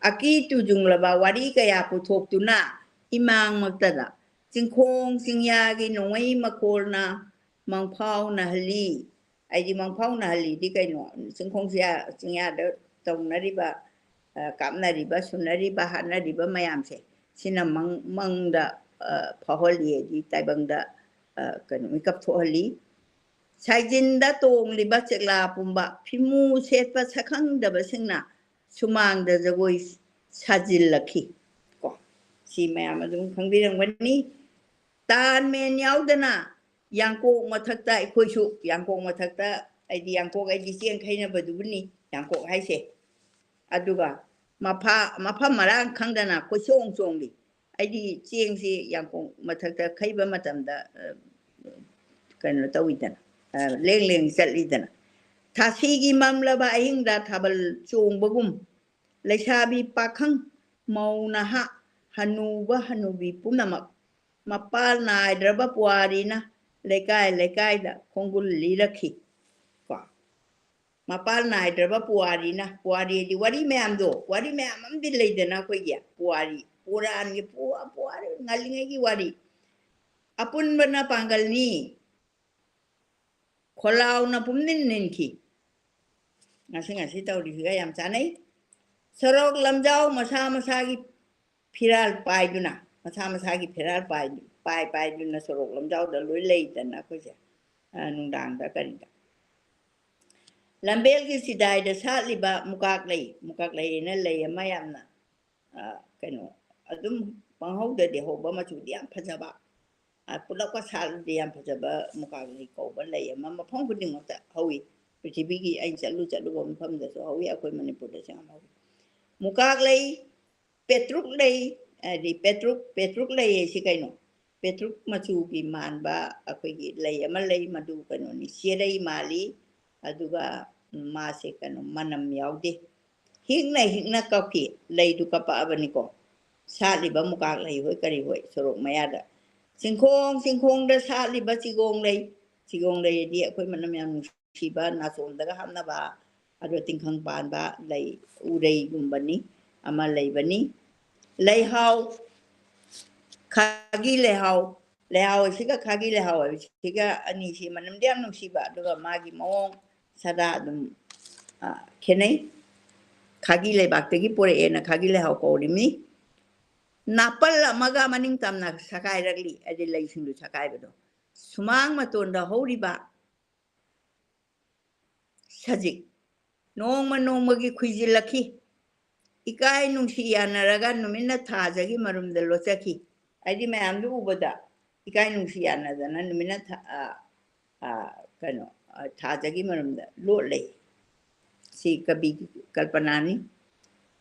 ꯑꯀꯤ ꯇꯨꯖꯨꯡꯂꯕ ꯋꯥꯔꯤ ꯀꯌꯥ ꯄꯨꯊꯣꯛꯇꯨꯅ ꯏꯃꯥꯡꯃꯛꯇꯗ ꯆꯤꯡꯈꯣꯡ ꯆꯤꯡꯌꯥꯒꯤ ꯅꯣꯡꯃꯩ ꯃꯈꯣꯜꯅ ꯃꯪꯐꯥꯎꯅꯍꯜꯂꯤ꯫ ꯑꯩꯗꯤ ꯃꯪꯐꯥꯎꯅꯍꯜꯂꯤꯗꯤ ꯀꯩꯅꯣ? ꯆꯤꯡꯈꯣꯡ ꯆꯤꯌꯥ-, ꯆꯤꯡꯌꯥꯗ ꯇꯧꯅꯔꯤꯕ, ꯑ, ꯀꯥꯞꯅꯔꯤꯕ, ꯁꯨꯅꯔꯤꯕ, ꯍꯥꯠꯅꯔꯤꯕ ꯃꯌꯥꯝꯁꯦ, ꯁꯤꯅ ꯃꯪ-, ꯃꯪꯗ, ꯑ, ꯐꯥꯎꯍꯜꯂꯤ, ꯍꯥꯏꯗꯤ ꯇꯥꯏꯕꯪꯗ, ꯑ, ꯀꯩꯅꯣ, ꯃꯤꯀꯞ ꯊꯣꯛꯍꯜꯂꯤ꯫ ꯁꯥꯏꯖꯤꯟꯗ ꯇꯣꯡꯂꯤꯕ ꯆꯦꯛꯂꯥ ꯄꯨꯝꯕ, ꯐꯤꯃꯨ ꯁꯦꯠꯄ ꯁꯛꯈꯪꯗꯕꯁꯤꯡꯅ ꯁꯨꯃꯥꯡꯗ ꯖꯒꯣꯏ ꯁꯥꯖꯤꯜꯂꯛꯈꯤ꯫ ꯀꯣ, ꯁꯤ ꯃꯌꯥꯝ ꯑꯗꯨꯝ ꯈꯪꯕꯤꯔꯝꯒꯅꯤ꯫ ꯇꯥꯟ ꯃꯦꯟ ꯌꯥꯎꯗꯅ ꯌꯥꯡꯀꯣꯛ ꯃꯊꯛꯇ, ꯑꯩꯈꯣꯏꯁꯨ ꯌꯥꯡꯀꯣꯛ ꯃꯊꯛꯇ, ꯑꯩꯗꯤ ꯌꯥꯡꯀꯣꯛ, ꯑꯩꯗꯤ ꯆꯦꯡ ꯈꯩꯅꯕꯗꯨꯕꯨꯅꯤ ꯌꯥꯡꯀꯣꯛ ꯍꯥꯏꯁꯦ꯫ ꯑꯗꯨꯒ ꯃꯐꯥ-, ꯃꯐꯝ ꯃꯔꯥꯡ ꯈꯪꯗꯅ ꯀꯣꯏꯆꯣꯡ ꯆꯣꯡꯂꯤ꯫ ꯑꯩꯗꯤ ꯆꯦꯡꯁꯤ ꯌꯥꯡꯀꯣꯛ ꯃꯊꯛꯇ ꯈꯩꯕ ꯃꯇꯝꯗ, ꯑ, ꯀꯩꯅꯣ ꯇꯧꯋꯤꯗꯅ, ꯑ, ꯂꯦꯡ ꯂꯦꯡ ꯆꯠꯂꯤꯗꯅ꯫ ꯊꯥꯁꯤꯒꯤ ꯃꯝꯂꯕ ꯑꯍꯤꯡꯗ ꯊꯥꯕꯜ ꯆꯣꯡꯕꯒꯨꯝ, ꯂꯩꯁꯥꯕꯤ ꯄꯥꯈꯪ, ꯃꯧ ꯅꯍꯥ, ꯍꯅꯨꯕ ꯍꯅꯨꯕꯤ ꯄꯨꯝꯅꯃꯛ ꯃꯄꯥꯜ ꯅꯥꯏꯗ꯭ꯔꯕ ꯄꯨꯋꯥꯔꯤꯅ ꯂꯩꯀꯥꯏ ꯂꯩꯀꯥꯏꯗ ꯈꯣꯡꯒꯨꯜ ꯂꯤꯔꯛꯈꯤ꯫ ꯀꯣ? ꯃꯄꯥꯜ ꯅꯥꯏꯗ꯭ꯔꯕ ꯄꯨꯋꯥꯔꯤꯅ, ꯄꯨꯋꯥꯔꯤꯗꯤ ꯋꯥꯔꯤ ꯃꯌꯥꯝꯗꯣ, ꯋꯥꯔꯤ ꯃꯌꯥꯝ ꯑꯃꯗꯤ ꯂꯩꯗꯅ ꯑꯩꯈꯣꯏꯒꯤ ꯄꯨꯋꯥꯔꯤ, ꯄꯨꯔꯥꯟꯒꯤ ꯄꯨ-, ꯄꯨꯋꯥꯔꯤ, ꯉꯜꯂꯤꯉꯩꯒꯤ ꯋꯥꯔꯤ꯫ ꯑꯄꯨꯟꯕꯅ ꯄꯥꯡꯒꯜꯅꯤ, ꯈꯣꯜꯂꯥꯎꯅ ꯄꯨꯝꯅꯤꯟ ꯅꯤꯟꯈꯤ꯫ ꯉꯁꯤ, ꯉꯁꯤ ꯇꯧꯔꯤꯁꯤꯒ ꯌꯥꯝ ꯆꯥꯟꯅꯩ꯫ ꯁꯣꯔꯣꯛ ꯂꯝꯖꯥꯎ ꯃꯁꯥ ꯃꯁꯥꯒꯤ ꯐꯤꯔꯥꯜ ꯄꯥꯏꯗꯨꯅ, ꯃꯁꯥ ꯃꯁꯥꯒꯤ ꯐꯤꯔꯥꯜ ꯄꯥꯏ-, ꯄꯥꯏ ꯄꯥꯏꯗꯨꯅ ꯁꯣꯔꯣꯛ ꯂꯝꯖꯥꯎꯗ ꯂꯣꯏ ꯂꯩꯗꯅ ꯑꯩꯈꯣꯏꯁꯦ, ꯑ, ꯅꯨꯡꯗꯥꯡꯗ ꯀꯔꯤꯗ꯫ ꯂꯝꯕꯦꯜꯒꯤ ꯆꯤꯗꯥꯏꯗ ꯁꯥꯠꯂꯤꯕ ꯃꯨꯀꯥꯛ ꯂꯩ, ꯃꯨꯀꯥꯛ ꯂꯩ ꯍꯥꯏꯅ ꯂꯩ ꯑꯃ ꯌꯥꯝꯅ, ꯑ, ꯀꯩꯅꯣ, ꯑꯗꯨꯝ ꯄꯪꯍꯧꯗꯗꯤ ꯍꯧꯕ, ꯃꯆꯨꯗꯤ ꯌꯥꯝ ꯐꯖꯕ, ꯑ, ꯄꯨꯂꯞꯀ ꯁꯥꯠꯂꯗꯤ ꯌꯥꯝ ꯐꯖꯕ ꯃꯨꯀꯥꯛ ꯂꯩ ꯀꯧꯕ ꯂꯩ ꯑꯃ ꯃꯐꯝ ꯈꯨꯗꯤꯡꯃꯛꯇ ꯍꯧꯏ꯫ ꯄ꯭ꯔꯤꯊꯤꯕꯤꯒꯤ ꯑꯩꯅ ꯆꯠꯂꯨ ꯆꯠꯂꯨꯕ ꯃꯐꯝꯗꯁꯨ ꯍꯧꯏ, ꯑꯩꯈꯣꯏ ꯃꯅꯤꯄꯨꯔꯗꯁꯨ ꯌꯥꯝ ꯍꯧꯏ꯫ ꯃꯨꯀꯥꯛ ꯂꯩ, ꯄꯦꯇ꯭ꯔꯨꯛ ꯂꯩ, ꯍꯥꯏꯗꯤ ꯄꯦꯇ꯭ꯔꯨꯛ, ꯄꯦꯇ꯭ꯔꯨꯛ ꯂꯩ ꯍꯥꯏꯁꯤ ꯀꯩꯅꯣ? ꯄꯦꯇ꯭ꯔꯨꯛ ꯃꯆꯨꯒꯤ ꯃꯥꯟꯕ ꯑꯩꯈꯣꯏꯒꯤ ꯂꯩ ꯑꯃ ꯂꯩ, ꯃꯗꯨ ꯀꯩꯅꯣꯅꯤ, ꯆꯦꯔꯩ ꯃꯥꯜꯂꯤ, ꯑꯗꯨꯒ ꯃꯥꯁꯦ ꯀꯩꯅꯣ, ꯃꯅꯝ ꯌꯥꯎꯗꯦ꯫ ꯍꯤꯛꯅ ꯍꯤꯛꯅ ꯀꯞꯈꯤ, ꯂꯩꯗꯨ ꯀꯞꯄꯛꯑꯕꯅꯤꯀꯣ꯫ ꯁꯥꯠꯂꯤꯕ ꯃꯨꯀꯥꯛ ꯂꯩ ꯍꯣꯏ ꯀꯔꯤ ꯍꯣꯏ ꯁꯣꯔꯣꯛ ꯃꯌꯥꯗ꯫ ꯆꯤꯡꯈꯣꯡ ꯆꯤꯡꯈꯣꯡꯗ ꯁꯥꯠꯂꯤꯕ ꯆꯤꯒꯣꯡ ꯂꯩ, ꯆꯤꯒꯣꯡ ꯂꯩ ꯍꯥꯏꯗꯤ ꯑꯩꯈꯣꯏ ꯃꯅꯝ ꯌꯥꯝ ꯅꯨꯡꯁꯤꯕ, ꯅꯥꯆꯣꯝꯗꯒ ꯍꯥꯞꯅꯕ, ꯑꯗꯣ ꯇꯤꯡꯈꯪ ꯄꯥꯟꯕ ꯂꯩ, ꯎꯔꯩꯒꯨꯝꯕꯅꯤ, ꯑꯃ ꯂꯩꯕꯅꯤ꯫ ꯂꯩꯍꯥꯎ, ꯈꯥꯒꯤ ꯂꯩꯍꯥꯎ, ꯂꯩꯍꯥꯎ ꯑꯁꯤꯒ ꯈꯥꯒꯤ ꯂꯩꯍꯥꯎ ꯍꯥꯏꯕꯁꯤꯒ ꯑꯅꯤꯁꯤ ꯃꯅꯝꯗꯤ ꯌꯥꯝ ꯅꯨꯡꯁꯤꯕ, ꯑꯗꯨꯒ ꯃꯥꯒꯤ ꯃꯑꯣꯡ ꯁꯥꯗꯥ ꯑꯗꯨꯝ, ꯑ, ꯈꯦꯠꯅꯩ꯫ ꯈꯥꯒꯤ ꯂꯩꯕꯥꯛꯇꯒꯤ ꯄꯨꯔꯛꯑꯦꯅ ꯈꯥꯒꯤ ꯂꯩꯍꯥꯎ ꯀꯧꯔꯤꯕꯅꯤ꯫ ꯅꯥꯄꯜ ꯑꯃꯒ ꯃꯅꯤꯡ ꯇꯝꯅ ꯁꯀꯥꯏꯔꯛꯂꯤ, ꯍꯥꯏꯗꯤ ꯂꯩꯁꯤꯡꯗꯨ ꯁꯀꯥꯏꯕꯗꯣ꯫ ꯁꯨꯃꯥꯡ ꯃꯇꯣꯟꯗ ꯍꯧꯔꯤꯕ ꯁꯖꯤꯛ ꯅꯣꯡꯃ ꯅꯣꯡꯃꯒꯤ ꯈꯨꯏꯖꯤꯜꯂꯛꯈꯤ꯫ ꯏꯀꯥꯏ ꯅꯨꯡꯁꯤ ꯌꯥꯅꯔꯒ ꯅꯨꯃꯤꯠꯅ ꯊꯥꯖꯒꯤ ꯃꯔꯨꯝꯗ ꯂꯣꯠꯆꯈꯤ꯫ ꯍꯥꯏꯗꯤ ꯃꯌꯥꯝꯗꯨ ꯎꯕꯗ ꯏꯀꯥꯏ ꯅꯨꯡꯁꯤ ꯌꯥꯅꯗꯅ ꯅꯨꯃꯤꯠꯅ ꯊꯥ-, ꯑ, ꯑ, ꯀꯩꯅꯣ, ꯑ, ꯊꯥꯖꯒꯤ ꯃꯔꯨꯝꯗ ꯂꯣꯠꯂꯦ꯫ ꯁꯤ ꯀꯕꯤꯒꯤ ꯀꯜꯄꯅꯥꯅꯤ꯫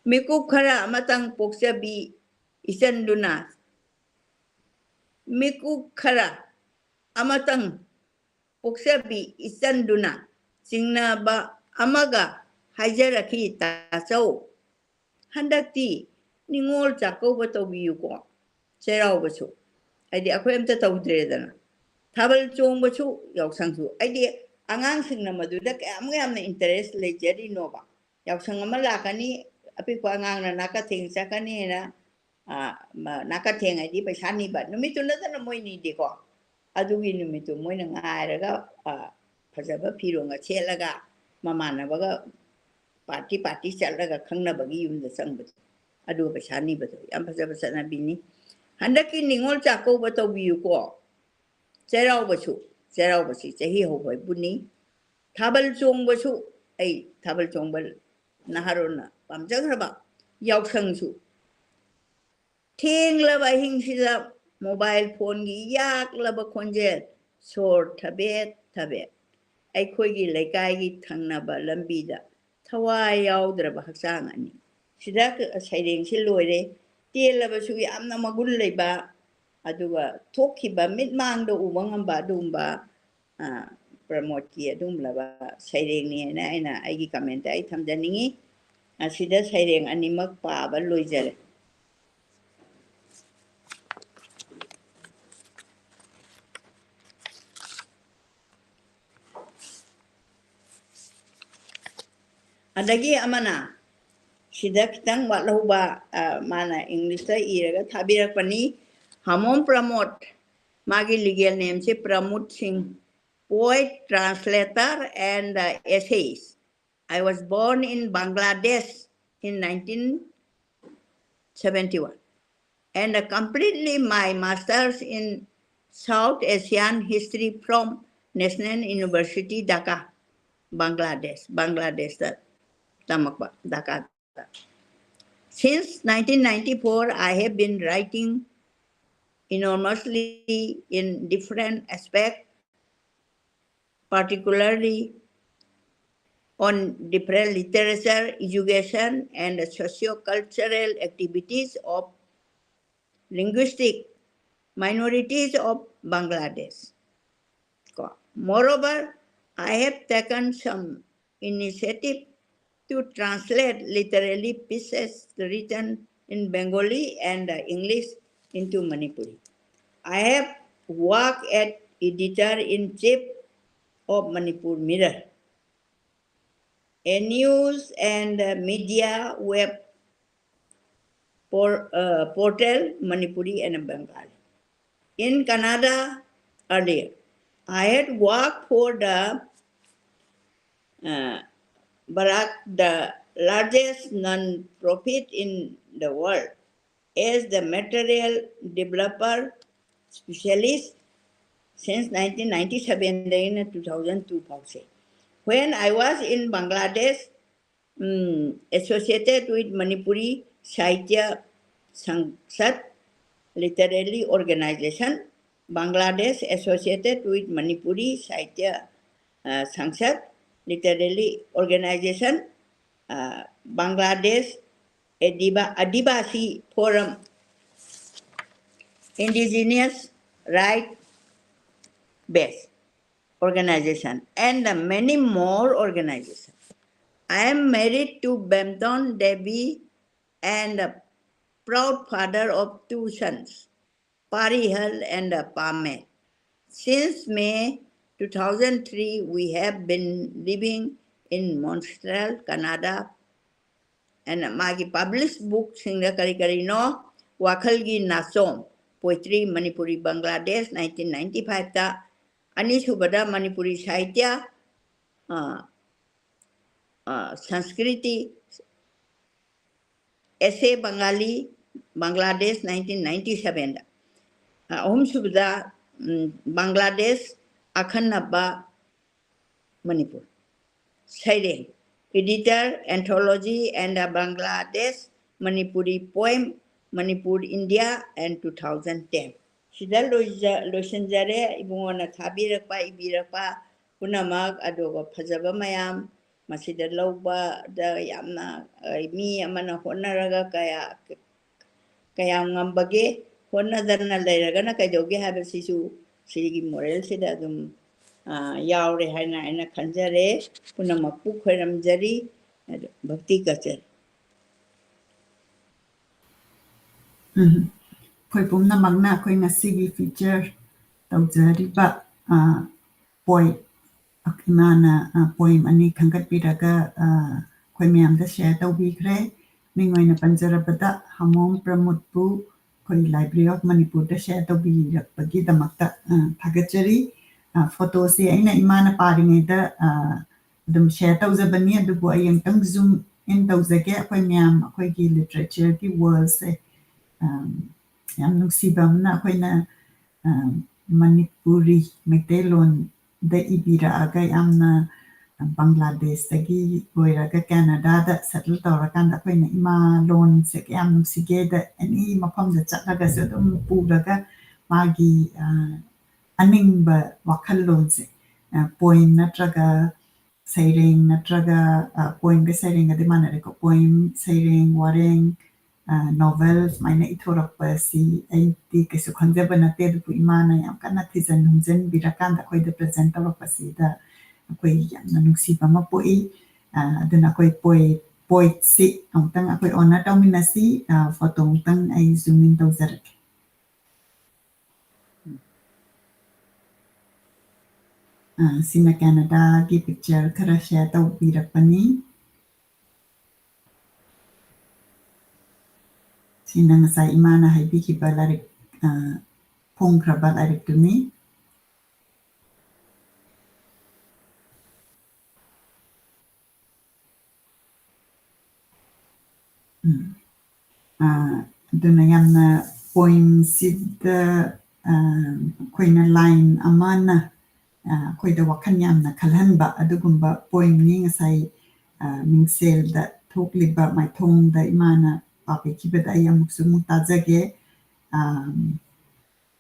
ꯃꯤꯀꯨꯞ ꯈꯔ ꯑꯃꯇꯪ ꯄꯣꯛꯆꯕꯤ ꯏꯆꯟꯗꯨꯅ, ꯃꯤꯀꯨꯞ ꯈꯔ ꯑꯃꯇꯪ ꯄꯣꯛꯆꯕꯤ ꯏꯆꯟꯗꯨꯅ ꯆꯤꯡꯅꯕ ꯑꯃꯒ ꯍꯥꯏꯖꯔꯛꯈꯤ, "ꯇꯥꯆꯧ, ꯍꯟꯗꯛꯇꯤ ꯅꯤꯉꯣꯜ ꯆꯥꯛꯀꯧꯕ ꯇꯧꯕꯤꯌꯨꯀꯣ, ꯆꯩꯔꯥꯎꯕꯁꯨ", ꯍꯥꯏꯗꯤ ꯑꯩꯈꯣꯏ ꯑꯝꯇ ꯇꯧꯗ꯭ꯔꯦꯗꯅ꯫ ꯊꯥꯕꯜ ꯆꯣꯡꯕꯁꯨ, ꯌꯥꯎꯁꯪꯁꯨ, ꯍꯥꯏꯗꯤ ꯑꯉꯥꯡꯁꯤꯡꯅ ꯃꯗꯨꯗ ꯀꯌꯥꯃꯨꯛ ꯌꯥꯝꯅ interest ꯂꯩꯖꯔꯤꯅꯣꯕ꯫ ꯌꯥꯎꯁꯪ ꯑꯃ ꯂꯥꯛꯀꯅꯤ, ꯑꯄꯤꯛꯄ ꯑꯉꯥꯡꯅ ꯅꯥꯀꯊꯦꯡ ꯆꯠꯀꯅꯤ ꯍꯥꯏꯅ, ꯑ, ꯃ-, ꯅꯥꯀꯊꯦꯡ ꯍꯥꯏꯗꯤ ꯄꯩꯁꯥ ꯅꯤꯕ ꯅꯨꯃꯤꯠꯇꯨ ꯅꯠꯇꯅ ꯃꯣꯏ ꯅꯤꯗꯦꯀꯣ꯫ ꯑꯗꯨꯒꯤ ꯅꯨꯃꯤꯠꯇꯨ ꯃꯣꯏꯅ ꯉꯥꯏꯔꯒ, ꯑ, ꯐꯖꯕ ꯐꯤꯔꯣꯜꯒ ꯁꯦꯠꯂꯒ ꯃꯃꯥꯟꯅꯕꯒ ꯄꯥꯔꯇꯤ ꯄꯥꯔꯇꯤ ꯆꯠꯂꯒ ꯈꯪꯅꯕꯒꯤ ꯌꯨꯝꯗ ꯆꯪꯕꯗꯣ, ꯑꯗꯨꯒ ꯄꯩꯁꯥ ꯅꯤꯕꯗꯣ ꯌꯥꯝ ꯐꯖ ꯐꯖꯅ ꯕꯤꯅꯤ꯫ ꯍꯟꯗꯛꯀꯤ ꯅꯤꯉꯣꯜ ꯆꯥꯛꯀꯧꯕ ꯇꯧꯕꯤꯌꯨꯀꯣ꯫ ꯆꯩꯔꯥꯎꯕꯁꯨ, ꯆꯩꯔꯥꯎꯕꯁꯤ ꯆꯍꯤ ꯍꯧꯕ ꯍꯥꯏꯕꯨꯅꯤ꯫ ꯊꯥꯕꯜ ꯆꯣꯡꯕꯁꯨ, ꯑꯩ ꯊꯥꯕꯜ ꯆꯣꯡꯕ ꯅꯍꯥꯔꯣꯜꯅ ꯄꯥꯝꯖꯈ꯭ꯔꯕ꯫ ꯌꯥꯎꯁꯪꯁꯨ꯫ ꯊꯦꯡꯂꯕ ꯑꯍꯤꯡꯁꯤꯗ ꯃꯣꯕꯥꯏꯜ ꯐꯣꯟꯒꯤ ꯌꯥꯛꯂꯕ ꯈꯣꯟꯖꯦꯜ, ꯁꯣꯔ ꯊꯕꯦꯠ ꯊꯕꯦꯠ꯫ ꯑꯩꯈꯣꯏꯒꯤ ꯂꯩꯀꯥꯏꯒꯤ ꯊꯪꯅꯕ ꯂꯝꯕꯤꯗ ꯊꯋꯥꯏ ꯌꯥꯎꯗ꯭ꯔꯕ ꯍꯛꯆꯥꯡ ꯑꯅꯤ꯫ ꯁꯤꯗ ꯁꯩꯔꯦꯡꯁꯤ ꯂꯣꯏꯔꯦ꯫ ꯇꯦꯜꯂꯕꯁꯨ ꯌꯥꯝꯅ ꯃꯒꯨꯟ ꯂꯩꯕ, ꯑꯗꯨꯒ ꯊꯣꯛꯈꯤꯕ ꯃꯤꯠꯃꯥꯡꯗ ꯎꯕ ꯉꯝꯕ ꯑꯗꯨꯒꯨꯝꯕ, ꯑ, ꯄ꯭ꯔꯃꯣꯗꯀꯤ ꯑꯗꯨꯒꯨꯝꯂꯕ ꯁꯩꯔꯦꯡꯅꯤ ꯍꯥꯏꯅ ꯑꯩꯅ ꯑꯩꯒꯤ ꯀꯃꯦꯟꯇ ꯑꯩ ꯊꯝꯖꯅꯤꯡꯉꯤ꯫ ꯑꯁꯤꯗ ꯁꯩꯔꯦꯡ ꯑꯅꯤꯃꯛ ꯄꯥꯕ ꯂꯣꯏꯖꯔꯦ꯫ ꯑꯗꯒꯤ ꯑꯃꯅ ꯁꯤꯗ ꯈꯤꯇꯪ ꯋꯥꯠꯍꯧꯕ, ꯑ, ꯃꯥꯅ ꯏꯪꯂꯤꯁꯇ ꯏꯔꯒ ꯊꯥꯕꯤꯔꯛꯄꯅꯤ꯫ ꯍꯥꯃꯣꯝ ꯄ꯭ꯔꯃꯣꯗ, ꯃꯥꯒꯤ ꯂꯤꯒꯦꯜ ꯅꯦꯝꯁꯦ ꯄ꯭ꯔꯃꯣꯗ ꯁꯤꯡ, poet, translator and, uh, essayist. I was born in Bangladesh in nineteen seventy-one and completely my master's in South Asian history from National University Dhaka, Bangladesh, ꯕꯪꯒ꯭ꯂꯥꯗꯦꯁꯇ ꯇꯝꯃꯛꯄ, ꯙꯥꯀꯥꯗ꯫ Since nineteen ninety-four, I have been writing enormously in different aspects, particularly on different literature, education, and socio-cultural activities of linguistic minorities of Bangladesh. Moreover, I have taken some initiative to translate literary pieces written in Bengali and, uh, English into Manipuri. I have worked as editor-in-chief of Manipur Mirror, a news and, uh, media web por-, uh, portal, Manipuri and Bengali. In Canada earlier, I had worked for the, uh, Barak, the largest non-profit in the world, as the material developer specialist since nineteen ninety-seven ꯗꯒꯤꯅ two thousand two ꯐꯥꯎꯁꯦ. When I was in Bangladesh, um, associated with Manipuri Sahitya Sangsad Literary Organization, Bangladesh, associated with Manipuri Sahitya uh, Sangsad Literary Organization, uh, Bangladesh Adiba-, Adivasi Forum, Indigenous Right Based Organization, and many more organizations. I am married to Bemton Devi and a proud father of two sons, Parihal and uh, Pamel. Since May two thousand three, we have been living in Montreal, Canada, and ꯃꯥꯒꯤ published book ꯁꯤꯡꯗ ꯀꯔꯤ ꯀꯔꯤꯅꯣ? ꯋꯥꯈꯜꯒꯤ ꯅꯥꯆꯣꯝ, Poetry, Manipuri, Bangladesh, nineteen ninety-five ꯇ, ꯑꯅꯤꯁꯨꯕꯗ ꯃꯅꯤꯄꯨꯔꯤ ꯁꯥꯍꯤꯇ꯭ꯌ, ꯑ, ꯑ, ꯁꯪꯁꯀ꯭ꯔꯤꯇꯤ, Essay Bengali, Bangladesh, nineteen ninety-seven ꯗ꯫ ꯑ, ꯑꯍꯨꯝꯁꯨꯕꯗ, ꯎꯝ, Bangladesh, ꯑꯈꯟꯅꯕ ꯃꯅꯤꯄꯨꯔ ꯁꯩꯔꯦꯡ, Editor, Anthology and a Bangladesh Manipuri Poem, Manipur, India, and two thousand ten꯫ ꯁꯤꯗ ꯂꯣꯏꯖ-, ꯂꯣꯏꯁꯤꯟꯖꯔꯦ꯫ ꯏꯕꯨꯡꯉꯣꯅ ꯊꯥꯕꯤꯔꯛꯄ, ꯏꯕꯤꯔꯛꯄ ꯄꯨꯝꯅꯃꯛ, ꯑꯗꯨꯒ ꯐꯖꯕ ꯃꯌꯥꯝ ꯃꯁꯤꯗ ꯂꯧꯕꯗ ꯌꯥꯝꯅ, ꯑ, ꯃꯤ ꯑꯃꯅ ꯍꯣꯠꯅꯔꯒ ꯀꯌꯥ, ꯀꯌꯥꯝ ꯉꯝꯕꯒꯦ, ꯍꯣꯠꯅꯗꯅ ꯂꯩꯔꯒꯅ ꯀꯩꯗꯧꯒꯦ ꯍꯥꯏꯕꯁꯤꯁꯨ ꯁꯤꯒꯤ moral ꯁꯤꯗ ꯑꯗꯨꯝ, ꯑ, ꯌꯥꯎꯔꯦ ꯍꯥꯏꯅ ꯑꯩꯅ ꯈꯟꯖꯔꯦ꯫ ꯄꯨꯝꯅꯃꯛꯄꯨ ꯈꯣꯏꯔꯝꯖꯔꯤ꯫ ꯑꯗꯨ ꯚꯛꯇꯤ ꯀꯠꯆꯔꯤ꯫ ꯎꯝ꯫ ꯑꯩꯈꯣꯏ ꯄꯨꯝꯅꯃꯛꯅ ꯑꯩꯈꯣꯏ ꯉꯁꯤꯒꯤ feature ꯇꯧꯖꯔꯤꯕ, ꯑ, poet, ꯏꯃꯥꯅ, ꯑ, poem ꯑꯅꯤ ꯈꯟꯒꯠꯄꯤꯔꯒ, ꯑ, ꯑꯩꯈꯣꯏ ꯃꯌꯥꯝꯗ share ꯇꯧꯕꯤꯈ꯭ꯔꯦ꯫ ꯃꯤꯡ ꯑꯣꯏꯅ ꯄꯟꯖꯔꯕꯗ ꯍꯥꯃꯣꯝ ꯄ꯭ꯔꯃꯣꯗꯄꯨ ꯑꯩꯈꯣꯏ Library of Manipurꯗ share ꯇꯧꯕꯤꯔꯛꯄꯒꯤꯗꯃꯛꯇ, ꯑ, ꯊꯥꯒꯠꯆꯔꯤ꯫ ꯑ, photoꯁꯦ ꯑꯩꯅ ꯏꯃꯥꯅ ꯄꯥꯔꯤꯉꯩꯗ, ꯑ, ꯑꯗꯨꯝ share ꯇꯧꯖꯕꯅꯤ, ꯑꯗꯨꯕꯨ ꯑꯩ ꯑꯃꯨꯛꯇꯪ zoom in ꯇꯧꯖꯒꯦ꯫ ꯑꯩꯈꯣꯏ ꯃꯌꯥꯝ ꯑꯩꯈꯣꯏꯒꯤ literature ꯒꯤ world ꯁꯦ, ꯑꯝ, ꯌꯥꯝ ꯅꯨꯡꯁꯤꯕ ꯑꯃꯅ ꯑꯩꯈꯣꯏꯅ, ꯑꯝ, ꯃꯅꯤꯄꯨꯔꯤ ꯃꯩꯇꯩꯂꯣꯟꯗ ꯏꯕꯤꯔꯛꯑꯒ ꯌꯥꯝꯅ ꯕꯪꯒ꯭ꯂꯥꯗꯦꯁꯇꯒꯤ ꯑꯣꯏꯔꯒ ꯀꯦꯅꯗꯥꯗ settle ꯇꯧꯔꯀꯥꯟꯗ ꯑꯩꯈꯣꯏꯅ ꯏꯃꯥ ꯂꯣꯟꯁꯦ ꯀꯌꯥꯝ ꯅꯨꯡꯁꯤꯒꯦꯗ any ꯃꯐꯝꯗ ꯆꯠꯂꯒꯁꯨ ꯑꯗꯨꯝ ꯄꯨꯔꯒ ꯃꯥꯒꯤ, ꯑ, ꯑꯅꯤꯡꯕ ꯋꯥꯈꯜꯂꯣꯟꯁꯦ, ꯑ, poem ꯅꯠꯇ꯭ꯔꯒ ꯁꯩꯔꯦꯡ ꯅꯠꯇ꯭ꯔꯒ, ꯑ, poem ꯒ ꯁꯩꯔꯦꯡꯒꯗꯤ ꯃꯥꯟꯅꯔꯦꯀꯣ꯫ Poem, ꯁꯩꯔꯦꯡ, ꯋꯥꯔꯦꯡ, ꯑ, novel ꯁꯨꯃꯥꯏꯅ ꯏꯊꯣꯔꯛꯄꯁꯤ ꯑꯩꯗꯤ ꯀꯩꯁꯨ ꯈꯪꯖꯕ ꯅꯠꯇꯦ, ꯑꯗꯨꯕꯨ ꯏꯃꯥꯅ ꯌꯥꯝ ꯀꯟꯅ ꯊꯤꯖꯤꯟ ꯍꯨꯝꯖꯤꯟꯕꯤꯔꯀꯥꯟꯗ ꯑꯩꯈꯣꯏꯗ present ꯇꯧꯔꯛꯄꯁꯤꯗ ꯑꯩꯈꯣꯏ ꯌꯥꯝꯅ ꯅꯨꯡꯁꯤꯕ ꯑꯃ ꯄꯣꯛꯏ꯫ ꯑ, ꯑꯗꯨꯅ ꯑꯩꯈꯣꯏ poet, poet ꯁꯤ ꯑꯃꯨꯛꯇꯪ ꯑꯩꯈꯣꯏ honour ꯇꯧꯃꯤꯟꯅꯁꯤ꯫ ꯑ, photo ꯑꯃꯨꯛꯇꯪ ꯑꯩ zoom in ꯇꯧꯖꯔꯛꯀꯦ꯫ ꯑ, ꯁꯤꯅ ꯀꯦꯅꯗꯥꯒꯤ picture ꯈꯔ share ꯇꯧꯕꯤꯔꯛꯄꯅꯤ꯫ ꯁꯤꯅ ꯉꯁꯥꯏ ꯏꯃꯥꯅ ꯍꯥꯏꯕꯤꯈꯤꯕ ꯂꯥꯏꯔꯤꯛ, ꯑ, ꯐꯣꯡꯈ꯭ꯔꯕ ꯂꯥꯏꯔꯤꯛꯇꯨꯅꯤ꯫ ꯎꯝ꯫ ꯑ, ꯑꯗꯨꯅ ꯌꯥꯝꯅ poem ꯁꯤꯗ, ꯑ, ꯑꯩꯈꯣꯏꯅ line ꯑꯃꯅ, ꯑ, ꯑꯩꯈꯣꯏꯗ ꯋꯥꯈꯜ ꯌꯥꯝꯅ ꯈꯜꯍꯟꯕ ꯑꯗꯨꯒꯨꯝꯕ poem ꯅꯤ꯫ ꯉꯁꯥꯏ, ꯑ, ꯃꯤꯡꯁꯦꯜꯗ ꯊꯣꯛꯂꯤꯕ ꯃꯥꯏꯊꯣꯡꯗ ꯏꯃꯥꯅ ꯄꯥꯕꯤꯈꯤꯕꯗ ꯑꯩ ꯑꯃꯨꯛꯁꯨ ꯑꯃꯨꯛ ꯇꯥꯖꯒꯦ꯫ ꯑ,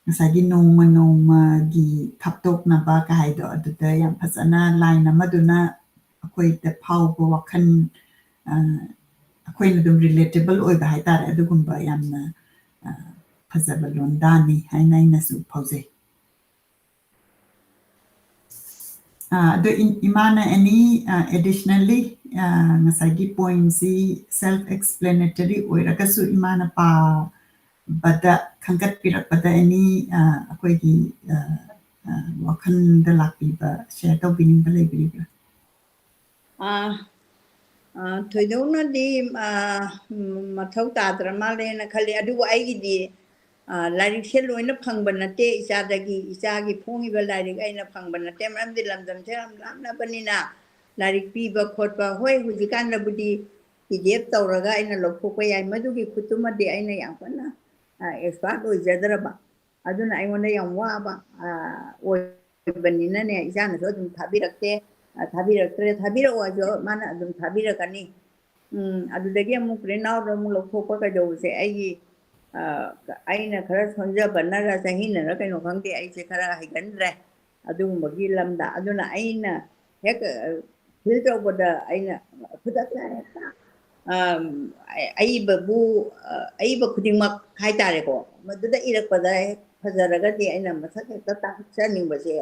ꯉꯁꯥꯏꯒꯤ ꯅꯣꯡꯃ ꯅꯣꯡꯃꯒꯤ ꯊꯥꯞꯇꯣꯛꯅꯕ ꯀꯥꯏꯗꯣ, ꯑꯗꯨꯗ ꯌꯥꯝ ꯐꯖꯅ line ꯑꯃꯗꯨꯅ ꯑꯩꯈꯣꯏꯗ ꯐꯥꯎꯕ ꯋꯥꯈꯜ, ꯑ, ꯑꯩꯈꯣꯏꯅ ꯑꯗꯨꯝ relatable ꯑꯣꯏꯕ ꯍꯥꯏꯇꯥꯔꯦ꯫ ꯑꯗꯨꯒꯨꯝꯕ ꯌꯥꯝꯅ, ꯑ, ꯐꯖꯕ ꯂꯣꯟꯗꯥꯅꯤ ꯍꯥꯏꯅ ꯑꯩꯅꯁꯨ ꯐꯥꯎꯖꯩ꯫ ꯑ, ꯑꯗꯣ ꯏꯟ-, ꯏꯃꯥꯅ any, ꯑ, additionally, ꯑ, ꯉꯁꯥꯏꯒꯤ poem ꯁꯤ self explanatory ꯑꯣꯏꯔꯒꯁꯨ ꯏꯃꯥꯅ ꯄꯥꯕꯗ ꯈꯟꯒꯠꯄꯤꯔꯛꯄꯗ any, ꯑ, ꯑꯩꯈꯣꯏꯒꯤ, ꯑ, ꯑ, ꯋꯥꯈꯜꯗ ꯂꯥꯛꯄꯤꯕ share ꯇꯧꯕꯤꯅꯤꯡꯕ ꯂꯩꯕꯤꯔꯤꯕ꯭ꯔꯥ? ꯑꯥ, ꯑꯥ, ꯊꯣꯏꯗꯣꯛꯅꯗꯤ, ꯑꯥ, ꯎꯝ, ꯃꯊꯧ ꯇꯥꯗ꯭ꯔ ꯃꯥꯜꯂꯦꯅ ꯈꯜꯂꯤ꯫ ꯑꯗꯨꯕꯨ ꯑꯩꯒꯤꯗꯤ, ꯑꯥ, ꯂꯥꯏꯔꯤꯛꯁꯦ ꯂꯣꯏꯅ ꯐꯪꯕ ꯅꯠꯇꯦ꯫ ꯏꯆꯥꯗꯒꯤ, ꯏꯆꯥꯒꯤ ꯐꯣꯡꯉꯤꯕ ꯂꯥꯏꯔꯤꯛ ꯑꯩꯅ ꯐꯪꯕ ꯅꯠꯇꯦ꯫ ꯃꯔꯝꯗꯤ ꯂꯝꯗꯝꯁꯦ ꯌꯥꯝ ꯂꯥꯞꯅꯕꯅꯤꯅ꯫ ꯂꯥꯏꯔꯤꯛ ꯄꯤꯕ ꯈꯣꯠꯄ, ꯍꯣꯏ, ꯍꯧꯖꯤꯛꯀꯥꯟꯗꯕꯨꯗꯤ PDF ꯇꯧꯔꯒ ꯑꯩꯅ ꯂꯧꯊꯣꯛꯄ ꯌꯥꯏ, ꯃꯗꯨꯒꯤ ꯈꯨꯠꯇꯨꯃꯗꯤ ꯑꯩꯅ ꯌꯥꯝ ꯀꯟꯅ expert ꯑꯣꯏꯖꯗ꯭ꯔꯕ, ꯑꯗꯨꯅ ꯑꯩꯉꯣꯟꯗ ꯌꯥꯝ ꯋꯥꯕ ꯑꯣꯏꯕꯅꯤꯅꯅꯦ, ꯏꯆꯥꯅꯁꯨ ꯑꯗꯨꯝ ꯊꯥꯕꯤꯔꯛꯇꯦ꯫ ꯊꯥꯕꯤꯔꯛꯇ꯭ꯔꯦ, ꯊꯥꯕꯤꯔꯛꯑꯣ ꯍꯥꯏꯁꯨ ꯃꯥꯅ ꯑꯗꯨꯝ ꯊꯥꯕꯤꯔꯛꯀꯅꯤ꯫ ꯎꯝ, ꯑꯗꯨꯗꯒꯤ ꯑꯃꯨꯛ print out ꯑꯃꯨꯛ ꯂꯧꯊꯣꯛꯄ ꯀꯩꯗꯧꯕꯁꯦ ꯑꯩꯒꯤ ꯑꯩꯅ ꯈꯔ ꯁꯣꯟꯖꯕꯅꯔ ꯆꯍꯤꯅꯔ ꯀꯩꯅꯣ ꯈꯪꯗꯦ, ꯑꯩꯁꯦ ꯈꯔ ꯍꯩꯒꯟꯗ꯭ꯔꯦ ꯑꯗꯨꯒꯨꯝꯕꯒꯤ ꯂꯝꯗ꯫ ꯑꯗꯨꯅ ꯑꯩꯅ ꯍꯦꯛ feel ꯇꯧꯕꯗ ꯑꯩꯅ ꯈꯨꯗꯛꯇ ꯍꯦꯛꯇ ꯑꯏꯕꯕꯨ, ꯑꯏꯕ ꯈꯨꯗꯤꯡꯃꯛ ꯍꯥꯏꯇꯥꯔꯦꯀꯣ, ꯃꯗꯨꯗ ꯏꯔꯛꯄꯗ ꯍꯦꯛ ꯐꯖꯔꯒꯗꯤ ꯑꯩꯅ ꯃꯁꯛ ꯍꯦꯛꯇ ꯇꯥꯛꯆꯅꯤꯡꯕꯁꯦ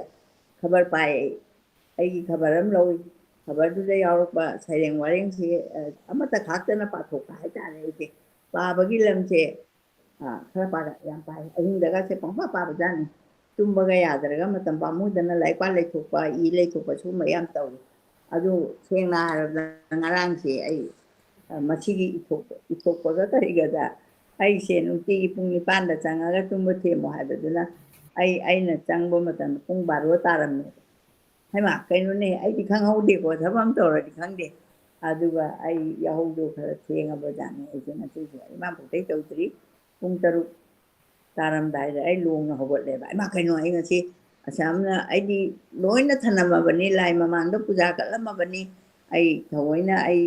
ꯈꯕꯔ ꯄꯥꯏ꯫ ꯑꯩꯒꯤ ꯈꯕꯔ ꯑꯃ ꯂꯧꯏ꯫ ꯈꯕꯔꯗꯨꯗ ꯌꯥꯎꯔꯛꯄ ꯁꯩꯔꯦꯡ ꯋꯥꯔꯦꯡꯁꯤ ꯑꯃꯠꯇ ꯈꯥꯛꯇꯅ ꯄꯥꯊꯣꯛꯄ ꯍꯥꯏꯇꯥꯔꯦ꯫ ꯑꯩꯁꯦ ꯄꯥꯕꯒꯤ ꯂꯝꯁꯦ ꯈꯔ ꯄꯥꯔꯛ ꯌꯥꯝ ꯄꯥꯏ꯫ ꯑꯍꯤꯡꯗꯒꯁꯦ ꯄꯪꯄꯥ ꯄꯥꯕꯖꯥꯠꯅꯤ꯫ ꯇꯨꯝꯕꯒ ꯌꯥꯗ꯭ꯔꯒ ꯃꯇꯝ ꯄꯥꯝꯃꯨꯗꯅ ꯂꯥꯏꯔꯤꯛ ꯄꯥ ꯂꯩꯊꯣꯛꯄ, ꯏ ꯂꯩꯊꯣꯛꯄ ꯁꯤꯒꯨꯝꯕ ꯌꯥꯝ ꯇꯧꯏ꯫ ꯑꯗꯨ ꯁꯦꯡꯅ ꯍꯥꯏꯔꯕꯗ ꯉꯔꯥꯡꯁꯦ ꯑꯩ ꯃꯁꯤꯒꯤ ꯏꯊꯣꯛꯄ, ꯏꯊꯣꯛꯄꯒ ꯀꯔꯤꯒꯗ ꯑꯩꯁꯦ ꯅꯨꯡꯇꯤꯒꯤ ꯄꯨꯡ ꯅꯤꯄꯥꯟꯗ ꯆꯪꯉꯒ ꯇꯨꯝꯕ ꯊꯦꯝꯃꯨ ꯍꯥꯏꯕꯗꯨꯅ ꯑꯩ, ꯑꯩꯅ ꯆꯪꯕ ꯃꯇꯝꯗ ꯄꯨꯡ ꯕꯥꯔꯣ ꯇꯥꯔꯝꯃꯦꯕ꯫ ꯍꯩꯃꯥ, ꯀꯩꯅꯣꯅꯦ, ꯑꯩꯗꯤ ꯈꯪꯍꯧꯗꯦꯀꯣ, ꯊꯕꯛ ꯑꯃ ꯇꯧꯔꯗꯤ ꯈꯪꯗꯦ꯫ ꯑꯗꯨꯒ ꯑꯩ ꯌꯥꯍꯧꯗꯣ ꯈꯔ ꯊꯦꯡꯉꯕꯖꯥꯠꯅꯤ꯫ ꯑꯩꯁꯦ ꯉꯁꯤꯁꯦ ꯏꯃꯥ ꯄꯣꯛꯇꯩ ꯇꯧꯗ꯭ꯔꯤ꯫ ꯄꯨꯡ ꯇꯔꯨꯛ ꯇꯥꯔꯝꯗꯥꯏꯗ ꯑꯩ ꯂꯣꯡꯅ ꯍꯧꯒꯠꯂꯦꯕ꯫ ꯏꯃꯥ, ꯀꯩꯅꯣ, ꯑꯩ ꯉꯁꯤ ꯑꯁꯥꯝꯅ ꯑꯩꯗꯤ ꯂꯣꯏꯅ ꯊꯅꯝꯃꯕꯅꯤ, ꯂꯥꯏ ꯃꯃꯥꯡꯗ ꯄꯨꯖꯥ ꯀꯠꯂꯝꯃꯕꯅꯤ꯫ ꯑꯩ ꯊꯑꯣꯏꯅ ꯑꯩ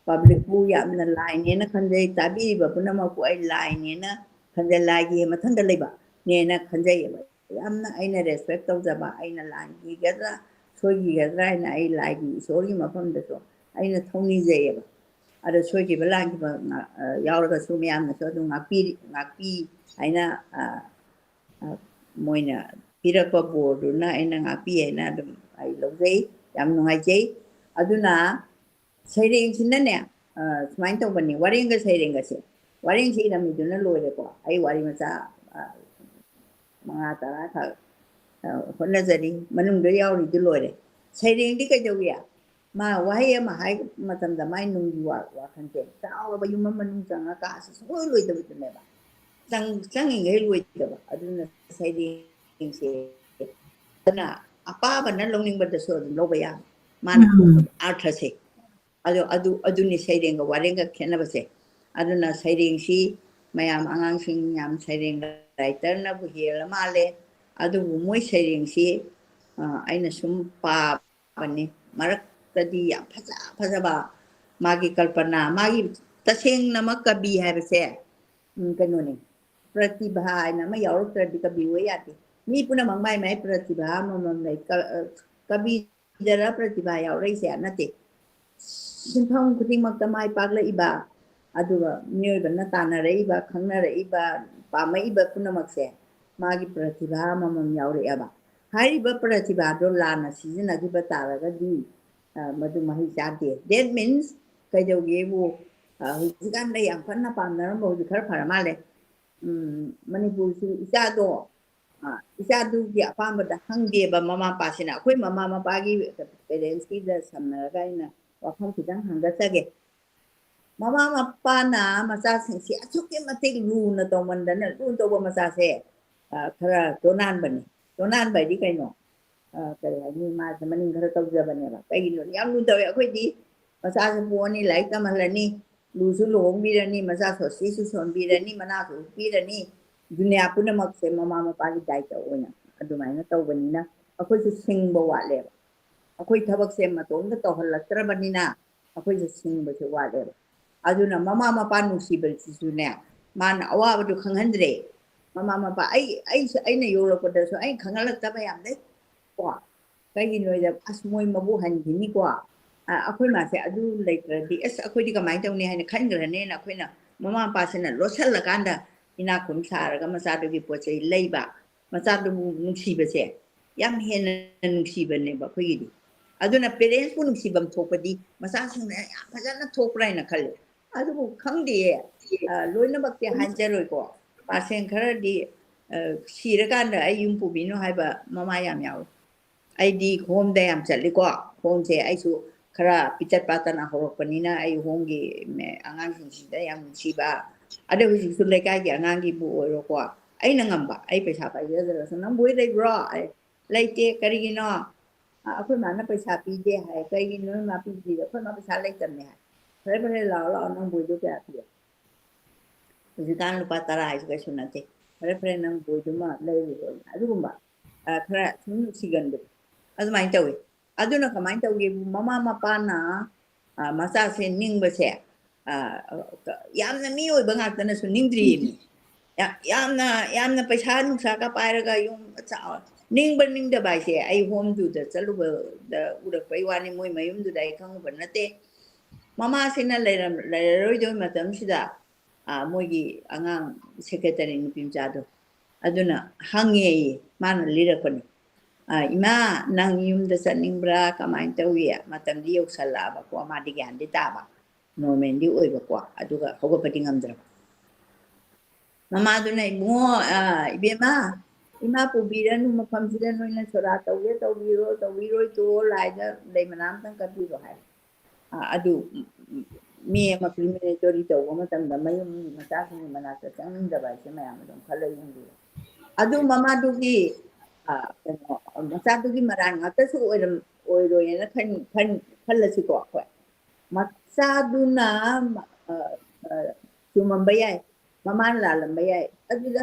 publicꯄꯨ ꯌꯥꯝꯅ ꯂꯥꯏꯅꯦꯅ ꯈꯟꯖꯩ, ꯇꯥꯕꯤꯔꯤꯕ ꯄꯨꯝꯅꯃꯛꯄꯨ ꯑꯩ ꯂꯥꯏꯅꯦꯅ ꯈꯟꯖꯩ, ꯂꯥꯏꯒꯤ ꯃꯊꯪꯗ ꯂꯩꯕꯅꯦꯅ ꯈꯟꯖꯩꯌꯦꯕ꯫ ꯌꯥꯝꯅ ꯑꯩꯅ respect ꯇꯧꯖꯕ, ꯑꯩꯅ ꯂꯥꯟꯈꯤꯒꯗ꯭ꯔꯥ ꯁꯣꯏꯈꯤꯒꯗ꯭ꯔꯥ ꯍꯥꯏꯅ ꯑꯩ ꯂꯥꯏꯒꯤ ꯏꯁꯣꯔꯒꯤ ꯃꯐꯝꯗꯁꯨ ꯑꯩꯅ ꯊꯧꯅꯤꯖꯩꯌꯦꯕ꯫ ꯑꯗꯣ ꯁꯣꯏꯈꯤꯕ ꯂꯥꯟꯈꯤꯕ ꯌꯥꯎꯔꯒꯁꯨ ꯃꯌꯥꯝꯅꯁꯨ ꯑꯗꯨꯝ ꯉꯥꯛꯄꯤ, ꯉꯥꯛꯄꯤ ꯍꯥꯏꯅ ꯃꯣꯏꯅ ꯄꯤꯔꯛꯄ ꯕꯣꯔꯗꯨꯅ ꯑꯩꯅ ꯉꯥꯛꯄꯤ ꯍꯥꯏꯅ ꯑꯗꯨꯝ ꯑꯩ ꯂꯧꯖꯩ꯫ ꯌꯥꯝ ꯅꯨꯡꯉꯥꯏꯖꯩ꯫ ꯑꯗꯨꯅ ꯁꯩꯔꯦꯡꯁꯤꯅꯅꯦ, ꯁꯨꯃꯥꯏꯅ ꯇꯧꯕꯅꯤ, ꯋꯥꯔꯦꯡꯒ ꯁꯩꯔꯦꯡꯒꯁꯦ꯫ ꯋꯥꯔꯦꯡꯁꯦ ꯏꯔꯝꯃꯤꯗꯨꯅ ꯂꯣꯏꯔꯦꯀꯣ꯫ ꯑꯩ ꯋꯥꯔꯤ ꯃꯆꯥ ꯃꯉꯥ ꯇꯔꯥ ꯈꯛ ꯍꯣꯠꯅꯖꯔꯤ, ꯃꯅꯨꯡꯗ ꯌꯥꯎꯔꯤꯗꯨ ꯂꯣꯏꯔꯦ꯫ ꯁꯩꯔꯦꯡꯗꯤ ꯀꯩꯗꯧꯏ? ꯃꯥ ꯋꯥꯍꯩ ꯑꯃ ꯍꯥꯏ ꯃꯇꯝꯗ ꯃꯥꯏ ꯅꯨꯡꯒꯤ ꯋꯥꯈꯜꯁꯦ ꯆꯥꯎꯔꯕ ꯌꯨꯝ ꯑꯃ ꯃꯅꯨꯡ ꯆꯪꯉꯒ ꯀꯥꯁꯦ ꯁꯨꯡꯂꯣꯏ ꯂꯣꯏꯗꯕꯗꯨꯅꯦꯕ꯫ ꯆꯪ-, ꯆꯪꯉꯤꯉꯩ ꯂꯣꯏꯗꯕ꯫ ꯑꯗꯨꯅ ꯁꯩꯔꯦꯡꯁꯦ ꯑꯗꯨꯅ ꯑꯄꯥꯕꯅ ꯂꯧꯅꯤꯡꯕꯗꯁꯨ ꯑꯗꯨꯝ ꯂꯧꯕ ꯌꯥꯕ꯫ ꯃꯥꯅ ꯎꯝ꯫ ꯑꯥꯔꯊꯁꯦ꯫ ꯑꯗꯣ ꯑꯗꯨ, ꯑꯗꯨꯅꯤ ꯁꯩꯔꯦꯡꯒ ꯋꯥꯔꯦꯡꯒ ꯈꯦꯠꯅꯕꯁꯦ꯫ ꯑꯗꯨꯅ ꯁꯩꯔꯦꯡꯁꯤ ꯃꯌꯥꯝ ꯑꯉꯥꯡꯁꯤꯡ ꯌꯥꯝ ꯁꯩꯔꯦꯡ writerꯅꯕꯨ ꯍꯦꯜꯂ ꯃꯥꯜꯂꯦ꯫ ꯑꯗꯨꯕꯨ ꯃꯣꯏ ꯁꯩꯔꯦꯡꯁꯤ, ꯑ, ꯑꯩꯅ ꯁꯨꯝ ꯄꯥꯕꯅꯤ꯫ ꯃꯔꯛꯇꯗꯤ ꯌꯥꯝ ꯐꯖ ꯐꯖꯕ ꯃꯥꯒꯤ ꯀꯜꯄꯅꯥ, ꯃꯥꯒꯤ ꯇꯁꯦꯡꯅꯃꯛ ꯀꯕꯤ ꯍꯥꯏꯕꯁꯦ, ꯎꯝ, ꯀꯩꯅꯣꯅꯦ, ꯄ꯭ꯔꯇꯤꯚꯥ ꯍꯥꯏꯅ ꯑꯃ ꯌꯥꯎꯔꯛꯇ꯭ꯔꯗꯤ ꯀꯕꯤ ꯑꯣꯏ ꯌꯥꯗꯦ꯫ ꯃꯤ ꯄꯨꯝꯅꯃꯛ ꯃꯥꯏ ꯃꯥꯏ ꯄ꯭ꯔꯇꯤꯚꯥ ꯑꯃꯃꯝ ꯂꯩ꯫ ꯀ-, ꯑ, ꯀꯕꯤꯗꯔ ꯄ꯭ꯔꯇꯤꯚꯥ ꯌꯥꯎꯔꯛꯏꯁꯦ? ꯅꯠꯇꯦ꯫ ꯁꯤꯟꯐꯝ ꯈꯨꯗꯤꯡꯃꯛꯇ ꯃꯥꯏ ꯄꯥꯛꯂꯛꯏꯕ, ꯑꯗꯨꯒ ꯃꯤꯑꯣꯏꯕꯅ ꯇꯥꯟꯅꯔꯛꯏꯕ, ꯈꯪꯅꯔꯛꯏꯕ, ꯄꯥꯝꯃꯛꯏꯕ ꯄꯨꯝꯅꯃꯛꯁꯦ ꯃꯥꯒꯤ ꯄ꯭ꯔꯇꯤꯚꯥ ꯑꯃꯃꯝ ꯌꯥꯎꯔꯛꯑꯦꯕ꯫ ꯍꯥꯏꯔꯤꯕ ꯄ꯭ꯔꯇꯤꯚꯥꯗꯣ ꯂꯥꯟꯅ ꯁꯤꯖꯤꯟꯅꯈꯤꯕ ꯇꯥꯔꯒꯗꯤ, ꯑ, ꯃꯗꯨ ꯃꯍꯩ ꯆꯥꯗꯦ꯫ That means ꯀꯩꯗꯧꯒꯦꯕꯨ, ꯑ, ꯍꯧꯖꯤꯛꯀꯥꯟꯗ ꯌꯥꯝ ꯀꯟꯅ ꯄꯥꯝꯅꯔꯝꯕ, ꯍꯧꯖꯤꯛ ꯈꯔ ꯐꯔ ꯃꯥꯜꯂꯦ꯫ ꯎꯝ, ꯃꯅꯤꯄꯨꯔꯁꯤ ꯏꯆꯥꯗꯣ, ꯑ, ꯏꯆꯥꯗꯨꯒꯤ ꯑꯄꯥꯝꯕꯗ ꯍꯪꯗꯦꯕ ꯃꯃꯥ ꯃꯄꯥꯁꯤꯅ꯫ ꯑꯩꯈꯣꯏ ꯃꯃꯥ ꯃꯄꯥꯒꯤ, parentsꯀꯤꯗ ꯁꯝꯅꯔꯒ ꯑꯩꯅ ꯋꯥꯐꯝ ꯈꯤꯇꯪ ꯍꯪꯒꯠꯆꯒꯦ꯫ ꯃꯃꯥ ꯃꯄꯥꯅ ꯃꯆꯥꯁꯤꯡꯁꯤ ꯑꯁꯨꯛꯀꯤ ꯃꯇꯤꯛ ꯂꯨꯅ ꯇꯧꯃꯟꯗꯅ, ꯂꯨꯅ ꯇꯧꯕ ꯃꯆꯥꯁꯦ, ꯑ, ꯈꯔ ꯇꯣꯅꯥꯟꯕꯅꯤ꯫ ꯇꯣꯅꯥꯟꯕ ꯍꯥꯏꯗꯤ ꯀꯩꯅꯣ? ꯑ, ꯀꯔꯤ ꯍꯥꯏꯅꯤ? ꯃꯥꯁꯦ ꯃꯅꯤꯡ ꯈꯔ ꯇꯧꯖꯕꯅꯦꯕ꯫ ꯀꯩꯒꯤꯅꯣ? ꯌꯥꯝ ꯂꯨꯅ ꯇꯧꯋꯦ꯫ ꯑꯩꯈꯣꯏꯗꯤ ꯃꯆꯥꯁꯦ ꯄꯣꯛꯑꯅꯤ, ꯂꯥꯏꯔꯤꯛ ꯇꯝꯍꯜꯂꯅꯤ, ꯂꯨꯁꯨ ꯂꯨꯍꯣꯡꯕꯤꯔꯅꯤ, ꯃꯆꯥ ꯁꯣꯁꯤꯁꯨ ꯁꯣꯟꯕꯤꯔꯅꯤ, ꯃꯅꯥꯁꯨ ꯍꯨꯠꯄꯤꯔꯅꯤ꯫ ꯗꯨꯅꯤꯌꯥ ꯄꯨꯝꯅꯃꯛꯁꯦ ꯃꯃꯥ ꯃꯄꯥꯒꯤ ꯗꯥꯏꯇ ꯑꯣꯏꯅ ꯑꯗꯨꯃꯥꯏꯅ ꯇꯧꯕꯅꯤꯅ ꯑꯩꯈꯣꯏꯁꯨ ꯁꯤꯡꯕ ꯋꯥꯠꯂꯦꯕ꯫ ꯑꯩꯈꯣꯏ ꯊꯕꯛꯁꯦ ꯃꯇꯣꯝꯇ ꯇꯧꯍꯜꯂꯛꯇ꯭ꯔꯕꯅꯤꯅ ꯑꯩꯈꯣꯏꯁꯨ ꯁꯤꯡꯕꯁꯦ ꯋꯥꯠꯂꯦꯕ꯫ ꯑꯗꯨꯅ ꯃꯃꯥ ꯃꯄꯥ ꯅꯨꯡꯁꯤꯕꯁꯤꯁꯨꯅꯦ, ꯃꯥꯅ ꯑꯋꯥꯕꯗꯨ ꯈꯪꯍꯟꯗ꯭ꯔꯦ꯫ ꯃꯃꯥ ꯃꯄꯥ, ꯑꯩ, ꯑꯩꯁꯨ, ꯑꯩꯅ ꯌꯣꯛꯂꯛꯄꯗꯁꯨ ꯑꯩ ꯈꯪꯍꯜꯂꯛꯇꯕ ꯌꯥꯝ ꯂꯩ ꯀꯣ꯫ ꯀꯩꯒꯤꯅꯣꯗ, "ꯑꯁ, ꯃꯣꯏ ꯃꯕꯨꯛ ꯍꯟꯈꯤꯅꯤꯀꯣ, ꯑ, ꯑꯩꯈꯣꯏ ꯃꯥꯁꯦ ꯑꯗꯨ ꯂꯩꯇ꯭ꯔꯗꯤ, ꯑꯁ, ꯑꯩꯈꯣꯏꯗꯤ ꯀꯃꯥꯏꯅ ꯇꯧꯅꯤ?" ꯍꯥꯏꯅ ꯈꯟꯈ꯭ꯔꯅꯦꯅ ꯑꯩꯈꯣꯏꯅ ꯃꯃꯥ ꯃꯄꯥꯁꯤꯅ ꯂꯣꯠꯁꯤꯜꯂꯀꯥꯟꯗ ꯏꯅꯥꯛ ꯈꯨꯟ ꯁꯥꯔꯒ ꯃꯆꯥꯗꯨꯒꯤ ꯄꯣꯠ ꯆꯩ ꯂꯩꯕ, ꯃꯆꯥꯗꯨꯕꯨ ꯅꯨꯡꯁꯤꯕꯁꯦ ꯌꯥꯝ ꯍꯦꯟꯅ ꯅꯨꯡꯁꯤꯕꯅꯦꯕ ꯑꯩꯈꯣꯏꯒꯤꯗꯤ꯫ ꯑꯗꯨꯅ parentsꯄꯨ ꯅꯨꯡꯁꯤꯐꯝ ꯊꯣꯛꯄꯗꯤ ꯃꯆꯥꯁꯤꯡꯅ ꯌꯥꯝ ꯐꯖꯅ ꯊꯣꯛꯄ꯭ꯔꯥ ꯍꯥꯏꯅ ꯈꯜꯂꯦ꯫ ꯑꯗꯨꯕꯨ ꯈꯪꯗꯦꯌꯦ, ꯑ, ꯂꯣꯏꯅꯃꯛꯇꯤ ꯍꯥꯏꯖꯔꯣꯏꯀꯣ꯫ Percent ꯈꯔꯗꯤ, ꯑ, ꯁꯤꯔꯀꯥꯟꯗ ꯑꯩ ꯌꯨꯝ ꯄꯨꯕꯤꯅꯨ ꯍꯥꯏꯕ ꯃꯃꯥ ꯌꯥꯝ ꯌꯥꯎꯋꯤ꯫ ꯑꯩꯗꯤ homeꯗ ꯌꯥꯝ ꯆꯠꯂꯤꯀꯣ꯫ Homeꯁꯦ ꯑꯩꯁꯨ ꯈꯔ ꯄꯤꯆꯠ ꯄꯥꯇꯅ ꯍꯧꯔꯛꯄꯅꯤꯅ ꯑꯩ homeꯒꯤ ꯃꯦ-, ꯑꯉꯥꯡꯁꯤꯡꯁꯤꯗ ꯌꯥꯝ ꯅꯨꯡꯁꯤꯕ꯫ ꯑꯗꯩ ꯍꯧꯖꯤꯛꯁꯨ ꯂꯩꯀꯥꯏꯒꯤ ꯑꯉꯥꯡꯒꯤꯕꯨ ꯑꯣꯏꯔꯣꯀꯣ꯫ ꯑꯩꯅ ꯉꯝꯕ, ꯑꯩ ꯄꯩꯁꯥ ꯄꯥꯏꯖꯗ꯭ꯔꯁꯨ, "ꯅꯪ ꯕꯣꯏ ꯂꯩꯕ꯭ꯔꯣ?" ꯑꯩ, "ꯂꯩꯇꯦ꯫ ꯀꯔꯤꯒꯤꯅꯣ?" ꯑ, "ꯑꯩꯈꯣꯏ ꯃꯥꯅ ꯄꯩꯁꯥ ꯄꯤꯗꯦ" ꯍꯥꯏ꯫ "ꯀꯩꯒꯤꯅꯣ ꯅꯣꯏ ꯃꯥ ꯄꯤꯗ꯭ꯔꯤꯗꯣ?" "ꯑꯩꯈꯣꯏ ꯃꯥ ꯄꯩꯁꯥ ꯂꯩꯇꯕꯅꯦ" ꯍꯥꯏ꯫ "ꯐꯔꯦ, ꯐꯔꯦ, ꯂꯥꯛꯑꯣ, ꯂꯥꯛꯑꯣ, ꯅꯪ ꯕꯣꯏꯗꯣ ꯀꯌꯥ ꯄꯤꯌꯣ?" ꯍꯧꯖꯤꯛꯀꯥꯟ ꯂꯨꯄꯥ ꯇꯔꯥ ꯍꯥꯏꯁꯤ ꯀꯩꯁꯨ ꯅꯠꯇꯦ꯫ "ꯐꯔꯦ, ꯐꯔꯦ, ꯅꯪ ꯕꯣꯏꯗꯨꯃ ꯂꯩꯔꯨꯔꯣ"꯫ ꯑꯗꯨꯒꯨꯝꯕ, ꯑ, ꯈꯔ ꯁꯨꯝ ꯅꯨꯡꯁꯤꯒꯟꯕꯗꯣ ꯑꯗꯨꯃꯥꯏꯅ ꯇꯧꯋꯤ꯫ ꯑꯗꯨꯅ ꯀꯃꯥꯏꯅ ꯇꯧꯒꯦꯕꯨ, ꯃꯃꯥ ꯃꯄꯥꯅ, ꯑ, ꯃꯆꯥꯁꯦ ꯅꯤꯡꯕꯁꯦ, ꯑ, ꯌꯥꯝꯅ ꯃꯤ ꯑꯣꯏꯕ ꯉꯥꯛꯇꯅꯁꯨ ꯅꯤꯡꯗ꯭ꯔꯤꯅꯤ꯫ ꯌꯥ-, ꯌꯥꯝꯅ, ꯌꯥꯝꯅ ꯄꯩꯁꯥ ꯅꯨꯡꯁꯥꯒ ꯄꯥꯏꯔꯒ ꯌꯨꯝ ꯆꯥꯎ-, ꯅꯤꯡꯕ ꯅꯤꯡꯗꯕ ꯍꯥꯏꯁꯦ, ꯑꯩ home tour ꯗ ꯆꯠꯂꯨꯕꯗ ꯎꯔꯛꯄꯩ ꯋꯥꯅꯤ, ꯃꯣꯏ ꯃꯌꯨꯝꯗꯨꯗ ꯑꯩ ꯈꯪꯉꯨꯕ ꯅꯠꯇꯦ꯫ ꯃꯃꯥꯁꯤꯅ ꯂꯩꯔꯝ-, ꯂꯩꯔꯔꯣꯏꯗꯕ ꯃꯇꯝꯁꯤꯗ, ꯑ, ꯃꯣꯏꯒꯤ ꯑꯉꯥꯡ secretary ꯅꯨꯄꯤ ꯃꯆꯥꯗꯣ, ꯑꯗꯨꯅ ꯍꯪꯉꯦꯌꯦ, ꯃꯥꯅ ꯂꯤꯔꯛꯄꯅꯤ꯫ "ꯑ, ꯏꯃꯥ, ꯅꯪ ꯌꯨꯝꯗ ꯆꯠꯅꯤꯡꯕ꯭ꯔꯥ? ꯀꯃꯥꯏꯅ ꯇꯧꯏ?" ꯃꯇꯝꯗꯤ ꯌꯧꯁꯜꯂꯛꯑꯕꯀꯣ, ꯃꯥꯗꯤ ꯒ꯭ꯌꯥꯟꯗꯤ ꯇꯥꯕ, normal ꯗꯤ ꯑꯣꯏꯕꯀꯣ, ꯑꯗꯨꯒ ꯍꯧꯒꯠꯄꯗꯤ ꯉꯝꯗ꯭ꯔꯕ꯫ ꯃꯃꯥꯗꯨꯅ, "ꯏꯕꯨꯡꯉꯣ, ꯑ, ꯏꯕꯦꯝꯃ, ꯏꯃꯥ ꯄꯨꯕꯤꯔꯅꯨ, ꯃꯐꯝꯁꯤꯗ ꯅꯣꯏꯅ ꯁꯣꯔꯥ ꯇꯧꯒꯦ ꯇꯧꯕꯤꯔꯣ, ꯇꯧꯕꯤꯔꯣꯏ ꯇꯣꯛꯑꯣ, ꯂꯥꯏꯗ ꯂꯩ ꯃꯅꯥ ꯑꯝꯇꯪ ꯀꯠꯄꯤꯔꯣ" ꯍꯥꯏ꯫ ꯑ, ꯑꯗꯨ, ꯎꯝ, ꯎꯝ, ꯃꯤ ꯑꯃ crematory ꯇꯧꯕ ꯃꯇꯝꯗ ꯃꯌꯨꯝ ꯃꯆꯥꯁꯤꯡꯒꯤ ꯃꯅꯥꯛꯇ ꯆꯪꯅꯤꯡꯗꯕ ꯍꯥꯏꯁꯦ ꯃꯌꯥꯝ ꯑꯗꯨꯝ ꯈꯜꯂ ꯌꯦꯡꯕꯤꯌꯨ꯫ ꯑꯗꯨ ꯃꯃꯥꯗꯨꯒꯤ, ꯑ, ꯀꯩꯅꯣ, ꯃꯆꯥꯗꯨꯒꯤ ꯃꯔꯥꯟ ꯉꯥꯛꯇꯁꯨ ꯑꯣꯏꯔꯝ-, ꯑꯣꯏꯔꯣꯏꯅ ꯈꯟ-, ꯈꯟ-, ꯈꯜꯂꯁꯤꯀꯣ ꯑꯩꯈꯣꯏ꯫ ꯃꯆꯥꯗꯨꯅ, ꯑ, ꯑ, ꯆꯨꯝꯃꯝꯕ ꯌꯥꯏ, ꯃꯃꯥꯅ ꯂꯥꯜꯂꯝꯕ ꯌꯥꯏ꯫ ꯑꯗꯨꯗ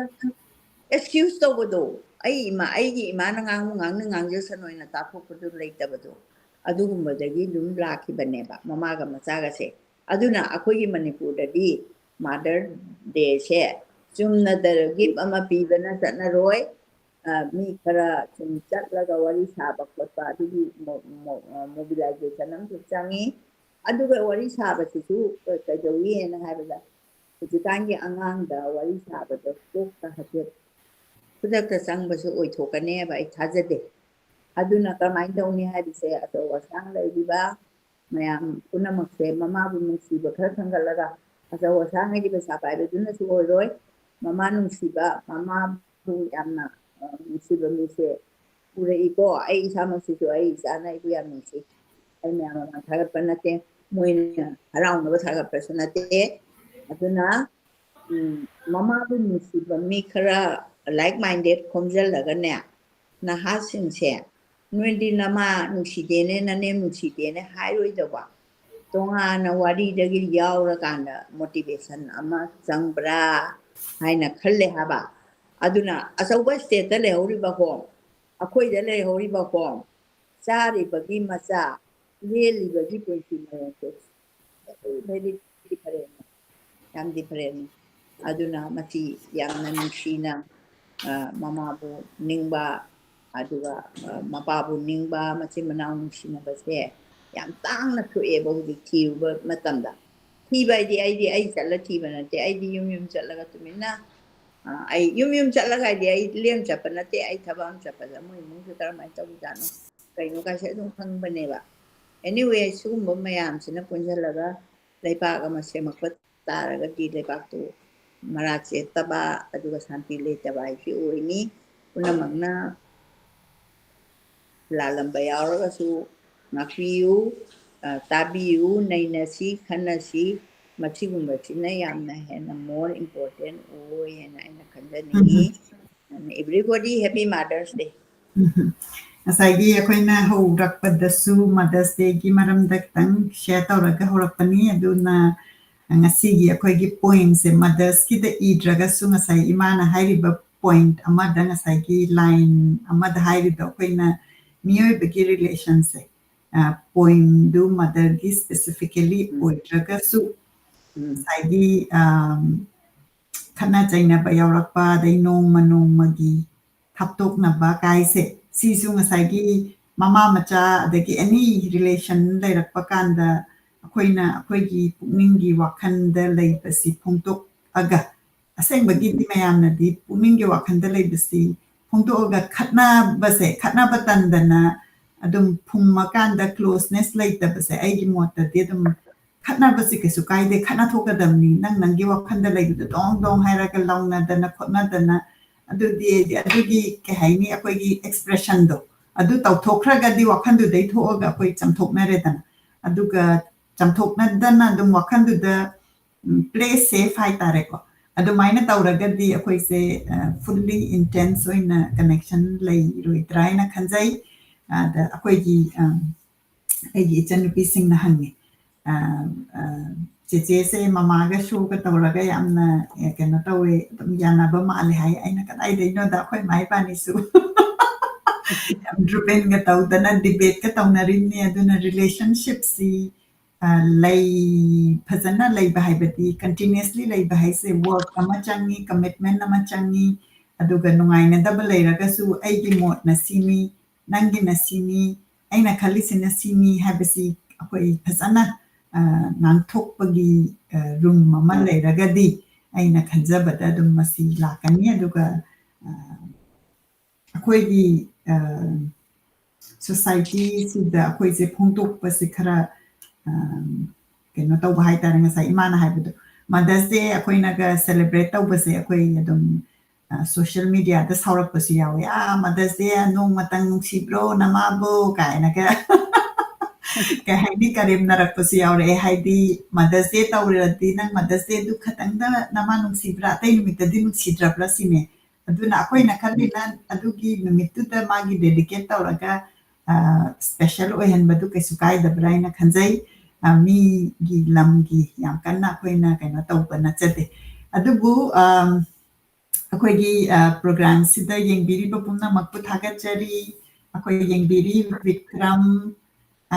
excuse ꯇꯧꯕꯗꯣ, ꯑꯩ ꯏꯃꯥ, ꯑꯩꯒꯤ ꯏꯃꯥꯅ ꯉꯥꯡꯕ ꯉꯥꯡꯅ ꯉꯥꯡꯖꯁꯅꯨ ꯍꯥꯏꯅ ꯇꯥꯊꯣꯛꯄꯗꯨ ꯂꯩꯇꯕꯗꯣ, ꯑꯗꯨꯒꯨꯝꯕꯗꯒꯤ ꯑꯗꯨꯝ ꯂꯥꯛꯈꯤꯕꯅꯦꯕ ꯃꯃꯥꯒ ꯃꯆꯥꯒꯁꯦ꯫ ꯑꯗꯨꯅ ꯑꯩꯈꯣꯏꯒꯤ ꯃꯅꯤꯄꯨꯔꯗꯗꯤ Mother Day ꯁꯦ ꯆꯨꯝꯅꯗ gift ꯑꯃ ꯄꯤꯕꯅ ꯆꯠꯅꯔꯣꯏ꯫ ꯑ, ꯃꯤ ꯈꯔ ꯁꯨꯝ ꯆꯠꯂꯒ ꯋꯥꯔꯤ ꯁꯥꯕ ꯈꯣꯠꯄ, ꯑꯗꯨꯒꯤ mo-, mo-, ꯑ, mobilization ꯑꯃꯁꯨ ꯆꯪꯉꯤ꯫ ꯑꯗꯨꯒ ꯋꯥꯔꯤ ꯁꯥꯕꯁꯤꯁꯨ ꯀ-, ꯀꯩꯗꯧꯏꯅ ꯍꯥꯏꯕꯗ, ꯍꯧꯖꯤꯛꯀꯥꯟꯒꯤ ꯑꯉꯥꯡꯗ ꯋꯥꯔꯤ ꯁꯥꯕꯗ ꯀꯣꯛꯇ ꯍꯥꯏꯐꯦꯠ ꯈꯨꯗꯛꯇ ꯆꯪꯕꯁꯨ ꯑꯣꯏꯊꯣꯛꯀꯅꯦꯕ ꯑꯩ ꯊꯥꯖꯗꯦ꯫ ꯑꯗꯨꯅ ꯀꯃꯥꯏꯅ ꯇꯧꯅꯤ ꯍꯥꯏꯕꯁꯦ, ꯑꯆꯧ ꯑꯁꯥꯡ ꯂꯩꯔꯤꯕ ꯃꯌꯥꯝ ꯄꯨꯝꯅꯃꯛꯁꯦ ꯃꯃꯥꯕꯨ ꯅꯨꯡꯁꯤꯕ ꯈꯔ ꯈꯟꯒꯠꯂꯒ, ꯑꯆꯧ ꯑꯁꯥꯡ ꯍꯥꯏꯗꯤ ꯄꯩꯁꯥ ꯄꯥꯏꯕꯗꯨꯅꯁꯨ ꯑꯣꯏꯔꯣꯏ, ꯃꯃꯥ ꯅꯨꯡꯁꯤꯕ, ꯃꯃꯥꯕꯨ ꯌꯥꯝꯅ, ꯑ, ꯅꯨꯡꯁꯤꯕ ꯃꯤꯁꯦ ꯎꯔꯛꯏꯀꯣ꯫ ꯑꯩ ꯏꯁꯥꯃꯛꯁꯤꯁꯨ ꯑꯩ ꯏꯆꯥꯅ ꯑꯩꯕꯨ ꯌꯥꯝ ꯅꯨꯡꯁꯤ꯫ ꯑꯩ ꯃꯌꯥꯝ ꯃꯃꯥꯡ ꯊꯥꯒꯠꯄ ꯅꯠꯇꯦ, ꯃꯣꯏꯅ ꯍꯔꯥꯎꯅꯕ ꯊꯥꯒꯠꯄꯁꯨ ꯅꯠꯇꯦ꯫ ꯑꯗꯨꯅ, ꯎꯝ, ꯃꯃꯥꯕꯨ ꯅꯨꯡꯁꯤꯕ ꯃꯤ ꯈꯔ like minded ꯈꯣꯝꯖꯤꯜꯂꯒꯅꯦ, ꯅꯍꯥꯁꯤꯡꯁꯦ ꯅꯣꯏꯗꯤ ꯅꯃꯥ ꯅꯨꯡꯁꯤꯗꯦꯅꯦ, ꯅꯅꯦꯝ ꯅꯨꯡꯁꯤꯗꯦꯅꯦ ꯍꯥꯏꯔꯣꯏꯗꯕ꯫ ꯇꯣꯉꯥꯟꯅ ꯋꯥꯔꯤꯗꯒꯤ ꯌꯥꯎꯔꯀꯥꯟꯗ motivation ꯑꯃ ꯆꯪꯕ꯭ꯔꯥ ꯍꯥꯏꯅ ꯈꯜꯂꯦ ꯍꯥꯏꯕ꯫ ꯑꯗꯨꯅ ꯑꯆꯧꯕ stateꯇ ꯂꯩꯍꯧꯔꯤꯕ ꯍꯣꯝ, ꯑꯩꯈꯣꯏꯗ ꯂꯩꯍꯧꯔꯤꯕ ꯍꯣꯝ, ꯆꯥꯔꯤꯕꯒꯤ ꯃꯆꯥ, ꯂꯦꯜꯂꯤꯕꯒꯤ ꯄꯨꯟꯁꯤ ꯃꯔꯦꯜꯁꯦ very, very different, ꯌꯥꯝ different꯫ ꯑꯗꯨꯅ ꯃꯁꯤ ꯌꯥꯝꯅ ꯅꯨꯡꯁꯤꯅ, ꯑ, ꯃꯃꯥꯕꯨ ꯅꯤꯡꯕ, ꯑꯗꯨꯒ, ꯑ, ꯃꯄꯥꯕꯨ ꯅꯤꯡꯕ, ꯃꯆꯤꯟ ꯃꯅꯥꯎ ꯅꯨꯡꯁꯤꯅꯕꯁꯦ ꯌꯥꯝ ꯇꯥꯡꯅ ꯊꯣꯛꯑꯦꯕ ꯍꯧꯖꯤꯛ ꯊꯤꯔꯨꯕ ꯃꯇꯝꯗ꯫ ꯊꯤꯕ ꯍꯥꯏꯗꯤ ꯑꯩꯗꯤ ꯑꯩ ꯆꯠꯂ ꯊꯤꯕ ꯅꯠꯇꯦ, ꯑꯩꯗꯤ ꯌꯨꯝ ꯌꯨꯝ ꯆꯠꯂꯒ ꯇꯨꯃꯤꯟꯅ, ꯑ, ꯑꯩ ꯌꯨꯝ ꯌꯨꯝ ꯆꯠꯂꯒ ꯍꯥꯏꯗꯤ ꯑꯩ ꯂꯦꯝ ꯆꯠꯄ ꯅꯠꯇꯦ, ꯑꯩ ꯊꯕꯛ ꯑꯃ ꯆꯠꯄꯗ ꯃꯣꯏ ꯏꯃꯨꯡꯁꯦ ꯀꯔꯝꯍꯥꯏꯅ ꯇꯧꯔꯤꯖꯥꯠꯅꯣ ꯀꯩꯅꯣ ꯀꯥꯏꯁꯦ ꯑꯗꯨꯝ ꯈꯪꯕꯅꯦꯕ꯫ Anyway, ꯁꯤꯒꯨꯝꯕ ꯃꯌꯥꯝꯁꯤꯅ ꯄꯨꯟꯁꯤꯜꯂꯒ ꯂꯩꯕꯥꯛ ꯑꯃ ꯁꯦꯝꯃꯛꯄ ꯇꯥꯔꯒꯗꯤ ꯂꯩꯕꯥꯛꯇꯨ ꯃꯔꯥ ꯆꯦꯠꯇꯕ ꯑꯗꯨꯒ ꯁꯥꯟꯇꯤ ꯂꯩꯇꯕ ꯍꯥꯏꯁꯤ ꯑꯣꯏꯅꯤ꯫ ꯄꯨꯝꯅꯃꯛꯅ ꯂꯥꯜꯂꯝꯕ ꯌꯥꯎꯔꯒꯁꯨ ꯉꯥꯛꯄꯤꯌꯨ, ꯑ, ꯇꯥꯕꯤꯌꯨ, ꯅꯩꯅꯁꯤ, ꯈꯟꯅꯁꯤ꯫ ꯃꯁꯤꯒꯨꯝꯕꯁꯤꯅ ꯌꯥꯝꯅ ꯍꯦꯟꯅ more important ꯑꯣꯏ ꯍꯥꯏꯅ ꯑꯩꯅ ꯈꯟꯖꯅꯤꯡꯉꯤ꯫ Everybody, happy Mother's Day꯫ ꯎꯝ꯫ ꯉꯁꯥꯏꯒꯤ ꯑꯩꯈꯣꯏꯅ ꯍꯧꯔꯛꯄꯗꯁꯨ Mother's Dayꯒꯤ ꯃꯔꯝꯗ ꯈꯤꯇꯪ share ꯇꯧꯔꯒ ꯍꯧꯔꯛꯄꯅꯤ꯫ ꯑꯗꯨꯅ ꯉꯁꯤꯒꯤ ꯑꯩꯈꯣꯏꯒꯤ pointꯁꯦ mothersꯀꯤꯗ ꯏꯗ꯭ꯔꯒꯁꯨ ꯉꯁꯥꯏ ꯏꯃꯥꯅ ꯍꯥꯏꯔꯤꯕ point ꯑꯃꯗ, ꯉꯁꯥꯏꯒꯤ line ꯑꯃꯗ ꯍꯥꯏꯔꯤꯗꯣ ꯑꯩꯈꯣꯏꯅ ꯃꯤꯑꯣꯏꯕꯒꯤ relationꯁꯦ, ꯑ, pointꯗꯨ motherꯒꯤ specifically ꯎꯝ꯫ ꯑꯣꯏꯗ꯭ꯔꯒꯁꯨ ꯎꯝ꯫ ꯉꯁꯥꯏꯒꯤ, ꯑꯝ, ꯈꯠꯅ ꯆꯩꯅꯕ ꯌꯥꯎꯔꯛꯄ, ꯑꯗꯩ ꯅꯣꯡꯃ ꯅꯣꯡꯃꯒꯤ ꯊꯥꯞꯇꯣꯛꯅꯕ ꯀꯥꯏꯁꯦ, ꯁꯤꯁꯨ ꯉꯁꯥꯏꯒꯤ ꯃꯃꯥ ꯃꯆꯥ ꯑꯗꯒꯤ any relation ꯂꯩꯔꯛꯄ ꯀꯥꯟꯗ ꯑꯩꯈꯣꯏꯅ ꯑꯩꯈꯣꯏꯒꯤ ꯄꯨꯛꯅꯤꯡꯒꯤ ꯋꯥꯈꯜꯗ ꯂꯩꯕꯁꯤ ꯐꯣꯡꯗꯣꯛꯑꯒ, ꯑꯁꯦꯡꯕꯒꯤꯗꯤ ꯃꯌꯥꯝꯅꯗꯤ ꯄꯨꯛꯅꯤꯡꯒꯤ ꯋꯥꯈꯜꯗ ꯂꯩꯕꯁꯤ ꯐꯣꯡꯗꯣꯛꯑꯒ ꯈꯠꯅꯕꯁꯦ, ꯈꯠꯅꯕ ꯇꯟꯗꯅ ꯑꯗꯨꯝ ꯐꯨꯝꯃꯀꯥꯟꯗ closeness ꯂꯩꯇꯕꯁꯦ ꯑꯩꯒꯤ ꯃꯣꯠꯇꯗꯤ ꯑꯗꯨꯝ ꯈꯠꯅꯕꯁꯤ ꯀꯩꯁꯨ ꯀꯥꯏꯗꯦ, ꯈꯠꯅ ꯊꯣꯛꯀꯗꯕꯅꯤ꯫ ꯅꯪ ꯅꯪꯒꯤ ꯋꯥꯈꯜꯗ ꯂꯩꯕꯗꯣ ꯗꯣꯡ ꯗꯣꯡ ꯍꯥꯏꯔꯒ ꯂꯥꯎꯅꯗꯅ ꯈꯣꯠꯅꯗꯅ, ꯑꯗꯨꯗꯤ ꯑꯗꯨꯒꯤ ꯀꯩ ꯍꯥꯏꯅꯤ, ꯑꯩꯈꯣꯏꯒꯤ expressionꯗꯣ ꯑꯗꯨ ꯇꯧꯊꯣꯛꯈ꯭ꯔꯒꯗꯤ ꯋꯥꯈꯜꯗꯨꯗꯩ ꯊꯣꯛꯑꯒ ꯑꯩꯈꯣꯏ ꯆꯥꯝꯊꯣꯛꯅꯔꯦꯗꯅ꯫ ꯑꯗꯨꯒ ꯆꯥꯝꯊꯣꯛꯅꯗꯅ ꯑꯗꯨꯝ ꯋꯥꯈꯜꯗꯨꯗ, ꯎꯝ, play safe ꯍꯥꯏꯇꯥꯔꯦꯀꯣ꯫ ꯑꯗꯨꯃꯥꯏꯅ ꯇꯧꯔꯒꯗꯤ ꯑꯩꯈꯣꯏꯁꯦ, ꯑ, fully intense ꯑꯣꯏꯅ connection ꯂꯩꯔꯣꯏꯗ꯭ꯔꯥ ꯍꯥꯏꯅ ꯈꯟꯖꯩ꯫ ꯑꯗ ꯑꯩꯈꯣꯏꯒꯤ ꯑꯩꯒꯤ ꯏꯆꯟꯅꯨꯄꯤꯁꯤꯡꯅ ꯍꯪꯉꯤ, "ꯆꯦꯆꯦꯁꯦ ꯃꯃꯥꯒ ꯁꯣꯒ ꯇꯧꯔꯒ ꯌꯥꯝꯅ ꯀꯩꯅꯣ ꯇꯧꯋꯦ, ꯑꯗꯨꯝ ꯌꯥꯅꯕ ꯃꯥꯜꯂꯦ" ꯍꯥꯏ꯫ ꯑꯩꯅ, "ꯀꯗꯥꯏꯗꯩꯅꯣꯗ, ꯑꯩꯈꯣꯏ ꯏꯃꯥ ꯏꯕꯥꯅꯤꯁꯨ ꯌꯥꯝ ꯗ꯭ꯔꯨꯕꯦꯟꯒ ꯇꯧꯗꯅ ꯗꯤꯕꯦꯠꯀ ꯇꯧꯅꯔꯤꯕꯅꯤ꯫ ꯑꯗꯨꯅ ꯔꯤꯂꯦꯁꯟꯁꯤꯞꯁꯤ ꯂꯩ, ꯐꯖꯅ ꯂꯩꯕ ꯍꯥꯏꯕꯗꯤ ꯀꯟꯇꯤꯅ꯭ꯌꯨꯁꯂꯤ ꯂꯩꯕ ꯍꯥꯏꯁꯦ ꯋꯥꯔꯛ ꯑꯃ ꯆꯪꯉꯤ, ꯀꯃꯤꯠꯃꯦꯟ ꯑꯃ ꯆꯪꯉꯤ, ꯑꯗꯨꯒ ꯅꯨꯡꯉꯥꯏꯅꯗꯕ ꯂꯩꯔꯒꯁꯨ ꯑꯩꯒꯤ ꯃꯣꯠꯅ ꯁꯤꯅꯤ, ꯅꯪꯒꯤꯅ ꯁꯤꯅꯤ, ꯑꯩꯅ ꯈꯜꯂꯤꯁꯤꯅ ꯁꯤꯅꯤ" ꯍꯥꯏꯕꯁꯤ ꯑꯩꯈꯣꯏ ꯐꯖꯅ ꯉꯥꯡꯊꯣꯛꯄꯒꯤ ꯔꯨꯝ ꯑꯃ ꯂꯩꯔꯒꯗꯤ ꯑꯩꯅ ꯈꯟꯖꯕꯗ ꯑꯗꯨꯝ ꯃꯁꯤ ꯂꯥꯛꯀꯅꯤ꯫ ꯑꯗꯨꯒ ꯑꯩꯈꯣꯏꯒꯤ ꯁꯣꯁꯥꯏꯇꯤꯁꯤꯗ ꯑꯩꯈꯣꯏꯁꯦ ꯐꯣꯡꯗꯣꯛꯄꯁꯦ ꯈꯔ ꯀꯩꯅꯣ ꯇꯧꯕ ꯍꯥꯏꯇꯥꯔꯦ꯫ ꯉꯁꯥꯏ ꯏꯃꯥꯅ ꯍꯥꯏꯕꯗꯣ, ꯃꯗꯔꯁ ꯗꯦ ꯑꯩꯈꯣꯏꯅꯒ ꯁꯦꯂꯦꯕ꯭ꯔꯦꯠ ꯇꯧꯕꯁꯦ ꯑꯩꯈꯣꯏ ꯑꯗꯨꯝ ꯁꯣꯁꯤꯌꯦꯜ ꯃꯤꯗꯤꯌꯥꯗ ꯁꯥꯎꯔꯛꯄꯁꯨ ꯌꯥꯎꯋꯦ, "ꯑꯥ, ꯃꯗꯔꯁ ꯗꯦ ꯅꯣꯡꯃꯇꯪ ꯅꯨꯡꯁꯤꯕ꯭ꯔꯣ ꯅꯃꯥꯕꯨ?" ꯀꯥꯏꯅꯒ ꯀꯩ ꯍꯥꯏꯅꯤ, ꯀꯔꯦꯝꯅꯔꯛꯄꯁꯨ ꯌꯥꯎꯔꯛꯑꯦ꯫ ꯍꯥꯏꯗꯤ, "ꯃꯗꯔꯁ ꯗꯦ ꯇꯧꯔꯗꯤ ꯅꯪ ꯃꯗꯔꯁ ꯗꯦꯗꯨ ꯈꯛꯇꯪꯗ ꯅꯃꯥ ꯅꯨꯡꯁꯤꯕ꯭ꯔꯥ, ꯑꯇꯩ ꯅꯨꯃꯤꯠꯇꯗꯤ ꯅꯨꯡꯁꯤꯗ꯭ꯔꯕ꯭ꯔꯥ?" ꯁꯤꯅꯦ꯫ ꯑꯗꯨꯅ ꯑꯩꯈꯣꯏꯅ ꯈꯜꯂꯤꯅ ꯑꯗꯨꯒꯤ ꯅꯨꯃꯤꯠꯇꯨꯗ ꯃꯥꯒꯤ ꯗꯦꯗꯤꯀꯦꯠ ꯇꯧꯔꯒ ꯁ꯭ꯄꯦꯁꯦꯜ ꯑꯣꯏꯍꯟꯕꯗꯨ ꯀꯩꯁꯨ ꯀꯥꯏꯗꯕ꯭ꯔꯥ ꯍꯥꯏꯅ ꯈꯟꯖꯩ꯫ ꯃꯤꯒꯤ ꯂꯝꯒꯤ ꯌꯥꯝ ꯀꯟꯅ ꯑꯩꯈꯣꯏꯅ ꯀꯩꯅꯣ ꯇꯧꯕ ꯅꯠꯆꯗꯦ꯫ ꯑꯗꯨꯕꯨ ꯑꯩꯈꯣꯏꯒꯤ ꯄ꯭ꯔꯣꯒ꯭ꯔꯥꯝꯁꯤꯗ ꯌꯦꯡꯕꯤꯔꯤꯕ ꯄꯨꯝꯅꯃꯛꯄꯨ ꯊꯥꯒꯠꯆꯔꯤ꯫ ꯑꯩꯈꯣꯏ ꯌꯦꯡꯕꯤꯔꯤ ꯕꯤꯀ꯭ꯔꯝ,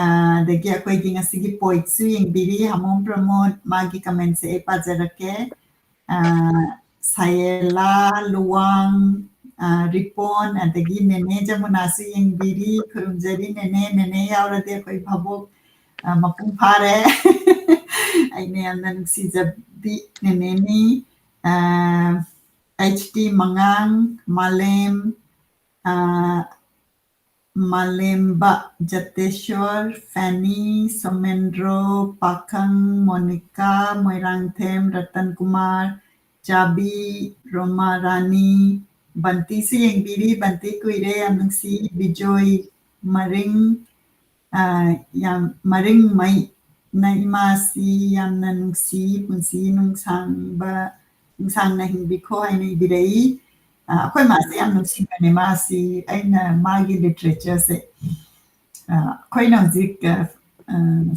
ꯑꯗꯒꯤ ꯑꯩꯈꯣꯏꯒꯤ ꯉꯁꯤꯒꯤ ꯄꯣꯏꯠꯁꯨ ꯌꯦꯡꯕꯤꯔꯤ ꯍꯥꯃꯣꯝ ꯄ꯭ꯔꯃꯣꯗ, ꯃꯥꯒꯤ ꯀꯃꯦꯟꯁꯦ ꯑꯩ ꯄꯥꯖꯔꯛꯀꯦ꯫ ꯁꯥꯌꯦꯂꯥ, ꯂꯨꯋꯥꯡ, ꯔꯤꯄꯣꯟ, ꯑꯗꯒꯤ ꯅꯦꯅꯦ ꯖꯃꯨꯅꯥꯁꯨ ꯌꯦꯡꯕꯤꯔꯤ꯫ ꯈꯨꯔꯨꯝꯖꯔꯤ ꯅꯦꯅꯦ, ꯅꯦꯅꯦ ꯌꯥꯎꯔꯗꯤ ꯑꯩꯈꯣꯏ ꯚꯥꯕꯣꯛ ꯃꯄꯨꯡ ꯐꯥꯔꯦ꯫ ꯑꯩꯅ ꯌꯥꯝꯅ ꯅꯨꯡꯁꯤꯖꯕꯤ ꯅꯦꯅꯦꯅꯤ꯫ ꯑꯩꯆ ꯇꯤ ꯃꯉꯥꯡ, ꯃꯥꯂꯦꯝ, ꯃꯥꯂꯦꯝꯕ, ꯖꯇꯦꯁꯣꯔ, ꯐꯦꯅꯤ, ꯁꯣꯃꯦꯟꯗ꯭ꯔꯣ, ꯄꯥꯈꯪ, ꯃꯣꯅꯤꯀꯥ, ꯃꯣꯏꯔꯥꯡꯊꯦꯝ, ꯔꯇꯟ ꯀꯨꯃꯥꯔ, ꯆꯥꯕꯤ, ꯔꯣꯃꯥ ꯔꯥꯅꯤ, ꯕꯟꯇꯤꯁꯨ ꯌꯦꯡꯕꯤꯔꯤ, ꯕꯟꯇꯤ ꯀꯨꯏꯔꯦ, ꯌꯥꯝ ꯅꯨꯡꯁꯤ, ꯕꯤꯖꯣꯏ, ꯃꯔꯤꯡ, ꯌꯥꯝ ꯃꯔꯤꯡꯃꯩ, "ꯅ ꯏꯃꯥꯁꯤ ꯌꯥꯝꯅ ꯅꯨꯡꯁꯤ, ꯄꯨꯟꯁꯤ ꯅꯨꯡꯁꯥꯡꯕ, ꯅꯨꯡꯁꯥꯡꯅ ꯍꯤꯡꯕꯤꯈꯣ" ꯍꯥꯏꯅ ꯏꯕꯤꯔꯛꯏ꯫ ꯑ, ꯑꯩꯈꯣꯏ ꯃꯥꯁꯦ ꯌꯥꯝ ꯅꯨꯡꯁꯤꯕꯅꯦ꯫ ꯃꯥꯁꯤ, ꯑꯩꯅ ꯃꯥꯒꯤ ꯂꯤꯇꯔꯦꯆꯔꯁꯦ, ꯑ, ꯑꯩꯈꯣꯏꯅ ꯍꯧꯖꯤꯛ, ꯑ, ꯑ,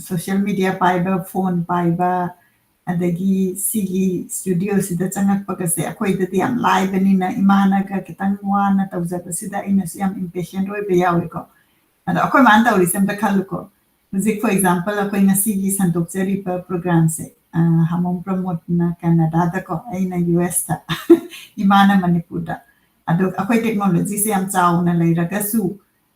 ꯁꯣꯁꯤꯌꯦꯜ ꯃꯤꯗꯤꯌꯥ ꯄꯥꯏꯕ, ꯐꯣꯟ ꯄꯥꯏꯕ, ꯑꯗꯒꯤ ꯁꯤꯒꯤ ꯁ꯭ꯇꯨꯗꯤꯑꯣꯁꯤꯗ ꯆꯪꯉꯛꯄꯒꯁꯦ ꯑꯩꯈꯣꯏꯗꯗꯤ ꯌꯥꯝ ꯂꯥꯏꯕꯅꯤꯅ, ꯏꯃꯥꯅꯒ ꯈꯤꯇꯪ ꯋꯥꯅ ꯇꯧꯖꯕꯁꯤꯗ ꯑꯩꯅꯁꯨ ꯌꯥꯝ ꯏꯝꯄꯦꯁꯦꯟ ꯑꯣꯏꯕ ꯌꯥꯎꯏꯀꯣ꯫ ꯑꯗꯣ ꯑꯩꯈꯣꯏ ꯃꯥꯅ ꯇꯧꯔꯤꯁꯦ ꯑꯝꯇ ꯈꯜꯂꯨꯀꯣ꯫ ꯍꯧꯖꯤꯛ, for example, ꯑꯩꯈꯣꯏ ꯉꯁꯤꯒꯤ ꯁꯟꯗꯣꯛꯆꯔꯤꯕ ꯄ꯭ꯔꯣꯒ꯭ꯔꯥꯝꯁꯦ, ꯑ, ꯍꯥꯃꯣꯝ ꯄ꯭ꯔꯃꯣꯗꯅ ꯀꯦꯅꯥꯗꯥꯗꯀꯣ, ꯑꯩꯅ ꯌꯨ ꯑꯦꯁꯇ, ꯏꯃꯥꯅ ꯃꯅꯤꯄꯨꯔꯗ꯫ ꯑꯗꯣ ꯑꯩꯈꯣꯏ ꯇꯦꯛꯅꯣꯂꯣꯖꯤꯁꯦ ꯌꯥꯝ ꯆꯥꯎꯅ ꯂꯩꯔꯒꯁꯨ,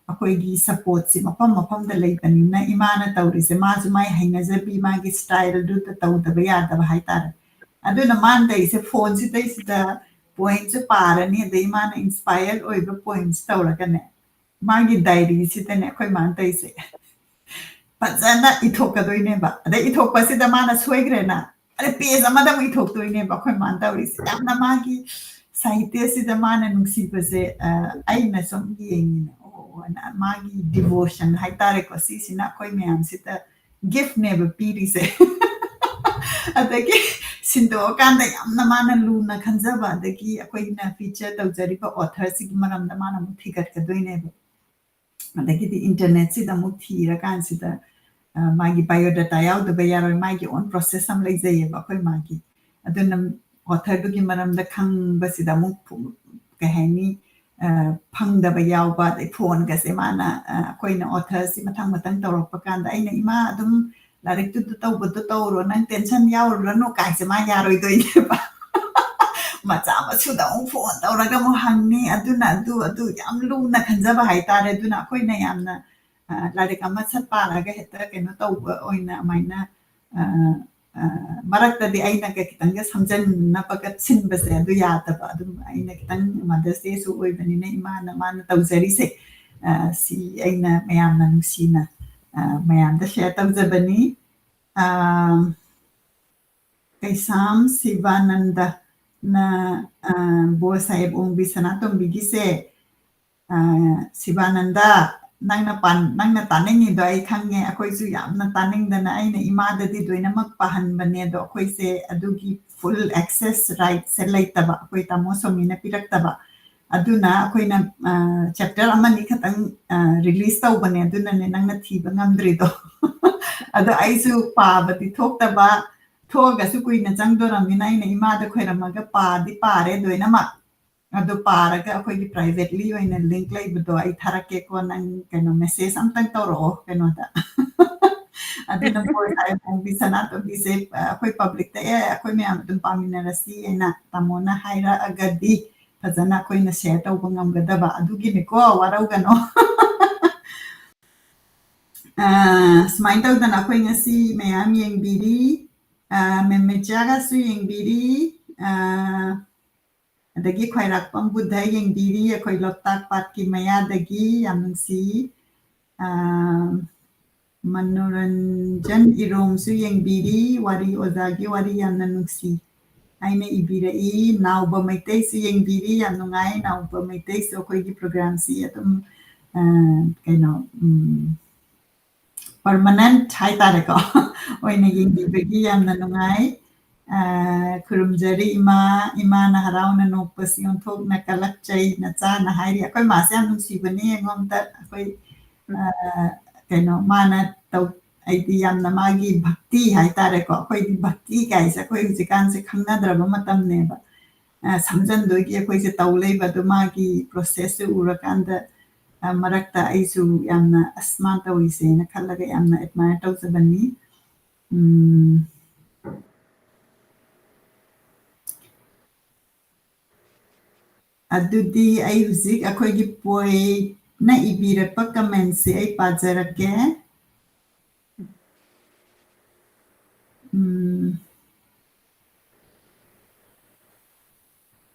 ꯑꯩꯈꯣꯏꯒꯤ ꯁꯄꯣꯔꯠꯁꯦ ꯃꯐꯝ ꯃꯐꯝꯗ ꯂꯩꯕꯅꯤꯅ, ꯏꯃꯥꯅ ꯇꯧꯔꯤꯁꯦ, ꯃꯥꯁꯨ ꯃꯥꯏ ꯍꯩꯅꯖꯕꯤ, ꯃꯥꯒꯤ ꯁ꯭ꯇꯥꯏꯜꯗꯨꯗ ꯇꯧꯗꯕ ꯌꯥꯗꯕ ꯍꯥꯏꯇꯥꯔꯦ꯫ ꯑꯗꯨꯅ ꯃꯥꯅ ꯇꯧꯔꯤꯁꯦ, ꯐꯣꯟꯁꯤꯗꯩꯁꯤꯗ ꯄꯣꯏꯟꯠꯁꯨ ꯄꯥꯔꯅꯤ, ꯑꯗꯩ ꯃꯥꯅ ꯏꯟꯁꯄꯥꯌꯔ ꯑꯣꯏꯕ ꯄꯣꯏꯟꯠꯁ ꯇꯧꯔꯒꯅꯦ, ꯃꯥꯒꯤ ꯗꯥꯏꯔꯤꯁꯤꯗꯅꯦ ꯑꯩꯈꯣꯏ ꯃꯥꯅ ꯇꯧꯔꯤꯁꯦ꯫ ꯐꯖꯅ ꯏꯊꯣꯛꯀꯗꯣꯏꯅꯦꯕ꯫ ꯑꯗꯩ ꯏꯊꯣꯛꯄꯁꯤꯗ ꯃꯥꯅ ꯁꯣꯏꯈ꯭ꯔꯦꯅ, ꯑꯗꯩ ꯄꯦꯖ ꯑꯃꯗ ꯑꯃꯨꯛ ꯏꯊꯣꯛꯇꯣꯏꯅꯦꯕ ꯑꯩꯈꯣꯏ ꯃꯥꯅ ꯇꯧꯔꯤꯁꯦ꯫ ꯌꯥꯝꯅ ꯃꯥꯒꯤ ꯁꯥꯍꯤꯇ꯭ꯌꯁꯤꯗ ꯃꯥꯅ ꯅꯨꯡꯁꯤꯕꯁꯦ, ꯑ, ꯑꯩꯅ ꯁꯨꯝ ꯌꯦꯡꯉꯤꯅꯦ꯫ ꯑꯣ, ꯑꯣ, ꯑꯣ, ꯑꯅ ꯃꯥꯒꯤ ꯗꯤꯚꯣꯁꯟ ꯍꯥꯏꯇꯥꯔꯦꯀꯣ, ꯁꯤꯁꯤꯅ ꯑꯩꯈꯣꯏ ꯃꯌꯥꯝꯁꯤꯗ ꯒꯤꯐꯅꯦꯕ ꯄꯤꯔꯤꯁꯦ꯫ ꯑꯗꯒꯤ ꯁꯤꯟꯗꯣꯛꯑꯀꯥꯟꯗ ꯌꯥꯝꯅ ꯃꯥꯅ ꯂꯨꯅ ꯈꯟꯖꯕ, ꯑꯗꯒꯤ ꯑꯩꯈꯣꯏꯅ ꯐꯤꯆꯔ ꯇꯧꯖꯔꯤꯕ ꯑꯣꯊꯔꯁꯤꯒꯤ ꯃꯔꯝꯗ ꯃꯥꯅ ꯑꯃꯨꯛ ꯊꯤꯒꯠꯀꯗꯣꯏꯅꯦꯕ꯫ ꯑꯗꯒꯤꯗꯤ ꯏꯟꯇꯔꯅꯦꯠꯁꯤꯗ ꯑꯃꯨꯛ ꯊꯤꯔꯀꯥꯟꯁꯤꯗ, ꯑ, ꯃꯥꯒꯤ ꯕꯥꯏꯑꯣꯗꯥꯇꯥ ꯌꯥꯎꯗꯕ ꯌꯥꯔꯣꯏ, ꯃꯥꯒꯤ ꯑꯣꯟ ꯄ꯭ꯔꯣꯁꯦꯁ ꯑꯃ ꯂꯩꯖꯩꯌꯦꯕ ꯑꯩꯈꯣꯏ ꯃꯥꯒꯤ꯫ ꯑꯗꯨꯅ ꯑꯣꯊꯔꯗꯨꯒꯤ ꯃꯔꯝꯗ ꯈꯪꯕꯁꯤꯗ ꯑꯃꯨꯛ ꯐꯨ-, ꯀꯩ ꯍꯥꯏꯅꯤ, ꯑ, ꯐꯪꯗꯕ ꯌꯥꯎꯕ, ꯑꯗꯩ ꯐꯣꯟꯒꯁꯦ ꯃꯥꯅ, ꯑ, ꯑꯩꯈꯣꯏꯅ ꯑꯣꯊꯔꯁꯤ ꯃꯊꯪ ꯃꯊꯪ ꯇꯧꯔꯛꯄ ꯀꯥꯟꯗ ꯑꯩꯅ, "ꯏꯃꯥ, ꯑꯗꯨꯝ ꯂꯥꯏꯔꯤꯛꯇꯨꯗ ꯇꯧꯕꯗꯣ ꯇꯧꯔꯣ, ꯅꯪ ꯇꯦꯟꯁꯟ ꯌꯥꯎꯔꯨꯔꯅꯨ" ꯀꯥꯏꯁꯦ ꯃꯥ ꯌꯥꯔꯣꯏꯗꯣꯏꯅꯦꯕ꯫ ꯃꯆꯥ ꯃꯁꯨꯗ ꯑꯃꯨꯛ ꯐꯣꯟ ꯇꯧꯔꯒ ꯑꯃꯨꯛ ꯍꯪꯅꯤ, ꯑꯗꯨꯅ ꯑꯗꯨ, ꯑꯗꯨ ꯌꯥꯝ ꯂꯨꯅ ꯈꯟꯖꯕ ꯍꯥꯏꯇꯥꯔꯦ꯫ ꯑꯗꯨꯅ ꯑꯩꯈꯣꯏꯅ ꯌꯥꯝꯅ, ꯑ, ꯂꯥꯏꯔꯤꯛ ꯑꯃ ꯁꯠ ꯄꯥꯔꯒ ꯍꯦꯛꯇ ꯀꯩꯅꯣ ꯇꯧꯕ ꯑꯣꯏꯅ ꯑꯗꯨꯃꯥꯏꯅ, ꯑ, ꯑ, ꯃꯔꯛꯇꯗꯤ ꯑꯩꯅꯒ ꯈꯤꯇꯪꯒ ꯁꯝꯖꯟꯅꯕꯒ ꯁꯤꯟꯕꯁꯦ ꯑꯗꯨ ꯌꯥꯗꯕ꯫ ꯑꯗꯨꯝ ꯑꯩꯅ ꯈꯤꯇꯪ ꯃꯥꯗꯔꯁ ꯗꯦꯁꯨ ꯑꯣꯏꯕꯅꯤꯅ ꯏꯃꯥꯅ, ꯃꯥꯅ ꯇꯧꯖꯔꯤꯁꯦ, ꯑ, ꯁꯤ ꯑꯩꯅ ꯃꯌꯥꯝꯅ ꯅꯨꯡꯁꯤꯅ, ꯑ, ꯃꯌꯥꯝꯗ ꯁꯤꯌꯔ ꯇꯧꯖꯕꯅꯤ꯫ ꯑ, ꯀꯩꯁꯥꯝ ꯁꯤꯕꯥꯅꯟꯗꯅ, ꯑ, ꯕꯣꯁ ꯁꯥꯍꯦꯕ ꯑꯣꯡꯕꯤ ꯁꯅꯥꯇꯣꯝꯕꯤꯒꯤꯁꯦ, ꯑ, ꯁꯤꯕꯥꯅꯟꯗ, ꯅꯪꯅ ꯄꯥꯟ-, ꯅꯪꯅ ꯇꯥꯅꯤꯡꯉꯤꯗꯣ ꯑꯩ ꯈꯪꯉꯦ꯫ ꯑꯩꯈꯣꯏꯁꯨ ꯌꯥꯝꯅ ꯇꯥꯅꯤꯡꯗꯅ ꯑꯩꯅ ꯏꯃꯥꯗꯗꯤ ꯂꯣꯏꯅꯃꯛ ꯄꯥꯍꯟꯕꯅꯦ, ꯑꯗꯣ ꯑꯩꯈꯣꯏꯁꯦ ꯑꯗꯨꯒꯤ full access rights ꯁꯦ ꯂꯩꯇꯕ꯫ ꯑꯩꯈꯣꯏ ꯇꯥꯃꯣ ꯁꯣꯃꯤꯅ ꯄꯤꯔꯛꯇꯕ꯫ ꯑꯗꯨꯅ ꯑꯩꯈꯣꯏꯅ, ꯑ, chapter ꯑꯃꯅꯤ ꯈꯛꯇꯪ, ꯑ, release ꯇꯧꯕꯅꯦ, ꯑꯗꯨꯅꯅꯦ ꯅꯪꯅ ꯊꯤꯕ ꯉꯝꯗ꯭ꯔꯤꯗꯣ꯫ ꯑꯗꯣ ꯑꯩꯁꯨ ꯄꯥꯕꯗꯤ ꯊꯣꯛꯇꯕ, ꯊꯣꯛꯑꯒꯁꯨ ꯀꯨꯏꯅ ꯆꯪꯗꯣꯔꯝꯅꯤꯅ ꯑꯩꯅ ꯏꯃꯥꯗ ꯈꯣꯏꯔꯝꯃꯒ ꯄꯥꯗꯤ ꯄꯥꯔꯦ ꯂꯣꯏꯅꯃꯛ꯫ ꯑꯗꯨ ꯄꯥꯔꯒ ꯑꯩꯈꯣꯏꯒꯤ privately ꯑꯣꯏꯅ link ꯂꯩꯕꯗꯣ ꯑꯩ ꯊꯥꯔꯛꯀꯦꯀꯣ, ꯅꯪ ꯀꯩꯅꯣ message ꯑꯝꯇꯪ ꯇꯧꯔꯛꯑꯣ ꯀꯩꯅꯣꯗ꯫ ꯑꯗꯨꯅ ꯕꯣꯔ ꯁꯥꯍꯦꯕ ꯑꯣꯡꯕꯤ ꯁꯅꯥꯇꯣꯝꯕꯤꯁꯦ, ꯑ, ꯑꯩꯈꯣꯏ public ꯇ, "ꯑꯦ, ꯑꯩꯈꯣꯏ ꯃꯌꯥꯝ ꯑꯗꯨꯝ ꯄꯥꯃꯤꯟꯅꯔꯁꯤ" ꯍꯥꯏꯅ ꯇꯥꯃꯣꯅ ꯍꯥꯏꯔꯛꯑꯒꯗꯤ ꯐꯖꯅ ꯑꯩꯈꯣꯏꯅ share ꯇꯧꯕ ꯉꯝꯒꯗꯕ꯫ ꯑꯗꯨꯒꯤꯅꯤꯀꯣ, ꯋꯥꯔꯧꯒꯅꯣ꯫ ꯑ, ꯁꯨꯃꯥꯏꯅ ꯇꯧꯗꯅ ꯑꯩꯈꯣꯏ ꯉꯁꯤ ꯃꯌꯥꯝ ꯌꯦꯡꯕꯤꯔꯤ, ꯑ, ꯃꯦꯃꯦꯆꯥꯒꯁꯨ ꯌꯦꯡꯕꯤꯔꯤ, ꯑ, ꯑꯗꯒꯤ ꯈ꯭ꯋꯥꯏꯔꯥꯛꯄꯝ ꯕꯨꯙ ꯌꯦꯡꯕꯤꯔꯤ, ꯑꯩꯈꯣꯏ ꯂꯣꯛꯇꯥꯛ ꯄꯥꯠꯀꯤ ꯃꯌꯥꯗꯒꯤ, ꯌꯥꯝ ꯅꯨꯡꯁꯤ꯫ ꯑ, ꯃꯅꯣꯔꯟꯖꯟ ꯏꯔꯣꯝꯁꯨ ꯌꯦꯡꯕꯤꯔꯤ, ꯋꯥꯔꯤ, ꯑꯣꯖꯥꯒꯤ ꯋꯥꯔꯤ ꯌꯥꯝꯅ ꯅꯨꯡꯁꯤ ꯍꯥꯏꯅ ꯏꯕꯤꯔꯛꯏ꯫ ꯅꯥꯎꯕ ꯃꯩꯇꯩꯁꯨ ꯌꯦꯡꯕꯤꯔꯤ, ꯌꯥꯝ ꯅꯨꯡꯉꯥꯏ꯫ ꯅꯥꯎꯕ ꯃꯩꯇꯩꯁꯨ ꯑꯩꯈꯣꯏꯒꯤ program ꯁꯤ ꯑꯗꯨꯝ, ꯑ, ꯀꯩꯅꯣ, ꯎꯝ, permanent ꯍꯥꯏꯇꯥꯔꯦꯀꯣ, ꯑꯣꯏꯅ ꯌꯦꯡꯕꯤꯕꯒꯤ ꯌꯥꯝꯅ ꯅꯨꯡꯉꯥꯏ꯫ ꯑ, ꯈꯨꯔꯨꯝꯖꯔꯤ ꯏꯃꯥ, ꯏꯃꯥꯅ ꯍꯔꯥꯎꯅ ꯅꯣꯛꯄꯁꯤ ꯑꯣꯟꯊꯣꯛꯅ ꯀꯜꯂꯛꯆꯩ, ꯅꯆꯥꯅ ꯍꯥꯏꯔꯤ꯫ ꯑꯩꯈꯣꯏ ꯃꯥꯁꯦ ꯌꯥꯝ ꯅꯨꯡꯁꯤꯕꯅꯦ, ꯌꯦꯡꯉꯣ ꯑꯝꯇ꯫ ꯑꯩꯈꯣꯏ, ꯑ, ꯀꯩꯅꯣ, ꯃꯥꯅ ꯇꯧ-, ꯑꯩꯗꯤ ꯌꯥꯝꯅ ꯃꯥꯒꯤ ꯚꯛꯇꯤ ꯍꯥꯏꯇꯥꯔꯦꯀꯣ, ꯑꯩꯈꯣꯏꯗꯤ ꯚꯛꯇꯤ ꯀꯥꯏꯁꯦ ꯑꯩꯈꯣꯏ ꯍꯧꯖꯤꯛꯀꯥꯟꯁꯦ ꯈꯪꯅꯗ꯭ꯔꯕ ꯃꯇꯝꯅꯦꯕ꯫ ꯑ, ꯁꯝꯖꯟꯗꯣꯏꯒꯤ ꯑꯩꯈꯣꯏꯁꯦ ꯇꯧ ꯂꯩꯕ, ꯑꯗꯨ ꯃꯥꯒꯤ process ꯁꯦ ꯎꯔꯀꯥꯟꯗ, ꯑ, ꯃꯔꯛꯇ ꯑꯩꯁꯨ ꯌꯥꯝꯅ, "ꯑꯁ, ꯃꯥ ꯇꯧꯔꯤꯁꯦꯅ" ꯈꯜꯂꯒ ꯌꯥꯝꯅ admire ꯇꯧꯖꯕꯅꯤ꯫ ꯎꯝ꯫ ꯑꯗꯨꯗꯤ ꯑꯩ ꯍꯧꯖꯤꯛ ꯑꯩꯈꯣꯏꯒꯤ ꯄꯣꯏꯅ ꯏꯕꯤꯔꯛꯄ comment ꯁꯦ ꯑꯩ ꯄꯥꯖꯔꯛꯀꯦ꯫ ꯎꯝ꯫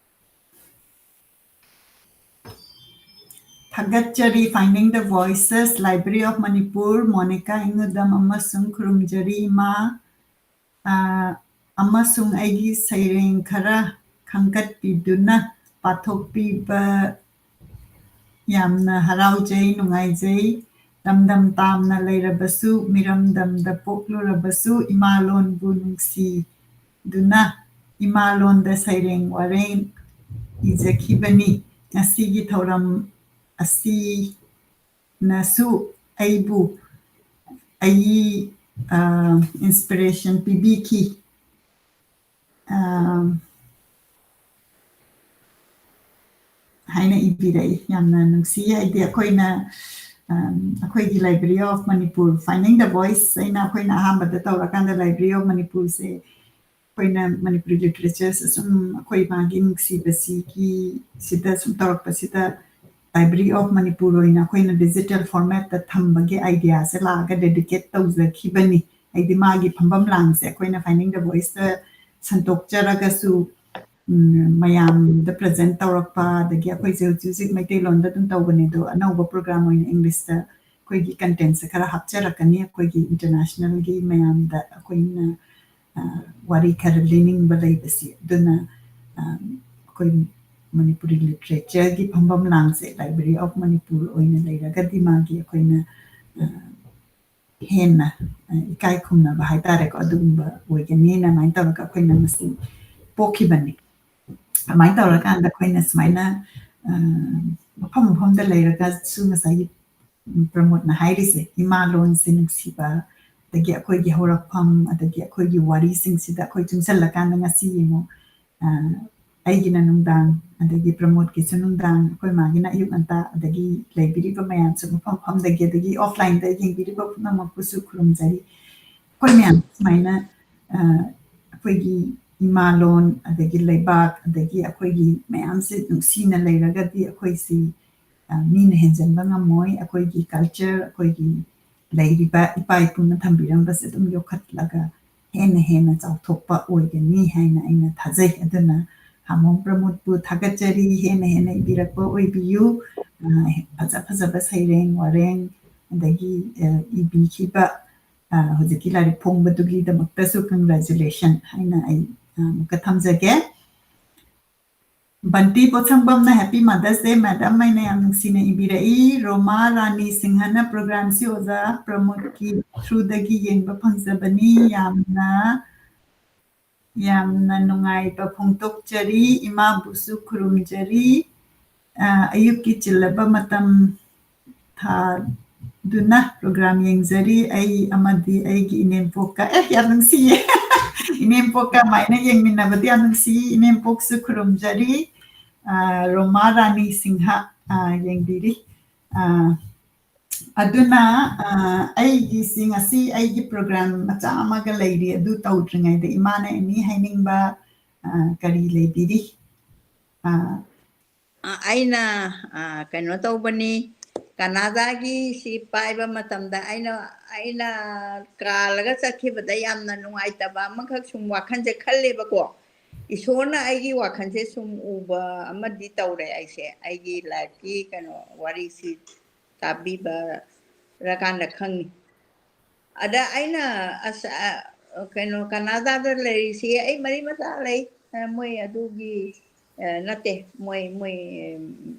ꯊꯥꯒꯠꯆꯔꯤ, Finding the Voices, Library of Manipur, Monica ꯏꯉꯨꯗꯝ ꯑꯃꯁꯨꯡ ꯈꯨꯔꯨꯝꯖꯔꯤ ꯏꯃꯥ, ꯑ, ꯑꯃꯁꯨꯡ ꯑꯩꯒꯤ ꯁꯩꯔꯦꯡ ꯈꯔ ꯈꯟꯒꯠꯄꯤꯗꯨꯅ ꯄꯥꯊꯣꯛꯄꯤꯕ, ꯌꯥꯝꯅ ꯍꯔꯥꯎꯖꯩ, ꯅꯨꯡꯉꯥꯏꯖꯩ꯫ ꯂꯝꯗꯝ ꯇꯥꯝꯅ ꯂꯩꯔꯕꯁꯨ, ꯃꯤꯔꯝꯗꯝꯗ ꯄꯣꯛꯂꯨꯔꯕꯁꯨ, ꯏꯃꯥ ꯂꯣꯟꯕꯨ ꯅꯨꯡꯁꯤꯗꯨꯅ ꯏꯃꯥ ꯂꯣꯟꯗ ꯁꯩꯔꯦꯡ ꯋꯥꯔꯦꯡ ꯏꯖꯈꯤꯕꯅꯤ꯫ ꯉꯁꯤꯒꯤ ꯊꯧꯔꯝ ꯑꯁꯤꯅꯁꯨ ꯑꯩꯕꯨ, ꯑꯩ, ꯑ, inspiration ꯄꯤꯕꯤꯈꯤ꯫ ꯑ, ꯍꯥꯏꯅ ꯏꯕꯤꯔꯛꯏ꯫ ꯌꯥꯝꯅ ꯅꯨꯡꯁꯤ꯫ ꯍꯥꯏꯗꯤ ꯑꯩꯈꯣꯏꯅ, ꯑꯝ, ꯑꯩꯈꯣꯏꯒꯤ Library of Manipur, Finding the Voice, ꯑꯩꯅ, ꯑꯩꯈꯣꯏꯅ ꯑꯍꯥꯟꯕꯗ ꯇꯧꯔꯀꯥꯟꯗ Library of Manipurꯁꯦ, ꯑꯩꯈꯣꯏꯅ ꯃꯅꯤꯄꯨꯔꯤ literature ꯁꯨꯝ, ꯑꯩꯈꯣꯏ ꯃꯥꯒꯤ ꯅꯨꯡꯁꯤꯕꯁꯤꯒꯤ, ꯁꯤꯗ ꯁꯨꯝ ꯇꯧꯔꯛꯄꯁꯤꯗ, Library of Manipur ꯑꯣꯏꯅ ꯑꯩꯈꯣꯏꯅ digital formatꯇ ꯊꯝꯕꯒꯤ ideaꯁꯦ ꯂꯥꯛꯑꯒ dedicate ꯇꯧꯖꯈꯤꯕꯅꯤ꯫ ꯍꯥꯏꯗꯤ ꯃꯥꯒꯤ ꯐꯝꯐꯝ ꯂꯥꯡꯁꯦ ꯑꯩꯈꯣꯏꯅ Finding the Voiceꯇ ꯁꯟꯗꯣꯛꯆꯔꯒꯁꯨ, ꯎꯝ, ꯃꯌꯥꯝꯗ present ꯇꯧꯔꯛꯄ, ꯑꯗꯒꯤ ꯑꯩꯈꯣꯏꯁꯦ ꯍꯧꯖꯤꯛ ꯍꯧꯖꯤꯛ ꯃꯩꯇꯩꯂꯣꯟꯗ ꯑꯗꯨꯝ ꯇꯧꯕꯅꯦ, ꯑꯗꯣ ꯑꯅꯧꯕ program ꯑꯣꯏꯅ Englishꯇ ꯑꯩꯈꯣꯏꯒꯤ contentꯁꯦ ꯈꯔ ꯍꯥꯞꯆꯔꯛꯀꯅꯤ, ꯑꯩꯈꯣꯏꯒꯤ internationalꯒꯤ ꯃꯌꯥꯝꯗ ꯑꯩꯈꯣꯏꯅ, ꯑ, ꯋꯥꯔꯤ ꯈꯔ ꯂꯤꯅꯤꯡꯕ ꯂꯩꯕꯁꯤ꯫ ꯑꯗꯨꯅ, ꯑ, ꯑꯩꯈꯣꯏ ꯃꯅꯤꯄꯨꯔꯤ literatureꯒꯤ ꯐꯝꯐꯝ ꯂꯥꯡꯁꯦ Library of Manipur ꯑꯣꯏꯅ ꯂꯩꯔꯒꯗꯤ ꯃꯥꯒꯤ ꯑꯩꯈꯣꯏꯅ, ꯑ, ꯍꯦꯟꯅ, ꯑ, ꯏꯀꯥꯏ ꯈꯨꯝꯅꯕ ꯍꯥꯏꯇꯥꯔꯦꯀꯣ, ꯑꯗꯨꯒꯨꯝꯕ ꯑꯣꯏꯒꯅꯤꯅ ꯑꯗꯨꯃꯥꯏꯅ ꯇꯧꯔꯒ ꯑꯩꯈꯣꯏꯅ ꯃꯁꯤ ꯄꯣꯛꯈꯤꯕꯅꯤ꯫ ꯑꯗꯨꯃꯥꯏꯅ ꯇꯧꯔꯀꯥꯟꯗ ꯑꯩꯈꯣꯏꯅ ꯁꯨꯃꯥꯏꯅ, ꯑ, ꯃꯐꯝ ꯃꯐꯝꯗ ꯂꯩꯔꯒꯁꯨ ꯉꯁꯥꯏꯒꯤ, ꯎꯝ, ꯄ꯭ꯔꯃꯣꯗꯅ ꯍꯥꯏꯔꯤꯁꯦ, ꯏꯃꯥ ꯂꯣꯟꯁꯦ ꯅꯨꯡꯁꯤꯕ, ꯑꯗꯒꯤ ꯑꯩꯈꯣꯏꯒꯤ ꯍꯧꯔꯛꯐꯝ, ꯑꯗꯒꯤ ꯑꯩꯈꯣꯏꯒꯤ ꯋꯥꯔꯤꯁꯤꯡꯁꯤꯗ ꯑꯩꯈꯣꯏ ꯆꯨꯡꯁꯜꯂꯀꯥꯟꯗ ꯉꯁꯤ ꯌꯦꯡꯉꯣ, ꯑ, ꯑꯩꯒꯤꯅ ꯅꯨꯡꯗꯥꯡ, ꯑꯗꯒꯤ ꯄ꯭ꯔꯃꯣꯗꯀꯤꯁꯨ ꯅꯨꯡꯗꯥꯡ, ꯑꯩꯈꯣꯏ ꯃꯥꯒꯤꯅ ꯑꯌꯨꯛ ꯉꯟꯇꯥ, ꯑꯗꯒꯤ ꯂꯩꯕꯤꯔꯤꯕ ꯃꯌꯥꯝꯁꯨ ꯃꯐꯝ ꯃꯐꯝꯗꯒꯤ, ꯑꯗꯒꯤ offlineꯗ ꯌꯦꯡꯕꯤꯔꯤꯕ ꯄꯨꯝꯅꯃꯛꯄꯨꯁꯨ ꯈꯨꯔꯨꯝꯖꯔꯤ꯫ ꯑꯩꯈꯣꯏ ꯃꯌꯥꯝ ꯁꯨꯃꯥꯏꯅ, ꯑ, ꯑꯩꯈꯣꯏꯒꯤ ꯏꯃꯥ ꯂꯣꯟ, ꯑꯗꯒꯤ ꯂꯩꯕꯥꯛ, ꯑꯗꯒꯤ ꯑꯩꯈꯣꯏꯒꯤ ꯃꯌꯥꯝꯁꯦ ꯅꯨꯡꯁꯤꯅ ꯂꯩꯔꯒꯗꯤ ꯑꯩꯈꯣꯏꯁꯤ, ꯑ, ꯃꯤꯅ ꯍꯦꯟꯖꯟꯕ ꯉꯝꯃꯣꯏ꯫ ꯑꯩꯈꯣꯏꯒꯤ culture, ꯑꯩꯈꯣꯏꯒꯤ ꯂꯩꯔꯤꯕ ꯏꯄꯥ ꯏꯄꯨꯅ ꯊꯝꯕꯤꯔꯝꯕꯁꯦ ꯑꯗꯨꯝ ꯌꯣꯛꯈꯠꯂꯒ ꯍꯦꯟꯅ ꯍꯦꯟꯅ ꯆꯥꯎꯊꯣꯛꯄ ꯑꯣꯏꯒꯅꯤ ꯍꯥꯏꯅ ꯑꯩꯅ ꯊꯥꯖꯩ꯫ ꯑꯗꯨꯅ ꯍꯥꯃꯣꯝ ꯄ꯭ꯔꯃꯣꯗꯄꯨ ꯊꯥꯒꯠꯆꯔꯤ, ꯍꯦꯟꯅ ꯍꯦꯟꯅ ꯏꯕꯤꯔꯛꯄ ꯑꯣꯏꯕꯤꯌꯨ꯫ ꯑ, ꯐꯖ ꯐꯖꯕ ꯁꯩꯔꯦꯡ ꯋꯥꯔꯦꯡ, ꯑꯗꯒꯤ, ꯑ, ꯏꯕꯤꯈꯤꯕ, ꯑ, ꯍꯧꯖꯤꯛꯀꯤ ꯂꯥꯏꯔꯤꯛ ꯐꯣꯡꯕꯗꯨꯒꯤꯗꯃꯛꯇꯁꯨ congratulation ꯍꯥꯏꯅ ꯑꯩ, ꯑ, ꯑꯃꯨꯛꯀ ꯊꯝꯖꯒꯦ꯫ ꯕꯟꯇꯤ ꯄꯣꯠꯁꯪꯕꯝꯅ Happy Mother's Day, madam, ꯑꯩꯅ ꯌꯥꯝ ꯅꯨꯡꯁꯤꯅ ꯏꯕꯤꯔꯛꯏ꯫ ꯔꯣꯃꯥ ꯔꯥꯅꯤ ꯁꯤꯡꯍꯅ programꯁꯤ ꯑꯣꯖꯥ ꯄ꯭ꯔꯃꯣꯗꯀꯤ throughꯗꯒꯤ ꯌꯦꯡꯕ ꯐꯪꯖꯕꯅꯤ꯫ ꯌꯥꯝꯅ, ꯌꯥꯝꯅ ꯅꯨꯡꯉꯥꯏꯕ ꯐꯣꯡꯗꯣꯛꯆꯔꯤ꯫ ꯏꯃꯥꯕꯨꯁꯨ ꯈꯨꯔꯨꯝꯖꯔꯤ꯫ ꯑ, ꯑꯌꯨꯛꯀꯤ ꯆꯤꯜꯂꯕ ꯃꯇꯝ ꯊꯥꯗꯨꯅ program ꯌꯦꯡꯖꯔꯤ꯫ ꯑꯩ ꯑꯃꯗꯤ ꯑꯩꯒꯤ ꯏꯅꯦꯝꯄꯣꯛꯀ, ꯑꯦ, ꯌꯥꯝ ꯅꯨꯡꯁꯤꯌꯦ꯫ ꯏꯅꯦꯝꯄꯣꯛꯀ ꯑꯃꯥꯏꯅ ꯌꯦꯡꯃꯤꯟꯅꯕꯗꯤ ꯌꯥꯝ ꯅꯨꯡꯁꯤ꯫ ꯏꯅꯦꯝꯄꯣꯛꯁꯨ ꯈꯨꯔꯨꯝꯖꯔꯤ꯫ ꯑ, ꯔꯣꯃꯥ ꯔꯥꯅꯤ ꯁꯤꯡꯍ, ꯑ, ꯌꯦꯡꯕꯤꯔꯤ꯫ ꯑ, ꯑꯗꯨꯅ, ꯑ, ꯑꯩꯒꯤꯁꯤ ꯉꯁꯤ ꯑꯩꯒꯤ program ꯃꯆꯥ ꯑꯃꯒ ꯂꯩꯔꯤ꯫ ꯑꯗꯨ ꯇꯧꯗ꯭ꯔꯤꯉꯩꯗ ꯏꯃꯥꯅ any ꯍꯥꯏꯅꯤꯡꯕ, ꯑ, ꯀꯔꯤ ꯂꯩꯕꯤꯔꯤ? ꯑ, ꯑ, ꯑꯩꯅ, ꯑ, ꯀꯩꯅꯣ ꯇꯧꯕꯅꯤ, ꯀꯅꯥꯗꯥꯒꯤ ꯁꯤ ꯄꯥꯏꯕ ꯃꯇꯝꯗ ꯑꯩꯅ, ꯑꯩꯅ ꯀꯥꯜꯂꯒ ꯆꯠꯈꯤꯕꯗ ꯌꯥꯝꯅ ꯅꯨꯡꯉꯥꯏꯇꯕ ꯑꯃꯈꯛ ꯁꯨꯝ ꯋꯥꯈꯜꯁꯦ ꯈꯜꯂꯦꯕꯀꯣ꯫ ꯏꯁꯣꯔꯅ ꯑꯩꯒꯤ ꯋꯥꯈꯜꯁꯦ ꯁꯨꯝ ꯎꯕ ꯑꯃꯗꯤ ꯇꯧꯔꯦ ꯑꯩꯁꯦ꯫ ꯑꯩꯒꯤ lifeꯀꯤ ꯀꯩꯅꯣ ꯋꯥꯔꯤꯁꯤ ꯇꯥꯕꯤꯕꯔꯀꯥꯟꯗ ꯈꯪꯉꯤ꯫ ꯑꯗ ꯑꯩꯅ ꯑꯁ, ꯑ, ꯀꯩꯅꯣ, ꯀꯅꯥꯗꯥꯗ ꯂꯩꯔꯤꯁꯤ ꯑꯩ ꯃꯔꯤ ꯃꯇꯥ ꯂꯩ꯫ ꯑ, ꯃꯣꯏ ꯑꯗꯨꯒꯤ, ꯑ, ꯅꯠꯇꯦ, ꯃꯣꯏ, ꯃꯣꯏ, ꯎꯝ,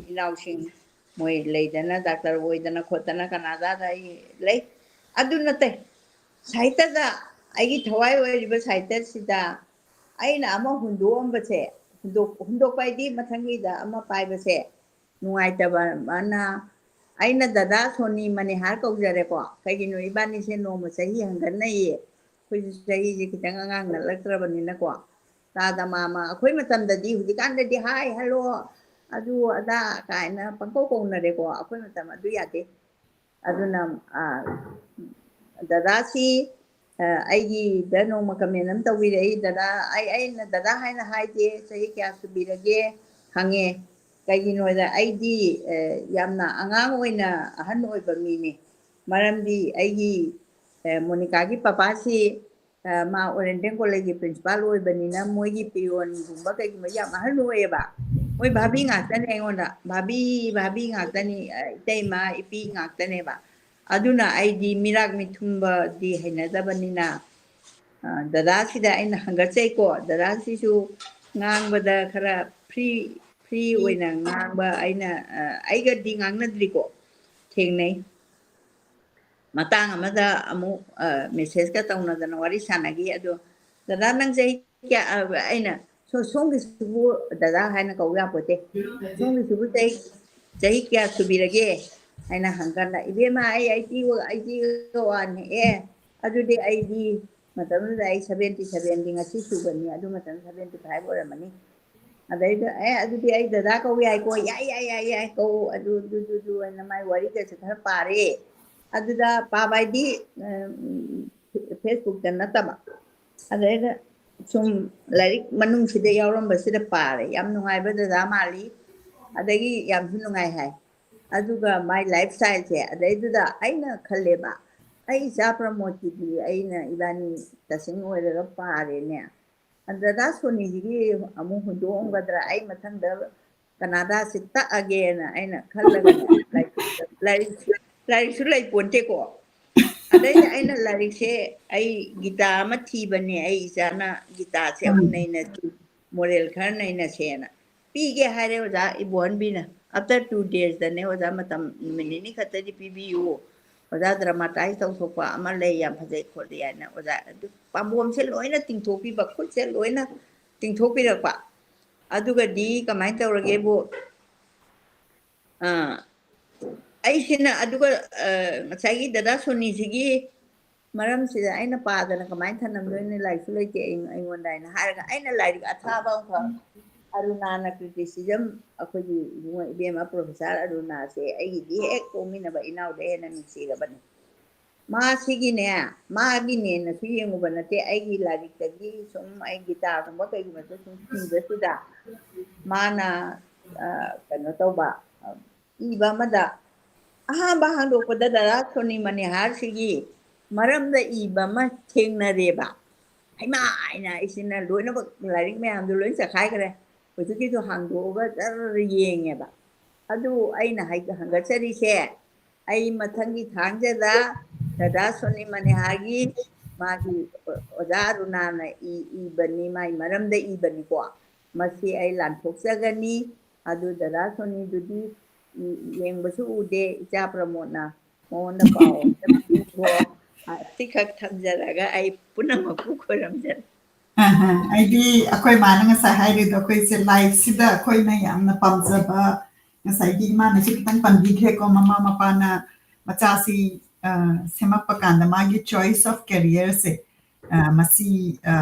ꯏꯅꯥꯎꯁꯤꯡ, ꯃꯣꯏ ꯂꯩꯗꯅ, ꯗꯥꯛꯇꯔ ꯑꯣꯏꯗꯅ ꯈꯣꯠꯇꯅ ꯀꯅꯥꯗꯥꯗ ꯑꯩ ꯂꯩ꯫ ꯑꯗꯨ ꯅꯠꯇꯦ, ꯁꯥꯍꯤꯇ꯭ꯌꯗ, ꯑꯩꯒꯤ ꯊꯋꯥꯏ ꯑꯣꯏꯔꯤꯕ ꯁꯥꯍꯤꯇ꯭ꯌꯁꯤꯗ ꯑꯩꯅ ꯑꯃ ꯍꯨꯟꯗꯣꯛꯑꯝꯕꯁꯦ, ꯍꯨꯟꯗꯣꯛ-, ꯍꯨꯟꯗꯣꯛꯄ ꯍꯥꯏꯗꯤ ꯃꯊꯪꯒꯤꯗ ꯑꯃ ꯄꯥꯏꯕꯁꯦ ꯅꯨꯡꯉꯥꯏꯇꯕ ꯑꯃꯅ, ꯑꯩꯅ ꯗꯗꯥ ꯁꯣꯅꯤ ꯃꯅꯤꯍꯥꯔ ꯀꯧꯖꯔꯦꯀꯣ꯫ ꯀꯩꯒꯤꯅꯣ, ꯏꯕꯥꯅꯤꯁꯦ ꯅꯣꯡꯃ ꯆꯍꯤ ꯍꯟꯒꯠꯅꯩꯌꯦ꯫ ꯑꯩꯈꯣꯏꯁꯨ ꯆꯍꯤꯁꯦ ꯈꯤꯇꯪ ꯑꯉꯥꯡ ꯅꯠꯂꯛꯇ꯭ꯔꯕꯅꯤꯅꯀꯣ꯫ ꯇꯥꯗ ꯃꯥꯃ, ꯑꯩꯈꯣꯏ ꯃꯇꯝꯗꯗꯤ, ꯍꯧꯖꯤꯛꯀꯥꯟꯗꯗꯤ hi, hello, ꯑꯗꯨ ꯑꯗꯥ ꯀꯥꯏꯅ ꯄꯪꯀꯧ ꯀꯧꯅꯔꯦꯀꯣ꯫ ꯑꯩꯈꯣꯏ ꯃꯇꯝ ꯑꯗꯨ ꯌꯥꯗꯦ꯫ ꯑꯗꯨꯅ, ꯑ, ꯗꯗꯥꯁꯤ, ꯑ, ꯑꯩꯒꯤꯗ ꯅꯣꯡꯃ comment ꯑꯃ ꯇꯧꯕꯤꯔꯛꯏ, "ꯗꯗꯥ, ꯑꯩ, ꯑꯩꯅ ꯗꯗꯥ ꯍꯥꯏꯅ ꯍꯥꯏꯗꯦ, ꯆꯍꯤ ꯀꯌꯥ ꯁꯨꯕꯤꯔꯒꯦ?" ꯍꯪꯉꯦ꯫ ꯀꯩꯒꯤꯅꯣꯗ ꯑꯩꯗꯤ, ꯑ, ꯌꯥꯝꯅ ꯑꯉꯥꯡ ꯑꯣꯏꯅ ꯑꯍꯟ ꯑꯣꯏꯕ ꯃꯤꯅꯤ꯫ ꯃꯔꯝꯗꯤ ꯑꯩꯒꯤ, ꯑ, ꯃꯣꯅꯤꯀꯥꯒꯤ ꯄꯄꯥꯁꯤ, ꯑ, ꯃꯥ ꯑꯣꯔꯦꯟꯇꯦꯜ ꯀꯣꯂꯦꯖꯀꯤ principal ꯑꯣꯏꯕꯅꯤꯅ ꯃꯣꯏꯒꯤ peonꯒꯨꯝꯕ ꯀꯩꯒꯨꯝꯕ ꯌꯥꯝ ꯑꯍꯟ ꯑꯣꯏꯌꯦꯕ꯫ ꯃꯣꯏ ꯚꯥꯕꯤ ꯉꯥꯛꯇꯅꯦ ꯑꯩꯉꯣꯟꯗ꯫ "ꯚꯥꯕꯤ, ꯚꯥꯕꯤ ꯉꯥꯛꯇꯅꯤ, ꯑ, ꯏꯇꯩꯃ, ꯏꯄꯤ ꯉꯥꯛꯇꯅꯦꯕ꯫" ꯑꯗꯨꯅ ꯑꯩꯗꯤ ꯃꯤꯔꯥꯛ ꯃꯤꯊꯨꯝꯕꯗꯤ ꯍꯩꯅꯗꯕꯅꯤꯅ, ꯑ, ꯗꯗꯥꯁꯤꯗ ꯑꯩꯅ ꯍꯪꯒꯠꯆꯩꯀꯣ꯫ ꯗꯗꯥꯁꯤꯁꯨ, ꯉꯥꯡꯕꯗ ꯈꯔ ꯐ꯭ꯔꯤ ꯐ꯭ꯔꯤ ꯑꯣꯏꯅ ꯉꯥꯡꯕ ꯑꯩꯅ ꯑ, ꯑꯩꯒꯗꯤ ꯉꯥꯡꯅꯗ꯭ꯔꯤꯀꯣ, ꯊꯦꯡꯅꯩ꯫ ꯃꯇꯥꯡ ꯑꯃꯗ ꯑꯃꯨꯛ ꯃꯦꯁꯦꯖꯀ ꯇꯧꯅꯗꯅ ꯋꯥꯔꯤ ꯁꯥꯟꯅꯈꯤ꯫ ꯑꯗꯣ ꯗꯗꯥ, ꯅꯪ ꯆꯍꯤ ꯀꯌꯥ? ꯑ, ꯑꯩꯅ, "ꯁꯣ- ꯁꯣꯝꯒꯤꯁꯤꯕꯨ ꯗꯗꯥ ꯍꯥꯏꯅ ꯀꯧ ꯌꯥꯄꯣꯠꯇꯦ, ꯁꯣꯝꯒꯤꯁꯤꯕꯨ ꯆꯍꯤ ꯆꯍꯤ ꯀꯌꯥ ꯁꯨꯕꯤꯔꯒꯦ?" ꯍꯥꯏꯅ ꯍꯪꯀꯥꯟꯗ, "ꯏꯕꯦꯝꯃ, ꯑꯩ ꯑꯩꯠꯇꯤ ꯑꯩꯠꯇꯤ ꯋꯥꯟꯅꯦ꯫ ꯑꯦ, ꯑꯗꯨꯗꯤ ꯑꯩꯗꯤ ꯃꯇꯝꯗꯨꯗ ꯑꯩ ꯁꯚꯦꯟꯇꯤ ꯁꯚꯦꯟꯗꯤ ꯉꯁꯤ ꯁꯨꯕꯅꯤ, ꯑꯗꯨ ꯃꯇꯝꯗ ꯁꯚꯦꯟꯇꯤ ꯐꯥꯏꯚ ꯑꯣꯏꯔꯝꯃꯅꯤ꯫ ꯑꯗꯩꯗ, ꯑꯦ, ꯑꯗꯨꯗꯤ ꯑꯩ ꯗꯗꯥ ꯀꯧ ꯌꯥꯏꯀꯣ?" "ꯌꯥꯏ, ꯌꯥꯏ, ꯌꯥꯏ, ꯌꯥꯏ, ꯀꯧ, ꯑꯗꯨ, ꯑꯗꯨ, ꯑꯗꯨ, ꯑꯗꯨ" ꯍꯥꯏꯅ ꯃꯥꯏ ꯋꯥꯔꯤꯒꯁꯦ ꯈꯔ ꯄꯥꯔꯦ꯫ ꯑꯗꯨꯗ ꯄꯥꯕ ꯍꯥꯏꯗꯤ, ꯎꯝ, ꯐꯦꯁꯕꯨꯛꯇ ꯅꯠꯇꯕ꯫ ꯑꯗꯩꯗ ꯁꯨꯝ ꯂꯥꯏꯔꯤꯛ ꯃꯅꯨꯡꯁꯤꯗ ꯌꯥꯎꯔꯝꯕꯁꯤꯗ ꯄꯥꯔꯦ꯫ ꯌꯥꯝ ꯅꯨꯡꯉꯥꯏꯕ ꯗꯗꯥ ꯃꯥꯜꯂꯤ, ꯑꯗꯒꯤ ꯌꯥꯝꯁꯨ ꯅꯨꯡꯉꯥꯏ ꯍꯥꯏ꯫ ꯑꯗꯨꯒ ꯃꯥꯏ ꯂꯥꯏꯐ ꯁ꯭ꯇꯥꯏꯜꯁꯦ, ꯑꯗꯩꯗꯨꯗ ꯑꯩꯅ ꯈꯜꯂꯦꯕ, "ꯑꯩ ꯏꯆꯥ ꯄ꯭ꯔꯃꯣꯗꯀꯤꯗꯤ ꯑꯩꯅ, ꯏꯕꯥꯅꯤ ꯇꯁꯦꯡ ꯑꯣꯏꯔꯒ ꯄꯥꯔꯦꯅꯦ꯫ ꯗꯗꯥ ꯁꯣꯅꯤꯁꯤꯒꯤ ꯑꯃꯨꯛ ꯍꯨꯟꯗꯣꯛꯑꯝꯒꯗ꯭ꯔꯥ? ꯑꯩ ꯃꯊꯪꯗ ꯀꯅꯥꯗꯥꯁꯤ ꯇꯛꯑꯒꯦꯅ" ꯑꯩꯅ ꯈꯜꯂꯒꯅꯦ, ꯂꯥꯏꯔꯤꯛ, ꯂꯥꯏꯔꯤꯛꯁꯨ ꯂꯩ ꯄꯣꯟꯇꯦꯀꯣ꯫ ꯑꯗꯩꯗ ꯑꯩꯅ ꯂꯥꯏꯔꯤꯛꯁꯦ, ꯑꯩ ꯒꯤꯇꯥ ꯑꯃ ꯊꯤꯕꯅꯦ, ꯑꯩ ꯏꯆꯥꯅ ꯒꯤꯇꯥꯁꯦ ꯑꯃꯨꯛ ꯎꯝ꯫ ꯅꯩꯅꯁꯤ, ꯃꯣꯔꯦꯜ ꯈꯔ ꯅꯩꯅꯁꯦꯅ꯫ ꯄꯤꯒꯦ ꯍꯥꯏꯔꯦ ꯑꯣꯖꯥ ꯏꯕꯣꯍꯟꯕꯤꯅ꯫ After two daysꯗꯅꯦ, "ꯑꯣꯖꯥ, ꯃꯇꯝ ꯅꯨꯃꯤꯠ ꯅꯤꯅꯤ ꯈꯛꯇꯗꯤ ꯄꯤꯕꯤꯌꯨ꯫ ꯑꯣꯖꯥ, dramatise ꯇꯧꯊꯣꯛꯄ ꯑꯃ ꯂꯩ, ꯌꯥꯝ ꯐꯖꯩ ꯈꯣꯠꯂꯤ" ꯍꯥꯏꯅ꯫ ꯑꯣꯖꯥ, ꯑꯗꯨ ꯄꯥꯝꯕꯣꯝꯁꯦ ꯂꯣꯏꯅ ꯇꯤꯡꯊꯣꯛꯄꯤꯕ, ꯈꯨꯠꯁꯦ ꯂꯣꯏꯅ ꯇꯤꯡꯊꯣꯛꯄꯤꯔꯛꯄ꯫ ꯑꯗꯨꯒꯗꯤ ꯀꯃꯥꯏꯅ ꯇꯧꯔꯒꯦꯕꯨ, ꯑ, ꯑꯩꯁꯤꯅ ꯑꯗꯨꯒ, ꯑ, ꯉꯁꯥꯏꯒꯤ ꯗꯗꯥ ꯁꯣꯅꯤꯁꯤꯒꯤ ꯃꯔꯝꯁꯤꯗ ꯑꯩꯅ ꯄꯥꯗꯅ ꯀꯃꯥꯏꯅ ꯊꯅꯝꯗꯣꯏꯅꯣ? ꯂꯥꯏꯔꯤꯛꯁꯨ ꯂꯩꯇꯦ ꯑꯩ-, ꯑꯩꯉꯣꯟꯗ ꯍꯥꯏꯅ ꯍꯥꯏꯔꯒ, ꯑꯩꯅ ꯂꯥꯏꯔꯤꯛ ꯑꯊꯥꯕ ꯑꯃꯈꯛ, ꯑꯔꯨꯅꯥꯅ criticism, ꯑꯩꯈꯣꯏꯒꯤ ꯏꯕꯨꯡꯉꯣ ꯏꯕꯦꯝꯃ professor ꯑꯔꯨꯅꯥꯁꯦ ꯑꯩꯒꯤꯗꯤ ꯍꯦꯛ ꯄꯣꯛꯃꯤꯟꯅꯕ ꯏꯅꯥꯎꯗ ꯍꯦꯟꯅ ꯅꯨꯡꯁꯤꯔꯕꯅꯤ꯫ ꯃꯥꯁꯤꯒꯤꯅꯦ, ꯃꯥꯒꯤꯅꯦꯅꯁꯨ ꯌꯦꯡꯉꯨꯕ ꯅꯠꯇꯦ, ꯑꯩꯒꯤ ꯂꯥꯏꯔꯤꯛꯇꯒꯤ ꯁꯨꯝ ꯑꯩ ꯒꯤꯇꯥꯒꯨꯝꯕ ꯀꯩꯒꯨꯝꯕꯗ ꯁꯨꯝ ꯊꯤꯕꯁꯤꯗ ꯃꯥꯅ, ꯑ, ꯀꯩꯅꯣ ꯇꯧꯕ, ꯑ, ꯏꯕ ꯑꯃꯗ ꯑꯍꯥꯟꯕ ꯍꯥꯡꯗꯣꯛꯄꯗ ꯗꯗꯥ ꯁꯣꯅꯤ ꯃꯅꯤꯍꯥꯔꯁꯤꯒꯤ ꯃꯔꯝꯗ ꯏꯕ ꯑꯃ ꯊꯦꯡꯅꯔꯦꯕ꯫ ꯍꯩꯃꯥ ꯍꯥꯏꯅ ꯑꯩꯁꯤꯅ ꯂꯣꯏꯅꯃꯛ ꯂꯥꯏꯔꯤꯛ ꯃꯌꯥꯝꯗꯣ ꯂꯣꯏ ꯆꯈꯥꯏꯈ꯭ꯔꯦ꯫ ꯍꯧꯖꯤꯛꯀꯤꯗꯣ ꯍꯥꯡꯗꯣꯛꯑꯒ ꯖꯔ ꯌꯦꯡꯉꯦꯕ꯫ ꯑꯗꯨ ꯑꯩꯅ ꯍꯥꯏ-, ꯍꯪꯒꯠꯆꯔꯤꯁꯦ, ꯑꯩ ꯃꯊꯪꯒꯤ ꯊꯥꯡꯖꯗ ꯗꯗꯥ ꯁꯣꯅꯤ ꯃꯅꯤꯍꯥꯔꯒꯤ ꯃꯥꯒꯤ ꯑꯣꯖꯥ ꯑꯔꯨꯅꯥꯅ ꯏ-, ꯏꯕꯅꯤ, ꯃꯥꯒꯤ ꯃꯔꯝꯗ ꯏꯕꯅꯤꯀꯣ꯫ ꯃꯁꯤ ꯑꯩ ꯂꯥꯟꯊꯣꯛꯆꯒꯅꯤ꯫ ꯑꯗꯨ ꯗꯗꯥ ꯁꯣꯅꯤꯗꯨꯗꯤ ꯌꯦꯡꯕꯁꯨ ꯎꯗꯦ, ꯏꯆꯥ ꯄ꯭ꯔꯃꯣꯗꯅ ꯃꯉꯣꯟꯗ ꯄꯥꯎ ꯑꯝꯇ ꯄꯤꯈꯣ꯫ ꯑꯁꯤꯈꯛ ꯊꯝꯖꯔꯒ ꯑꯩ ꯄꯨꯝꯅꯃꯛꯄꯨ ꯈꯣꯏꯔꯝꯖꯔꯦ꯫ ꯑꯍ, ꯑꯩꯗꯤ ꯑꯩꯈꯣꯏ ꯃꯥꯅ ꯉꯁꯥꯏ ꯍꯥꯏꯔꯤꯗꯣ, ꯑꯩꯈꯣꯏꯁꯦ liveꯁꯤꯗ ꯑꯩꯈꯣꯏꯅ ꯌꯥꯝꯅ ꯄꯥꯝꯖꯕ, ꯉꯁꯥꯏꯒꯤ ꯏꯃꯥꯅꯁꯨ ꯈꯤꯇꯪ ꯄꯟꯕꯤꯈ꯭ꯔꯦꯀꯣ, ꯃꯃꯥ ꯃꯄꯥꯅ ꯃꯆꯥꯁꯤ, ꯑ, ꯁꯦꯝꯃꯛꯄ ꯀꯥꯟꯗ ꯃꯥꯒꯤ choice of careerꯁꯦ, ꯑ, ꯃꯁꯤ, ꯑ,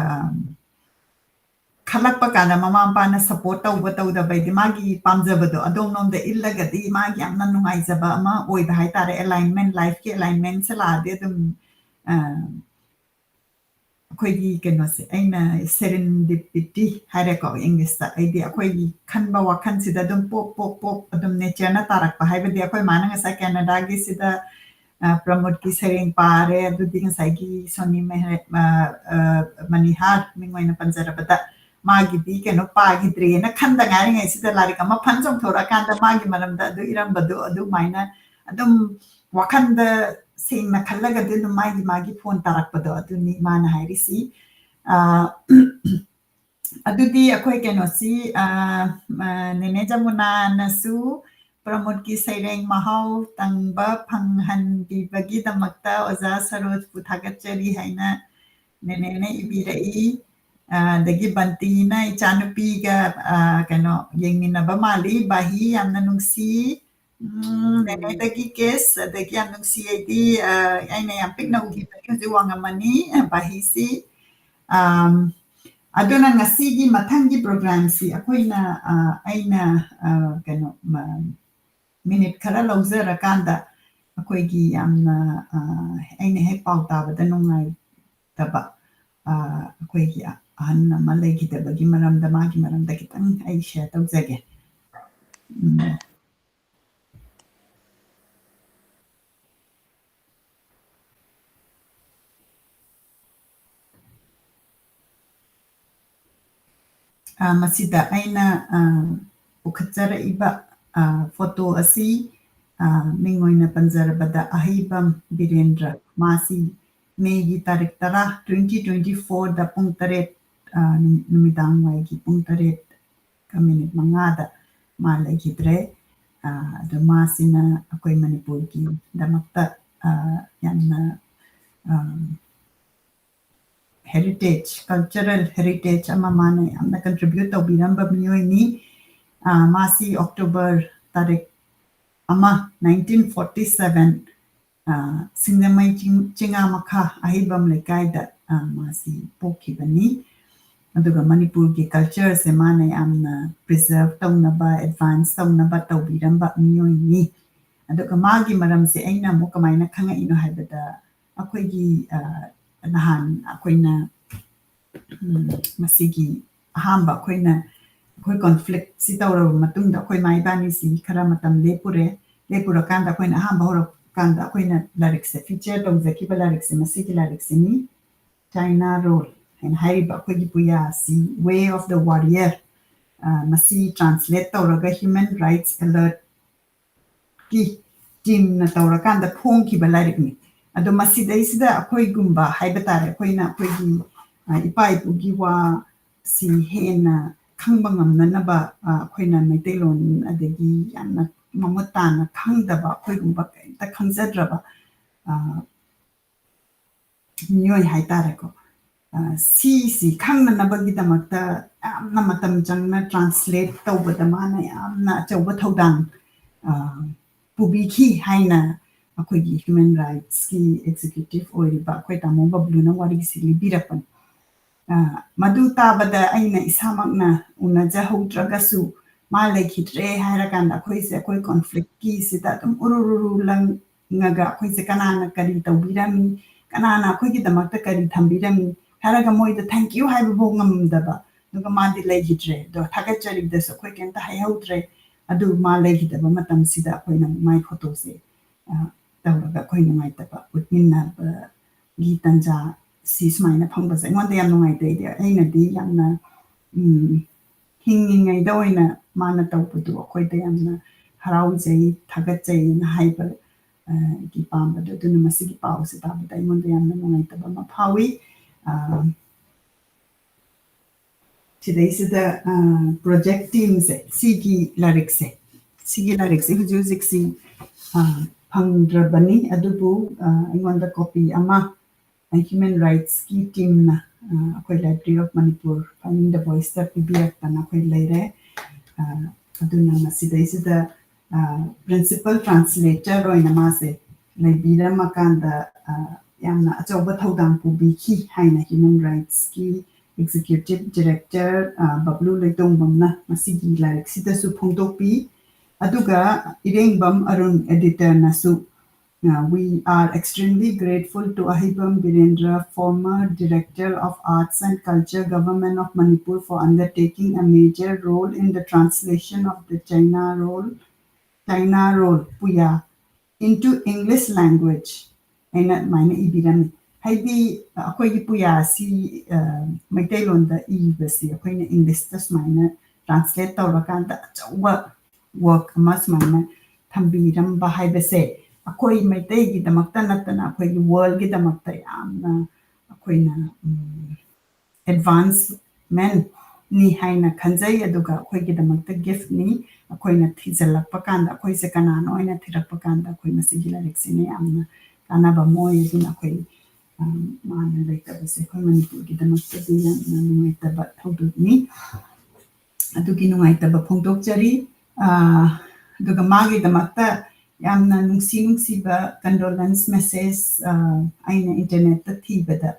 ꯈꯜꯂꯛꯄ ꯀꯥꯟꯗ ꯃꯃꯥ ꯃꯄꯥꯅ support ꯇꯧꯕ ꯇꯧꯗꯕ ꯍꯥꯏꯗꯤ ꯃꯥꯒꯤ ꯄꯥꯝꯖꯕꯗꯣ ꯑꯗꯣꯝꯂꯣꯝꯗ ꯏꯜꯂꯒꯗꯤ ꯃꯥꯒꯤ ꯌꯥꯝꯅ ꯅꯨꯡꯉꯥꯏꯖꯕ ꯑꯃ ꯑꯣꯏꯕ ꯍꯥꯏꯇꯥꯔꯦ꯫ Alignment, lifeꯀꯤ alignmentꯁꯦ ꯂꯥꯛꯑꯗꯤ ꯑꯗꯨꯝ, ꯑ, ꯑꯩꯈꯣꯏꯒꯤ ꯀꯩꯅꯣꯁꯦ, ꯑꯩꯅ serendipity ꯍꯥꯏꯔꯦꯀꯣ Englishꯇ, ꯑꯩꯗꯤ ꯑꯩꯈꯣꯏꯒꯤ ꯈꯟꯕ ꯋꯥꯈꯜꯁꯤꯗ ꯑꯗꯨꯝ ꯄꯣꯞ, ꯄꯣꯞ, ꯄꯣꯞ ꯑꯗꯨꯝ natureꯅ ꯇꯥꯔꯛꯄ ꯍꯥꯏꯕꯗꯤ ꯑꯩꯈꯣꯏ ꯃꯥꯅ ꯉꯁꯥꯏ Canadaꯒꯤꯁꯤꯗ, ꯑ, ꯄ꯭ꯔꯃꯣꯗꯀꯤ ꯁꯩꯔꯦꯡ ꯄꯥꯔꯦ, ꯑꯗꯨꯗꯤ ꯉꯁꯥꯏꯒꯤ ꯁꯣꯅꯤ ꯃꯦꯍꯔ-, ꯑ, ꯑ, ꯃꯅꯤꯍꯥꯔ ꯃꯤꯡ ꯑꯣꯏꯅ ꯄꯟꯖꯔꯕꯗ ꯃꯥꯒꯤꯗꯤ ꯀꯩꯅꯣ ꯄꯥꯈꯤꯗ꯭ꯔꯦꯅ ꯈꯟꯗ ꯉꯥꯏꯔꯤꯉꯩꯁꯤꯗ ꯂꯥꯏꯔꯤꯛ ꯑꯃ ꯐꯟ ꯆꯣꯡꯊꯣꯔꯛꯑꯀꯥꯟꯗ ꯃꯥꯒꯤ ꯃꯔꯝꯗ ꯑꯗꯨ ꯏꯔꯝꯕꯗꯣ ꯑꯗꯨꯃꯥꯏꯅ ꯑꯗꯨꯝ ꯋꯥꯈꯜꯗ ꯁꯦꯡꯅ ꯈꯜꯂꯒꯗꯤ ꯑꯗꯨꯝ ꯃꯥꯒꯤ, ꯃꯥꯒꯤ phone ꯇꯥꯔꯛꯄꯗꯣ ꯑꯗꯨꯅꯤ ꯃꯥꯅ ꯍꯥꯏꯔꯤꯁꯤ꯫ ꯑ, ꯑꯗꯨꯗꯤ ꯑꯩꯈꯣꯏ ꯀꯩꯅꯣꯁꯤ, ꯑ, ꯑ, ꯅꯦꯅꯦ ꯖꯃꯨꯅꯥꯅꯁꯨ ꯄ꯭ꯔꯃꯣꯗꯀꯤ ꯁꯩꯔꯦꯡ ꯃꯍꯥꯎ ꯇꯪꯕ ꯐꯪꯍꯟꯕꯤꯕꯒꯤꯗꯃꯛꯇ ꯑꯣꯖꯥ ꯁꯔꯣꯖꯄꯨ ꯊꯥꯒꯠꯆꯔꯤ ꯍꯥꯏꯅ ꯅꯦꯅꯦꯅ ꯏꯕꯤꯔꯛꯏ꯫ ꯑ, ꯑꯗꯒꯤ ꯕꯟꯇꯤꯅ ꯏꯆꯥꯅꯨꯄꯤꯒ, ꯑ, ꯀꯩꯅꯣ ꯌꯦꯡꯃꯤꯟꯅꯕ ꯃꯥꯜꯂꯤ꯫ ꯕꯥꯍꯤ ꯌꯥꯝꯅ ꯅꯨꯡꯁꯤ꯫ ꯎꯝ, ꯅꯦꯅꯦꯗꯒꯤ kiss, ꯑꯗꯒꯤ ꯌꯥꯝ ꯅꯨꯡꯁꯤ ꯑꯩꯗꯤ, ꯑ, ꯑꯩꯅ ꯌꯥꯝ ꯄꯤꯛꯅ ꯎꯈꯤꯕꯒꯤ ꯍꯧꯖꯤꯛ ꯋꯥꯡꯉꯝꯃꯅꯤ, ꯑ, ꯕꯥꯍꯤꯁꯤ꯫ ꯑꯝ, ꯑꯗꯨꯅ ꯉꯁꯤꯒꯤ ꯃꯊꯪꯒꯤ programꯁꯤ ꯑꯩꯈꯣꯏꯅ, ꯑ, ꯑꯩꯅ, ꯑ, ꯀꯩꯅꯣ, ꯃ-, minute ꯈꯔ ꯂꯧꯖꯔꯀꯥꯟꯗ ꯑꯩꯈꯣꯏꯒꯤ ꯌꯥꯝꯅ, ꯑ, ꯑꯩꯅ ꯍꯦꯛ ꯄꯥꯎ ꯇꯥꯕꯗ ꯅꯨꯡꯉꯥꯏꯇꯕ, ꯑ, ꯑꯩꯈꯣꯏꯒꯤ ꯑꯍꯟ ꯑꯃ ꯂꯩꯈꯤꯗꯕꯒꯤ ꯃꯔꯝꯗ, ꯃꯥꯒꯤ ꯃꯔꯝꯗ ꯈꯤꯇꯪ ꯑꯩ share ꯇꯧꯖꯒꯦ꯫ ꯎꯝ꯫ ꯑ, ꯃꯁꯤꯗ ꯑꯩꯅ, ꯑ, ꯄꯨꯈꯠꯆꯔꯛꯏꯕ, ꯑ, photo ꯑꯁꯤ, ꯑ, ꯃꯤꯡ ꯑꯣꯏꯅ ꯄꯟꯖꯔꯕꯗ ꯑꯍꯩꯕꯝ ꯕꯤꯔꯦꯟꯗ꯭ꯔ, ꯃꯥꯁꯤ ꯃꯦꯒꯤ ꯇꯥꯔꯤꯛ ꯇꯔꯥ, twenty twenty-fourꯗ ꯄꯨꯡ ꯇꯔꯦꯠ ꯑ, ꯅꯨꯃꯤꯗꯥꯡ ꯋꯥꯏꯒꯤ ꯄꯨꯡ ꯇꯔꯦꯠꯀ ꯃꯤꯅꯤꯠ ꯃꯉꯥꯗ ꯃꯥ ꯂꯩꯈꯤꯗ꯭ꯔꯦ꯫ ꯑ, ꯑꯗꯣ ꯃꯥꯁꯤꯅ ꯑꯩꯈꯣꯏ ꯃꯅꯤꯄꯨꯔꯒꯤꯗꯃꯛꯇ, ꯑ, ꯌꯥꯝꯅ, ꯑ, heritage, cultural heritage ꯑꯃ ꯃꯥꯅ ꯌꯥꯝꯅ contribute ꯇꯧꯕꯤꯔꯝꯕ ꯃꯤꯑꯣꯏꯅꯤ꯫ ꯑ, ꯃꯥꯁꯤ October ꯇꯥꯔꯤꯛ ꯑꯃ, nineteen forty seven, ꯑ, ꯁꯤꯡꯖꯃꯩ ꯆꯤꯡ-, ꯆꯤꯉꯥ ꯃꯈꯥ ꯑꯍꯩꯕꯝ ꯂꯩꯀꯥꯏꯗ, ꯑ, ꯃꯥꯁꯤ ꯄꯣꯛꯈꯤꯕꯅꯤ꯫ ꯑꯗꯨꯒ ꯃꯅꯤꯄꯨꯔꯒꯤ cultureꯁꯦ ꯃꯥꯅ ꯌꯥꯝꯅ preserve ꯇꯧꯅꯕ, advance ꯇꯧꯅꯕ ꯇꯧꯕꯤꯔꯝꯕ ꯃꯤꯑꯣꯏꯅꯤ꯫ ꯑꯗꯨꯒ ꯃꯥꯒꯤ ꯃꯔꯝꯁꯦ ꯑꯩꯅ ꯑꯃꯨꯛ ꯀꯃꯥꯏꯅ ꯈꯪꯉꯛꯏꯅꯣ ꯍꯥꯏꯕꯗ, ꯑꯩꯈꯣꯏꯒꯤ, ꯑ, ꯅꯍꯥꯟ ꯑꯩꯈꯣꯏꯅ, ꯎꯝ, ꯃꯁꯤꯒꯤ ꯑꯍꯥꯟꯕ ꯑꯩꯈꯣꯏꯅ, ꯑꯩꯈꯣꯏ conflictꯁꯤ ꯇꯧꯔꯕ ꯃꯇꯨꯡꯗ ꯑꯩꯈꯣꯏ ꯏꯃꯥ ꯏꯕꯥꯅꯤꯁꯤ ꯈꯔ ꯃꯇꯝ ꯂꯦꯞꯄꯨꯔꯦ꯫ ꯂꯦꯞꯄꯨꯔꯀꯥꯟꯗ ꯑꯩꯈꯣꯏꯅ ꯑꯍꯥꯟꯕ ꯍꯧꯔꯛꯀꯥꯟꯗ ꯑꯩꯈꯣꯏꯅ ꯂꯥꯏꯔꯤꯛꯁꯦ, feature ꯇꯧꯖꯈꯤꯕ ꯂꯥꯏꯔꯤꯛꯁꯦ, ꯃꯁꯤꯒꯤ ꯂꯥꯏꯔꯤꯛꯁꯤꯅꯤ, China Roll ꯍꯥꯏꯅ ꯍꯥꯏꯔꯤꯕ ꯑꯩꯈꯣꯏꯒꯤ ꯄꯨꯌꯥꯁꯤ, Way of the Warrior꯫ ꯑ, ꯃꯁꯤ translate ꯇꯧꯔꯒ Human Rights Alert ꯀꯤ teamꯅ ꯇꯧꯔꯀꯥꯟꯗ ꯐꯣꯡꯈꯤꯕ ꯂꯥꯏꯔꯤꯛꯅꯤ꯫ ꯑꯗꯣ ꯃꯁꯤꯗꯩꯁꯤꯗ ꯑꯩꯈꯣꯏꯒꯨꯝꯕ ꯍꯥꯏꯕ ꯇꯥꯔꯦ, ꯑꯩꯈꯣꯏꯅ ꯑꯩꯈꯣꯏꯒꯤ, ꯑ, ꯏꯄꯥ ꯏꯄꯨꯒꯤ ꯋꯥꯁꯤ ꯍꯦꯟꯅ ꯈꯪꯕ ꯉꯝꯅꯅꯕ, ꯑ, ꯑꯩꯈꯣꯏꯅ ꯃꯩꯇꯩꯂꯣꯟ ꯑꯗꯒꯤ ꯌꯥꯝꯅ ꯃꯃꯨꯠ ꯇꯥꯅ ꯈꯪꯗꯕ, ꯑꯩꯈꯣꯏꯒꯨꯝꯕ ꯀꯔꯤꯝꯇ ꯈꯪꯖꯗ꯭ꯔꯕ, ꯑ, ꯃꯤꯑꯣꯏ ꯍꯥꯏꯇꯥꯔꯦꯀꯣ꯫ ꯑ, ꯁꯤꯁꯤ ꯈꯪꯅꯅꯕꯒꯤꯗꯃꯛꯇ ꯌꯥꯝꯅ ꯃꯇꯝ ꯆꯪꯅ translate ꯇꯧꯕꯗ ꯃꯥꯅ ꯌꯥꯝꯅ ꯑꯆꯧꯕ ꯊꯧꯗꯥꯡ, ꯑ, ꯄꯨꯕꯤꯈꯤ ꯍꯥꯏꯅ ꯑꯩꯈꯣꯏꯒꯤ human rightsꯀꯤ executive ꯑꯣꯏꯔꯤꯕ ꯑꯩꯈꯣꯏ ꯇꯥꯃꯣ ꯕꯕ꯭ꯂꯨꯅ ꯋꯥꯔꯤꯁꯤ ꯂꯤꯕꯤꯔꯛꯄꯅꯤ꯫ ꯑ, ꯃꯗꯨ ꯇꯥꯕꯗ ꯑꯩꯅ ꯏꯁꯥꯃꯛꯅ ꯎꯅꯖꯍꯧꯗ꯭ꯔꯒꯁꯨ, ꯃꯥ ꯂꯩꯈꯤꯗ꯭ꯔꯦ ꯍꯥꯏꯔꯀꯥꯟꯗ ꯑꯩꯈꯣꯏꯁꯦ, ꯑꯩꯈꯣꯏ conflictꯀꯤꯁꯤꯗ ꯑꯗꯨꯝ ꯎꯔꯨ ꯔꯨꯔꯨ ꯂꯪꯉꯒ ꯑꯩꯈꯣꯏꯁꯦ ꯀꯅꯥꯅ ꯀꯔꯤ ꯇꯧꯕꯤꯔꯝꯃꯤ, ꯀꯅꯥꯅ ꯑꯩꯈꯣꯏꯒꯤꯗꯃꯛꯇ ꯀꯔꯤ ꯊꯝꯕꯤꯔꯝꯃꯤ ꯍꯥꯏꯔꯒ ꯃꯣꯏꯗ thank you ꯍꯥꯏꯕꯐꯥꯎ ꯉꯝꯗꯕ, ꯑꯗꯨꯒ ꯃꯥꯗꯤ ꯂꯩꯈꯤꯗ꯭ꯔꯦ꯫ ꯑꯗꯣ ꯊꯥꯒꯠꯆꯔꯤꯗꯁꯨ ꯑꯩꯈꯣꯏ ꯀꯩꯝꯇ ꯍꯥꯏꯍꯧꯗ꯭ꯔꯦ꯫ ꯑꯗꯨ ꯃꯥ ꯂꯩꯈꯤꯗꯕ ꯃꯇꯝꯁꯤꯗ ꯑꯩꯈꯣꯏꯅ ꯃꯥꯏ photoꯁꯦ, ꯑ, ꯇꯧꯔꯒ ꯑꯩꯈꯣꯏ ꯅꯨꯡꯉꯥꯏꯇꯕ ꯎꯠꯃꯤꯟꯅꯕꯒꯤ ꯇꯥꯟꯖꯥ ꯁꯤ ꯁꯨꯃꯥꯏꯅ ꯐꯪꯕꯁꯦ ꯑꯩꯉꯣꯟꯗ ꯌꯥꯝ ꯅꯨꯡꯉꯥꯏꯇꯦ꯫ ꯑꯩꯗꯤ, ꯑꯩꯅꯗꯤ ꯌꯥꯝꯅ, ꯎꯝ, ꯍꯤꯡꯉꯤꯉꯩꯗ ꯑꯣꯏꯅ ꯃꯥꯅ ꯇꯧꯕꯗꯨ ꯑꯩꯈꯣꯏꯗ ꯌꯥꯝꯅ ꯍꯔꯥꯎꯖꯩ, ꯊꯥꯒꯠꯆꯩꯅ ꯍꯥꯏꯕ, ꯑ, ꯒꯤ ꯄꯥꯝꯕꯗꯣ꯫ ꯑꯗꯨꯅ ꯃꯁꯤꯒꯤ ꯄꯥꯎꯁꯦ ꯇꯥꯕꯗ ꯑꯩꯉꯣꯟꯗ ꯌꯥꯝꯅ ꯅꯨꯡꯉꯥꯏꯇꯕ ꯑꯃ ꯐꯥꯎꯏ꯫ ꯑ, ꯁꯤꯗꯩꯁꯤꯗ ꯄ꯭ꯔꯣꯖꯦꯛ ꯇꯤꯝꯁꯦ, ꯁꯤꯒꯤ ꯂꯥꯏꯔꯤꯛꯁꯦ, ꯁꯤꯒꯤ ꯂꯥꯏꯔꯤꯛꯁꯦ ꯍꯧꯖꯤꯛ ꯍꯧꯖꯤꯛꯁꯤ ꯐꯪꯗ꯭ꯔꯕꯅꯤ꯫ ꯑꯗꯨꯕꯨ ꯑꯩꯉꯣꯟꯗ ꯀꯣꯄꯤ ꯑꯃ ꯍ꯭ꯌꯨꯃꯦꯟ ꯔꯥꯏꯠꯁꯀꯤ ꯇꯤꯝꯅ ꯑꯩꯈꯣꯏ Library of Manipur, Finding the Voiceꯇ ꯄꯤꯕꯤꯔꯛꯇꯅ ꯑꯩꯈꯣꯏ ꯂꯩꯔꯦ꯫ ꯑꯗꯨꯅ ꯃꯁꯤꯗꯩꯁꯤꯗ ꯄ꯭ꯔꯤꯟꯁꯤꯄꯜ ꯇ꯭ꯔꯥꯟꯁꯂꯦꯇꯔ ꯑꯣꯏꯅ ꯃꯥꯁꯦ ꯂꯩꯕꯤꯔꯝꯃꯀꯥꯟꯗ ꯌꯥꯝꯅ ꯑꯆꯧꯕ ꯊꯧꯗꯥꯡ ꯄꯨꯕꯤꯈꯤ ꯍꯥꯏꯅ ꯍ꯭ꯌꯨꯃꯦꯟ ꯔꯥꯏꯠꯁꯀꯤ ꯑꯦꯛꯖꯤꯀ꯭ꯌꯨꯇꯤꯚ ꯗꯤꯔꯦꯛꯇꯔ ꯕꯕ꯭ꯂꯨ ꯂꯩꯇꯣꯡꯕꯝꯅ ꯃꯁꯤꯒꯤ ꯂꯥꯏꯔꯤꯛꯁꯤꯗꯁꯨ ꯐꯣꯡꯗꯣꯛꯄꯤ꯫ ꯑꯗꯨꯒ ꯏꯔꯦꯡꯕꯝ Arun ꯑꯦꯗꯤꯇꯔꯅꯁꯨ, "We are extremely grateful to Aheibam Birendra, former Director of Arts and Culture, Government of Manipur, for undertaking a major role in the translation of the China roll, China roll, Puya, into English language" ꯍꯥꯏꯅ ꯑꯗꯨꯃꯥꯏꯅ ꯏꯕꯤꯔꯝꯃꯤ꯫ ꯍꯥꯏꯗꯤ ꯑꯩꯈꯣꯏꯒꯤ ꯄꯨꯌꯥꯁꯤ ꯃꯩꯇꯩꯂꯣꯟꯗ ꯏꯕꯁꯤ ꯑꯩꯈꯣꯏꯅ ꯏꯪꯂꯤꯁꯇ ꯁꯨꯃꯥꯏꯅ ꯇ꯭ꯔꯥꯟꯁꯂꯦꯠ ꯇꯧꯔꯀꯥꯟꯗ ꯑꯆꯧꯕ ꯋꯥꯔꯛ ꯑꯃ ꯁꯨꯃꯥꯏꯅ ꯊꯝꯕꯤꯔꯝꯕ ꯍꯥꯏꯕꯁꯦ ꯑꯩꯈꯣꯏ ꯃꯩꯇꯩꯒꯤꯗꯃꯛꯇ ꯅꯠꯇꯅ ꯑꯩꯈꯣꯏꯒꯤ ꯋꯥꯔꯜꯒꯤꯗꯃꯛꯇ ꯌꯥꯝꯅ ꯑꯩꯈꯣꯏꯅ ꯑꯦꯗꯚꯥꯟꯁꯃꯦꯟꯅꯤ ꯍꯥꯏꯅ ꯈꯟꯖꯩ꯫ ꯑꯗꯨꯒ ꯑꯩꯈꯣꯏꯒꯤꯗꯃꯛꯇ ꯒꯤꯐꯅꯤ꯫ ꯑꯩꯈꯣꯏꯅ ꯊꯤꯖꯤꯜꯂꯛꯄ ꯀꯥꯟꯗ, ꯑꯩꯈꯣꯏꯁꯦ ꯀꯅꯥꯅꯣ ꯍꯥꯏꯅ ꯊꯤꯔꯛꯄ ꯀꯥꯟꯗ ꯑꯩꯈꯣꯏ ꯃꯁꯤꯒꯤ ꯂꯥꯏꯔꯤꯛꯁꯤꯅ ꯌꯥꯝꯅ ꯀꯥꯟꯅꯕ ꯑꯃ ꯑꯣꯏ꯫ ꯑꯗꯨꯅ ꯑꯩꯈꯣꯏ ꯃꯥꯅ ꯂꯩꯇꯕꯁꯦ ꯑꯩꯈꯣꯏ ꯃꯅꯤꯄꯨꯔꯒꯤꯗꯃꯛꯇꯗꯤ ꯌꯥꯝꯅ ꯅꯨꯡꯉꯥꯏꯇꯕ ꯊꯧꯗꯣꯛꯅꯤ꯫ ꯑꯗꯨꯒꯤ ꯅꯨꯡꯉꯥꯏꯇꯕ ꯐꯣꯡꯗꯣꯛꯆꯔꯤ꯫ ꯑꯗꯨꯒ ꯃꯥꯒꯤꯗꯃꯛꯇ ꯌꯥꯝꯅ ꯅꯨꯡꯁꯤ ꯅꯨꯡꯁꯤꯕ ꯀꯟꯗꯣꯂꯦꯟꯁ ꯃꯦꯁꯦꯖ ꯑꯩꯅ ꯏꯟꯇꯔꯅꯦꯠꯇ ꯊꯤꯕꯗ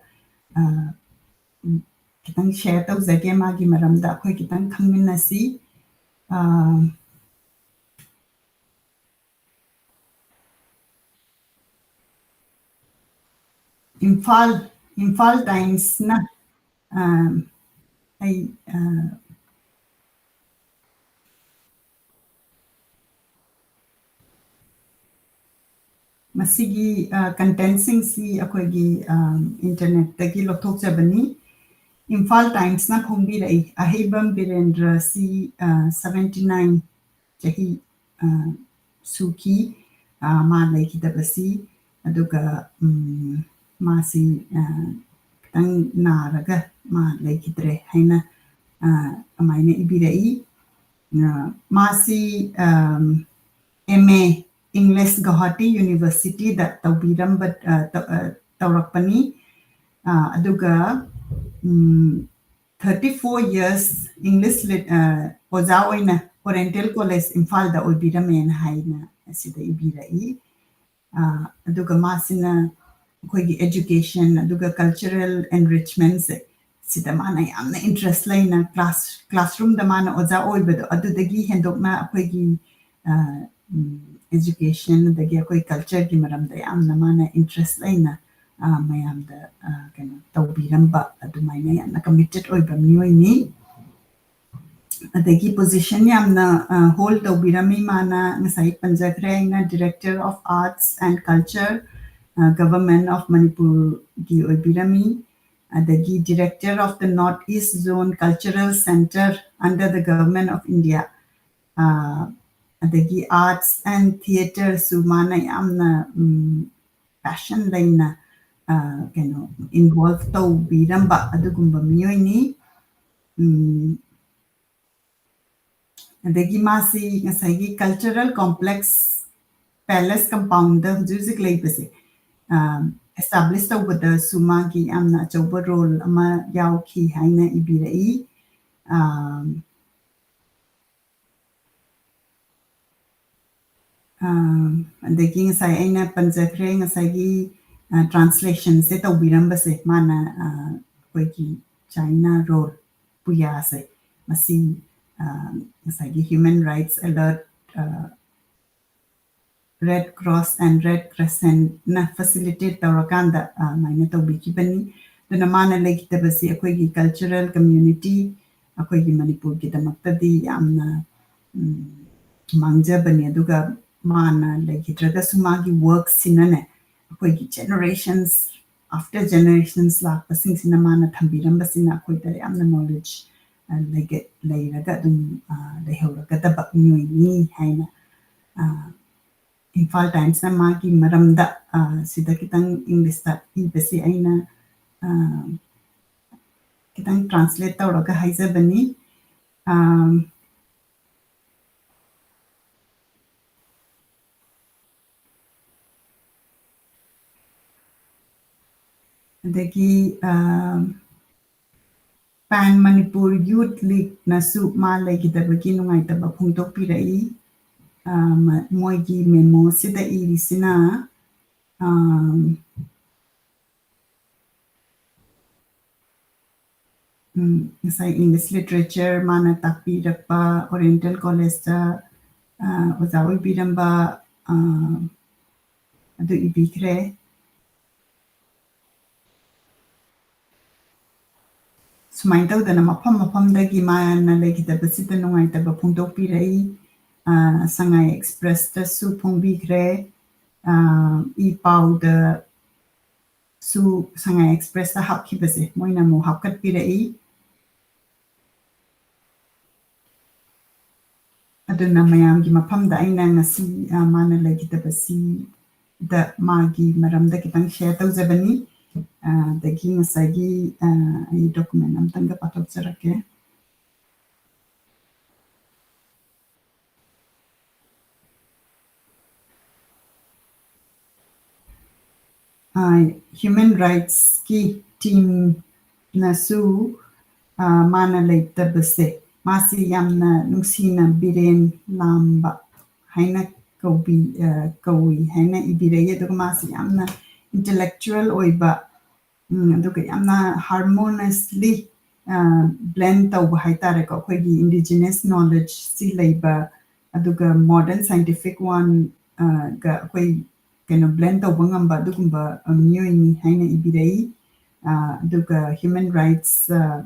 ꯈꯤꯇꯪ ꯁꯦꯌꯔ ꯇꯧꯖꯒꯦ꯫ ꯃꯥꯒꯤ ꯃꯔꯝꯗ ꯑꯩꯈꯣꯏ ꯈꯤꯇꯪ ꯈꯪꯃꯤꯟꯅꯁꯤ꯫ ꯏꯝꯐꯥꯜ, ꯏꯝꯐꯥꯜ ꯇꯥꯏꯝꯁꯅ, ꯑꯩ, ꯃꯁꯤꯒꯤ ꯀꯟꯇꯦꯟꯁꯤꯡꯁꯤ ꯑꯩꯈꯣꯏꯒꯤ ꯏꯟꯇꯔꯅꯦꯠꯇꯒꯤ ꯂꯧꯊꯣꯛꯆꯕꯅꯤ꯫ ꯏꯝꯐꯥꯜ ꯇꯥꯏꯝꯁꯅ ꯐꯣꯡꯕꯤꯔꯛꯏ, ꯑꯍꯩꯕꯝ ꯕꯤꯔꯦꯟꯗ꯭ꯔꯁꯤ ꯁꯕꯦꯟꯇꯤ ꯅꯥꯏꯟ ꯆꯍꯤ ꯁꯨꯈꯤ ꯃꯥ ꯂꯩꯈꯤꯗꯕꯁꯤ꯫ ꯑꯗꯨꯒ ꯃꯥꯁꯤ ꯈꯤꯇꯪ ꯅꯥꯔꯒ ꯃꯥ ꯂꯩꯈꯤꯗ꯭ꯔꯦ ꯍꯥꯏꯅ ꯑ, ꯑꯗꯨꯃꯥꯏꯅ ꯏꯕꯤꯔꯛꯏ꯫ ꯑ, ꯃꯥꯁꯤ, ꯑꯝ, M A English Guwahati University ꯗ ꯇꯧꯕꯤꯔꯝꯕ, ꯑ, ꯇ-, ꯑ, ꯇꯧꯔꯛꯄꯅꯤ꯫ ꯑ, ꯑꯗꯨꯒ, ꯎꯝ, thirty four years English lit-, ꯑ, ꯑꯣꯖꯥ ꯑꯣꯏꯅ Oriental College ꯏꯝꯐꯥꯜꯗ ꯑꯣꯏꯕꯤꯔꯝꯃꯦꯅ ꯍꯥꯏꯅ ꯑꯁꯤꯗ ꯏꯕꯤꯔꯛꯏ꯫ ꯑ, ꯑꯗꯨꯒ ꯃꯥꯁꯤꯅ ꯑꯩꯈꯣꯏꯒꯤ education ꯑꯗꯨꯒ cultural enrichment ꯁꯦ ꯁꯤꯗ ꯃꯥꯅ ꯌꯥꯝꯅ interest ꯂꯩꯅ class, classroom ꯗ ꯃꯥꯅ ꯑꯣꯖꯥ ꯑꯣꯏꯕꯗꯣ ꯑꯗꯨꯗꯒꯤ ꯍꯦꯟꯗꯣꯛꯅ ꯑꯩꯈꯣꯏꯒꯤ, ꯑ, ꯎꯝ, education ꯑꯗꯒꯤ ꯑꯩꯈꯣꯏ culture ꯒꯤ ꯃꯔꯝꯗ ꯌꯥꯝꯅ ꯃꯥꯅ interest ꯂꯩꯅ, ꯑ, ꯃꯌꯥꯝꯗ, ꯑ, ꯀꯩꯅꯣ ꯇꯧꯕꯤꯔꯝꯕ ꯑꯗꯨꯃꯥꯏꯅ ꯌꯥꯝꯅ committed ꯑꯣꯏꯕ ꯃꯤꯑꯣꯏꯅꯤ꯫ ꯑꯗꯒꯤ position ꯌꯥꯝꯅ, ꯑ, hold ꯇꯧꯕꯤꯔꯝꯃꯤ ꯃꯥꯅ ꯉꯁꯥꯏ ꯄꯟꯖꯈ꯭ꯔꯦ ꯑꯩꯅ Director of Arts and Culture, ꯑ, Government of ꯃꯅꯤꯄꯨꯔꯒꯤ ꯑꯣꯏꯕꯤꯔꯝꯃꯤ꯫ ꯑꯗꯒꯤ Director of the North East Zone Cultural Centre under the Government of India꯫ ꯑ, ꯑꯗꯒꯤ Arts and Theatre ꯁꯨ ꯃꯥꯅ ꯌꯥꯝꯅ, ꯎꯝ, passion ꯂꯩꯅ, ꯑ, ꯀꯩꯅꯣ, involve ꯇꯧꯕꯤꯔꯝꯕ ꯑꯗꯨꯒꯨꯝꯕ ꯃꯤꯑꯣꯏꯅꯤ꯫ ꯎꯝ, ꯑꯗꯒꯤ ꯃꯥꯁꯤ ꯉꯁꯥꯏꯒꯤ Cultural Complex Palace Compound ꯗ ꯍꯧꯖꯤꯛ ꯍꯧꯖꯤꯛ ꯂꯩꯕꯁꯦ, ꯑ, establish ꯇꯧꯕꯗꯁꯨ ꯃꯥꯒꯤ ꯌꯥꯝꯅ ꯑꯆꯧꯕ role ꯑꯃ ꯌꯥꯎꯈꯤ ꯍꯥꯏꯅ ꯏꯕꯤꯔꯛꯏ꯫ ꯑ, ꯑ, ꯑꯗꯒꯤ ꯉꯁꯥꯏ ꯑꯩꯅ ꯄꯟꯖꯈ꯭ꯔꯦ, ꯉꯁꯥꯏꯒꯤ, ꯑ, translation ꯁꯦ ꯇꯧꯕꯤꯔꯝꯕꯁꯦ ꯃꯥꯅ, ꯑ, ꯑꯩꯈꯣꯏꯒꯤ China roll ꯄꯨꯌꯥꯁꯦ, ꯃꯁꯤ, ꯑ, ꯉꯁꯥꯏꯒꯤ Human Rights Alert, ꯑ, Red Cross and Red Crescent ꯅ facilitate ꯇꯧꯔꯀꯥꯟꯗ, ꯑ, ꯑꯗꯨꯃꯥꯏꯅ ꯇꯧꯕꯤꯈꯤꯕꯅꯤ꯫ ꯑꯗꯨꯅ ꯃꯥꯅ ꯂꯩꯈꯤꯗꯕꯁꯤ ꯑꯩꯈꯣꯏꯒꯤ cultural community, ꯑꯩꯈꯣꯏꯒꯤ ꯃꯅꯤꯄꯨꯔꯒꯤꯗꯃꯛꯇꯗꯤ ꯌꯥꯝꯅ, ꯎꯝ, ꯃꯥꯡꯖꯕꯅꯤ꯫ ꯑꯗꯨꯒ ꯃꯥꯅ ꯂꯩꯈꯤꯗ꯭ꯔꯒꯁꯨ ꯃꯥꯒꯤ work ꯁꯤꯅꯅꯦ, ꯑꯩꯈꯣꯏꯒꯤ generations after generations ꯂꯥꯛꯄꯁꯤꯡꯁꯤꯅ ꯃꯥꯅ ꯊꯝꯕꯤꯔꯝꯕꯁꯤꯅ ꯑꯩꯈꯣꯏꯗ ꯌꯥꯝꯅ knowledge, ꯑ, ꯂꯩꯒ-, ꯂꯩꯔꯒ ꯑꯗꯨꯝ, ꯑ, ꯂꯩꯍꯧꯔꯒꯗꯕ ꯃꯤꯑꯣꯏꯅꯤ ꯍꯥꯏꯅ, ꯑ, ꯏꯝꯐꯥꯜ Times ꯅ ꯃꯥꯒꯤ ꯃꯔꯝꯗ, ꯑ, ꯁꯤꯗ ꯈꯤꯇꯪ English ꯇ ꯏꯕꯁꯤ ꯑꯩꯅ, ꯑ, ꯈꯤꯇꯪ translate ꯇꯧꯔꯒ ꯍꯥꯏꯖꯕꯅꯤ꯫ ꯑꯥꯝ, ꯑꯗꯒꯤ, ꯑꯥꯝ, Pan Manipur Youth League ꯅꯁꯨ ꯃꯥ ꯂꯩꯈꯤꯗꯕꯒꯤ ꯅꯨꯡꯉꯥꯏꯇꯕ ꯐꯣꯡꯗꯣꯛꯄꯤꯔꯛꯏ꯫ ꯑꯥ, ꯃ-, ꯃꯣꯏꯒꯤ memo ꯁꯤꯗ ꯏꯔꯤꯁꯤꯅ, ꯑꯥꯝ, ꯎꯝ, ꯉꯁꯥꯏ English literature ꯃꯥꯅ ꯇꯥꯛꯄꯤꯔꯛꯄ Oriental College ꯇ, ꯑꯥ, ꯑꯣꯖꯥ ꯑꯣꯏꯕꯤꯔꯝꯕ, ꯑꯥ, ꯑꯗꯨ ꯏꯕꯤꯈ꯭ꯔꯦ꯫ ꯁꯨꯃꯥꯏꯅ ꯇꯧꯗꯅ ꯃꯐꯝ ꯃꯐꯝꯗꯒꯤ ꯃꯥꯅ ꯂꯩꯈꯤꯗꯕꯁꯤꯗ ꯅꯨꯡꯉꯥꯏꯇꯕ ꯐꯣꯡꯗꯣꯛꯄꯤꯔꯛꯏ꯫ ꯑꯥ, ꯁꯉꯥꯏ Express ꯇꯁꯨ ꯐꯣꯡꯕꯤꯈ꯭ꯔꯦ꯫ ꯑꯥ, ꯏ ꯄꯥꯎꯗꯁꯨ ꯁꯉꯥꯏ Express ꯇ ꯍꯥꯞꯈꯤꯕꯁꯦ ꯃꯣꯏꯅ ꯑꯃꯨꯛ ꯍꯥꯞꯀꯠꯄꯤꯔꯛꯏ꯫ ꯑꯗꯨꯅ ꯃꯌꯥꯝꯒꯤ ꯃꯐꯝꯗ ꯑꯩꯅ ꯉꯁꯤ, ꯑ, ꯃꯥꯅ ꯂꯩꯈꯤꯗꯕꯁꯤꯗ ꯃꯥꯒꯤ ꯃꯔꯝꯗ ꯈꯤꯇꯪ share ꯇꯧꯖꯕꯅꯤ꯫ ꯑ, ꯑꯗꯒꯤ ꯉꯁꯥꯏꯒꯤ, ꯑ, ꯑꯩ document ꯑꯝꯇꯪꯒ ꯄꯥꯊꯣꯛꯆꯔꯛꯀꯦ꯫ ꯑ, human rights ꯀꯤ team ꯅꯁꯨ, ꯑ, ꯃꯥꯅ ꯂꯩꯇꯕꯁꯦ, ꯃꯥꯁꯤ ꯌꯥꯝꯅ ꯅꯨꯡꯁꯤꯅ ꯕꯤꯔꯦꯟ ꯂꯥꯝꯕ ꯍꯥꯏꯅ ꯀꯧꯕꯤ-, ꯑ, ꯀꯧꯏ ꯍꯥꯏꯅ ꯏꯕꯤꯔꯛꯏ꯫ ꯑꯗꯨꯒ ꯃꯥꯁꯤ ꯌꯥꯝꯅ intellectual ꯑꯣꯏꯕ, ꯎꯝ, ꯑꯗꯨꯒ ꯌꯥꯝꯅ harmoniously, ꯑ, blend ꯇꯧꯕ ꯍꯥꯏꯇꯥꯔꯦꯀꯣ, ꯑꯩꯈꯣꯏꯒꯤ indigenous knowledge ꯁꯤ ꯂꯩꯕ, ꯑꯗꯨꯒ modern scientific one, ꯑ, ꯒ ꯑꯩꯈꯣꯏ ꯀꯩꯅꯣ blend ꯇꯧꯕ ꯉꯝꯕ ꯑꯗꯨꯒꯨꯝꯕ, ꯑ, ꯃꯤꯑꯣꯏꯅꯤ ꯍꯥꯏꯅ ꯏꯕꯤꯔꯛꯏ꯫ ꯑ, ꯑꯗꯨꯒ human rights, ꯑ,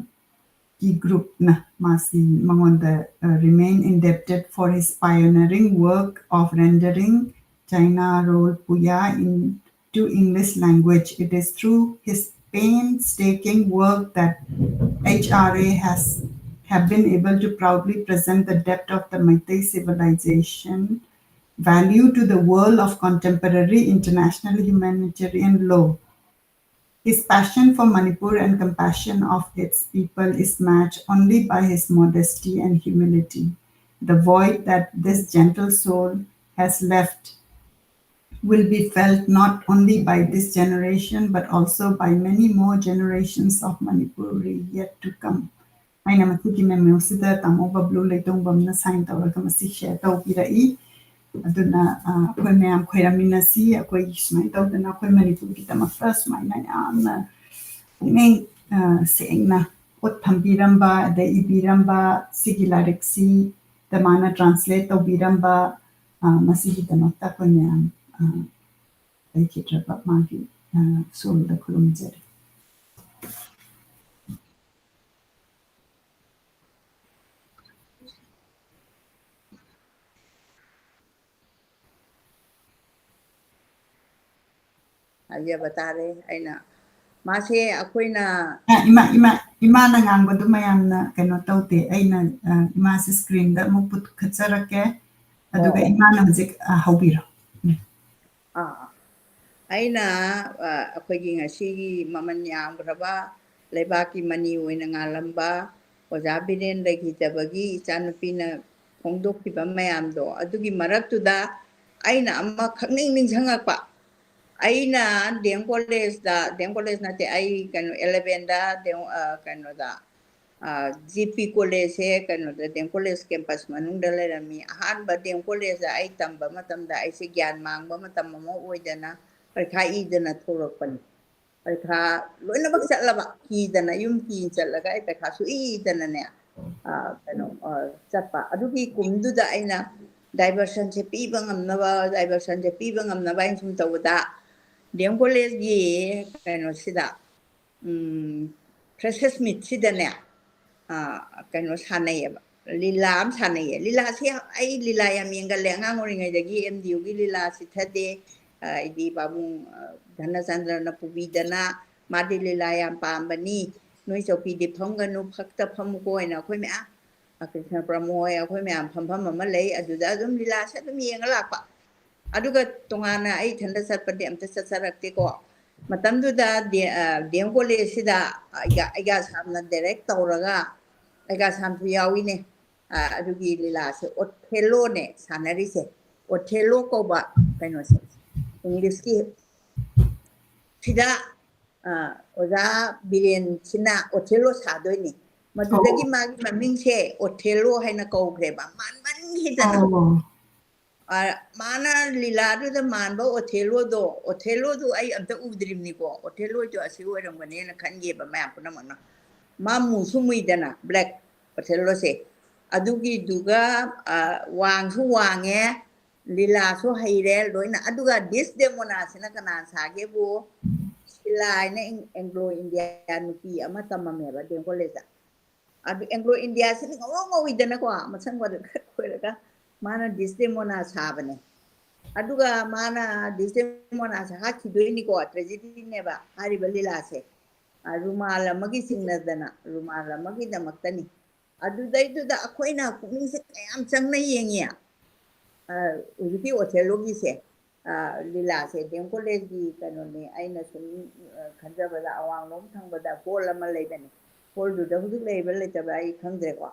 ꯀꯤ group ꯅ ꯃꯥꯁꯤ ꯃꯉꯣꯟꯗ, ꯑ, remain indebted for his pioneering work of rendering China Rol Puya into English language. It is through his painstaking work that H R A has, have been able to proudly present the depth of the Meitei civilization value to the world of contemporary international humanitarian law. His passion for Manipur and compassion of its people is matched only by his modesty and humility. The void that this gentle soul has left will be felt not only by this generation but also by many more generations of Manipuri yet to come. ꯑꯩꯅ ꯃꯁꯤꯒꯤ memo ꯁꯤꯗ ꯇꯥꯃꯣ ꯕꯕ꯭ꯂꯨ ꯂꯩꯇꯣꯡꯕꯝꯅ sign ꯇꯧꯔꯒ ꯃꯁꯤ share ꯇꯧꯕꯤꯔꯛꯏ꯫ ꯑꯗꯨꯅ, ꯑ, ꯑꯩꯈꯣꯏ ꯃꯌꯥꯝ ꯈꯣꯏꯔꯝꯃꯤꯟꯅꯁꯤ꯫ ꯑꯩꯈꯣꯏ ꯁꯨꯃꯥꯏꯅ ꯇꯧꯗꯅ ꯑꯩꯈꯣꯏ ꯃꯅꯤꯄꯨꯔꯒꯤꯗꯃꯛꯇ ꯁꯨꯃꯥꯏꯅ ꯌꯥꯝꯅ ꯄꯨꯛꯅꯤꯡ, ꯑ, ꯁꯦꯡꯅ ꯄꯣꯠ ꯊꯝꯕꯤꯔꯝꯕ, ꯑꯗꯩ ꯏꯕꯤꯔꯝꯕ, ꯁꯤꯒꯤ ꯂꯥꯏꯔꯤꯛꯁꯤꯗ ꯃꯥꯅ translate ꯇꯧꯕꯤꯔꯝꯕ, ꯑ, ꯃꯁꯤꯒꯤꯗꯃꯛꯇ ꯑꯩꯈꯣꯏ ꯃꯌꯥꯝ, ꯑ, ꯂꯩꯈꯤꯗ꯭ꯔꯕ ꯃꯥꯒꯤ, ꯑ, soul ꯗ ꯈꯨꯔꯨꯝꯖꯔꯤ꯫ ꯍꯥꯏꯖꯕ ꯇꯥꯔꯦ꯫ ꯑꯩꯅ, ꯃꯥꯁꯦ ꯑꯩꯈꯣꯏꯅ ꯑ, ꯏꯃꯥ, ꯏꯃꯥ, ꯏꯃꯥꯅ ꯉꯥꯡꯕꯗꯨ ꯃꯌꯥꯝꯅ ꯀꯩꯅꯣ ꯇꯧꯗꯦ꯫ ꯑꯩꯅ, ꯑ, ꯏꯃꯥꯁꯦ screen ꯗ ꯑꯃꯨꯛ ꯄꯨꯈꯠꯆꯔꯛꯀꯦ꯫ ꯑꯗꯨꯒ ꯑꯣ, ꯑꯣ꯫ ꯏꯃꯥꯅ ꯍꯧꯖꯤꯛ, ꯑ, ꯍꯧꯕꯤꯔꯣ꯫ ꯎꯝ꯫ ꯑꯥ, ꯑꯩꯅ, ꯑ, ꯑꯩꯈꯣꯏꯒꯤ ꯉꯁꯤꯒꯤ ꯃꯃꯜ ꯌꯥꯝꯈ꯭ꯔꯕ ꯂꯩꯕꯥꯛꯀꯤ ꯃꯅꯤ ꯑꯣꯏꯅ ꯉꯥꯜꯂꯝꯕ ꯑꯣꯖꯥ ꯕꯤꯔꯦꯟ ꯂꯩꯈꯤꯗꯕꯒꯤ ꯏꯆꯥꯅꯨꯄꯤꯅ ꯐꯣꯡꯗꯣꯛꯈꯤꯕ ꯃꯌꯥꯝꯗꯣ, ꯑꯗꯨꯒꯤ ꯃꯔꯛꯇꯨꯗ ꯑꯩꯅ ꯑꯃꯈꯛ ꯅꯤꯡ ꯅꯤꯡꯁꯤꯡꯉꯛꯄ꯫ ꯑꯩꯅ ꯗꯤ ꯑꯦꯝ ꯀꯣꯂꯦꯖꯇ, ꯗꯤ ꯑꯦꯝ ꯀꯣꯂꯦꯖ ꯅꯠꯇꯦ, ꯑꯩ ꯀꯩꯅꯣ eleven ꯗ ꯗꯤ ꯑꯦꯝ, ꯑ, ꯀꯩꯅꯣꯗ, ꯑ, ꯖꯤ ꯄꯤ ꯀꯣꯂꯦꯖꯁꯦ ꯀꯩꯅꯣꯗ ꯗꯤ ꯑꯦꯝ ꯀꯣꯂꯦꯖ campus ꯃꯅꯨꯡꯗ ꯂꯩꯔꯝꯃꯤ꯫ ꯑꯍꯥꯟꯕ ꯗꯤ ꯑꯦꯝ ꯀꯣꯂꯦꯖꯇ ꯑꯩ ꯇꯝꯕ ꯃꯇꯝꯗ ꯑꯩꯁꯦ ꯒ꯭ꯌꯥꯟ ꯃꯥꯡꯕ ꯃꯇꯝ ꯑꯃ ꯑꯣꯏꯗꯅ ꯄꯔꯤꯈꯥ ꯏꯗꯅ ꯊꯣꯛꯂꯛꯄꯅꯤ꯫ ꯄꯔꯤꯈꯥ ꯂꯣꯏꯅꯃꯛ ꯆꯠꯂꯕ, ꯀꯤꯗꯅ, ꯌꯨꯝ ꯀꯤ ꯆꯠꯂꯒ ꯑꯩ ꯄꯔꯤꯈꯥ ꯁꯨꯛꯏ ꯏꯗꯅꯅꯦ, ꯑ, ꯀꯩꯅꯣ, ꯑ, ꯆꯠꯄ꯫ ꯑꯗꯨꯒꯤ ꯀꯨꯝꯗꯨꯗ ꯑꯩꯅ diversion ꯁꯦ ꯄꯤꯕ ꯉꯝꯅꯕ, diversion ꯁꯦ ꯄꯤꯕ ꯉꯝꯅꯕ ꯑꯩꯅ ꯁꯨꯝ ꯇꯧꯕꯗ, ꯗꯤ ꯑꯦꯝ ꯀꯣꯂꯦꯖꯀꯤ ꯀꯩꯅꯣꯁꯤꯗ, ꯎꯝ, freshers meet ꯁꯤꯗꯅꯦ, ꯑ, ꯀꯩꯅꯣ ꯁꯥꯟꯅꯩꯌꯦꯕ, ꯂꯤꯂꯥ ꯑꯃ ꯁꯥꯟꯅꯩꯌꯦ꯫ ꯂꯤꯂꯥꯁꯦ ꯌꯥꯝ, ꯑꯩ ꯂꯤꯂꯥ ꯌꯥꯝ ꯌꯦꯡꯒꯜꯂꯦ꯫ ꯑꯉꯥꯡ ꯑꯣꯏꯔꯤꯉꯩꯗꯒꯤ ꯑꯦꯝ ꯗꯤ ꯌꯨꯒꯤ ꯂꯤꯂꯥ ꯆꯤꯊꯗꯦ꯫ ꯑ, ꯑꯩꯗꯤ ꯄꯥꯕꯨꯡ, ꯑ, ꯙꯅꯆꯟꯗ꯭ꯔꯅ ꯄꯨꯕꯤꯗꯅ, "ꯃꯥꯗꯤ ꯂꯤꯂꯥ ꯌꯥꯝ ꯄꯥꯝꯕꯅꯤ, ꯅꯣꯏ ꯆꯧꯀꯤꯗꯤ ꯐꯝꯒꯅꯨ, ꯐꯛꯇ ꯐꯝꯃꯨꯀꯣ" ꯍꯥꯏꯅ ꯑꯩꯈꯣꯏ ꯃꯌꯥꯝ, ꯑ, ꯀ꯭ꯔꯤꯁꯅ ꯄ꯭ꯔꯃꯣ ꯍꯣꯏ, ꯑꯩꯈꯣꯏ ꯃꯌꯥꯝ ꯐꯝꯐꯝ ꯑꯃ ꯂꯩ, ꯑꯗꯨꯗ ꯑꯗꯨꯝ ꯂꯤꯂꯥꯁꯦ ꯑꯗꯨꯝ ꯌꯦꯡꯉ ꯂꯥꯛꯄ꯫ ꯑꯗꯨꯒ ꯇꯣꯉꯥꯟꯅ ꯑꯩ ꯏꯊꯟꯇ ꯆꯠꯄꯗꯤ ꯑꯝꯇ ꯆꯠꯆꯔꯛꯇꯦꯀꯣ꯫ ꯃꯇꯝꯗꯨꯗ ꯗꯤ ꯑꯦꯝ ꯀꯣꯂꯦꯖꯁꯤꯗ ꯑꯩꯒ ꯑꯩꯒ ꯁꯥꯝꯅ ꯗꯥꯏꯔꯦꯛ ꯇꯧꯔꯒ, ꯑꯩꯒ ꯁꯥꯝꯁꯨ ꯌꯥꯎꯏꯅꯦ꯫ ꯑꯗꯨꯒꯤ ꯂꯤꯂꯥꯁꯦ ꯑꯣꯊꯦꯂꯣꯅꯦ ꯁꯥꯟꯅꯔꯤꯁꯦ꯫ ꯑꯣꯊꯦꯂꯣ ꯀꯧꯕ ꯀꯩꯅꯣꯁꯦ, ꯏꯪꯂꯤꯁꯀꯤ ꯁꯤꯗ ꯑꯣꯖꯥ ꯕꯤꯔꯦꯟꯁꯤꯅ ꯑꯣꯊꯦꯂꯣ ꯁꯥꯗꯣꯏꯅꯤ꯫ ꯃꯗꯨꯗꯒꯤ ꯃꯥꯒꯤ ꯃꯃꯤꯡꯁꯦ ꯑꯣꯊꯦꯂꯣ ꯍꯥꯏꯅ ꯀꯧꯈ꯭ꯔꯦꯕ, ꯃꯥꯟꯃꯟꯈꯤꯗꯅ꯫ ꯃꯥꯅ ꯂꯤꯂꯥꯗꯨꯗ ꯃꯥꯟꯕ ꯑꯣꯊꯦꯂꯣꯗꯣ, ꯑꯣꯊꯦꯂꯣꯗꯨ ꯑꯩ ꯑꯝꯇ ꯎꯗ꯭ꯔꯤꯕꯅꯤꯀꯣ, ꯑꯣꯊꯦꯂꯣꯗꯣ ꯑꯁꯤ ꯑꯣꯏꯔꯝꯒꯅꯦꯅ ꯈꯟꯒꯦꯕ ꯃꯌꯥꯝ ꯄꯨꯝꯅꯃꯛꯅ꯫ ꯃꯥ ꯃꯨꯁꯨ ꯃꯨꯏꯗꯅ, ꯕ꯭ꯂꯦꯛ ꯑꯣꯊꯦꯂꯣꯁꯦ꯫ ꯑꯗꯨꯒꯤꯗꯨꯒ ꯋꯥꯡꯁꯨ ꯋꯥꯡꯉꯦ, ꯂꯤꯂꯥꯁꯨ ꯍꯩꯔꯦ ꯂꯣꯏꯅ꯫ ꯑꯗꯨꯒ ꯗꯤꯁꯗꯦꯃꯣꯅꯥꯁꯤꯅ ꯀꯅꯥ ꯁꯥꯒꯦꯕꯨ, ꯁꯤꯂꯥ ꯍꯥꯏꯅ ꯑꯦꯡꯒ꯭ꯂꯣ ꯏꯟꯗꯤꯌꯥ ꯅꯨꯄꯤ ꯑꯃ ꯇꯝꯃꯝꯃꯦꯕ ꯗꯤ ꯑꯦꯝ ꯀꯣꯂꯦꯖꯇ꯫ ꯑꯗꯨ ꯑꯦꯡꯒ꯭ꯂꯣ ꯏꯟꯗꯤꯌꯥꯁꯤꯗꯤ ꯉꯧꯔꯣꯛ ꯉꯧꯏꯗꯅꯀꯣ, ꯃꯁꯝꯒꯗꯣ ꯈꯔ ꯈꯣꯏꯔꯒ꯫ ꯃꯥꯅ ꯗꯤꯁꯗꯦꯃꯣꯅꯥ ꯁꯥꯕꯅꯦ꯫ ꯑꯗꯨꯒ ꯃꯥꯅ ꯗꯤꯁꯗꯦꯃꯣꯅꯥꯁꯦ ꯍꯥꯠꯈꯤꯗꯣꯏꯅꯤꯀꯣ, ꯇ꯭ꯔꯦꯖꯤꯗꯤꯅꯦꯕ ꯍꯥꯏꯔꯤꯕ ꯂꯤꯂꯥꯁꯦ꯫ ꯔꯨꯃꯥꯜ ꯑꯃꯒꯤ ꯆꯤꯡꯅꯗꯅ, ꯔꯨꯃꯥꯜ ꯑꯃꯒꯤꯗꯃꯛꯇꯅꯤ꯫ ꯑꯗꯨꯗꯩꯗꯨꯗ ꯑꯩꯈꯣꯏꯅ ꯄꯨꯛꯅꯤꯡꯁꯦ ꯀꯌꯥꯝ ꯆꯪꯅ ꯌꯦꯡꯉꯤ꯫ ꯍꯧꯖꯤꯛꯀꯤ ꯑꯣꯊꯦꯂꯣꯒꯤꯁꯦ, ꯂꯤꯂꯥꯁꯦ ꯗꯤ ꯑꯦꯝ ꯀꯣꯂꯦꯖꯀꯤ ꯀꯩꯅꯣꯅꯦ꯫ ꯑꯩꯅ ꯁꯨꯝ ꯈꯟꯖꯕꯗ ꯑꯋꯥꯡꯂꯣꯝ ꯊꯪꯕꯗ ꯍꯣꯜ ꯑꯃ ꯂꯩꯕꯅꯦ꯫ ꯍꯣꯜꯗꯨꯗ ꯍꯧꯖꯤꯛ ꯂꯩꯕ꯭ꯔꯥ ꯂꯩꯇꯕ꯭ꯔꯥ ꯑꯩ ꯈꯪꯗ꯭ꯔꯦꯀꯣ꯫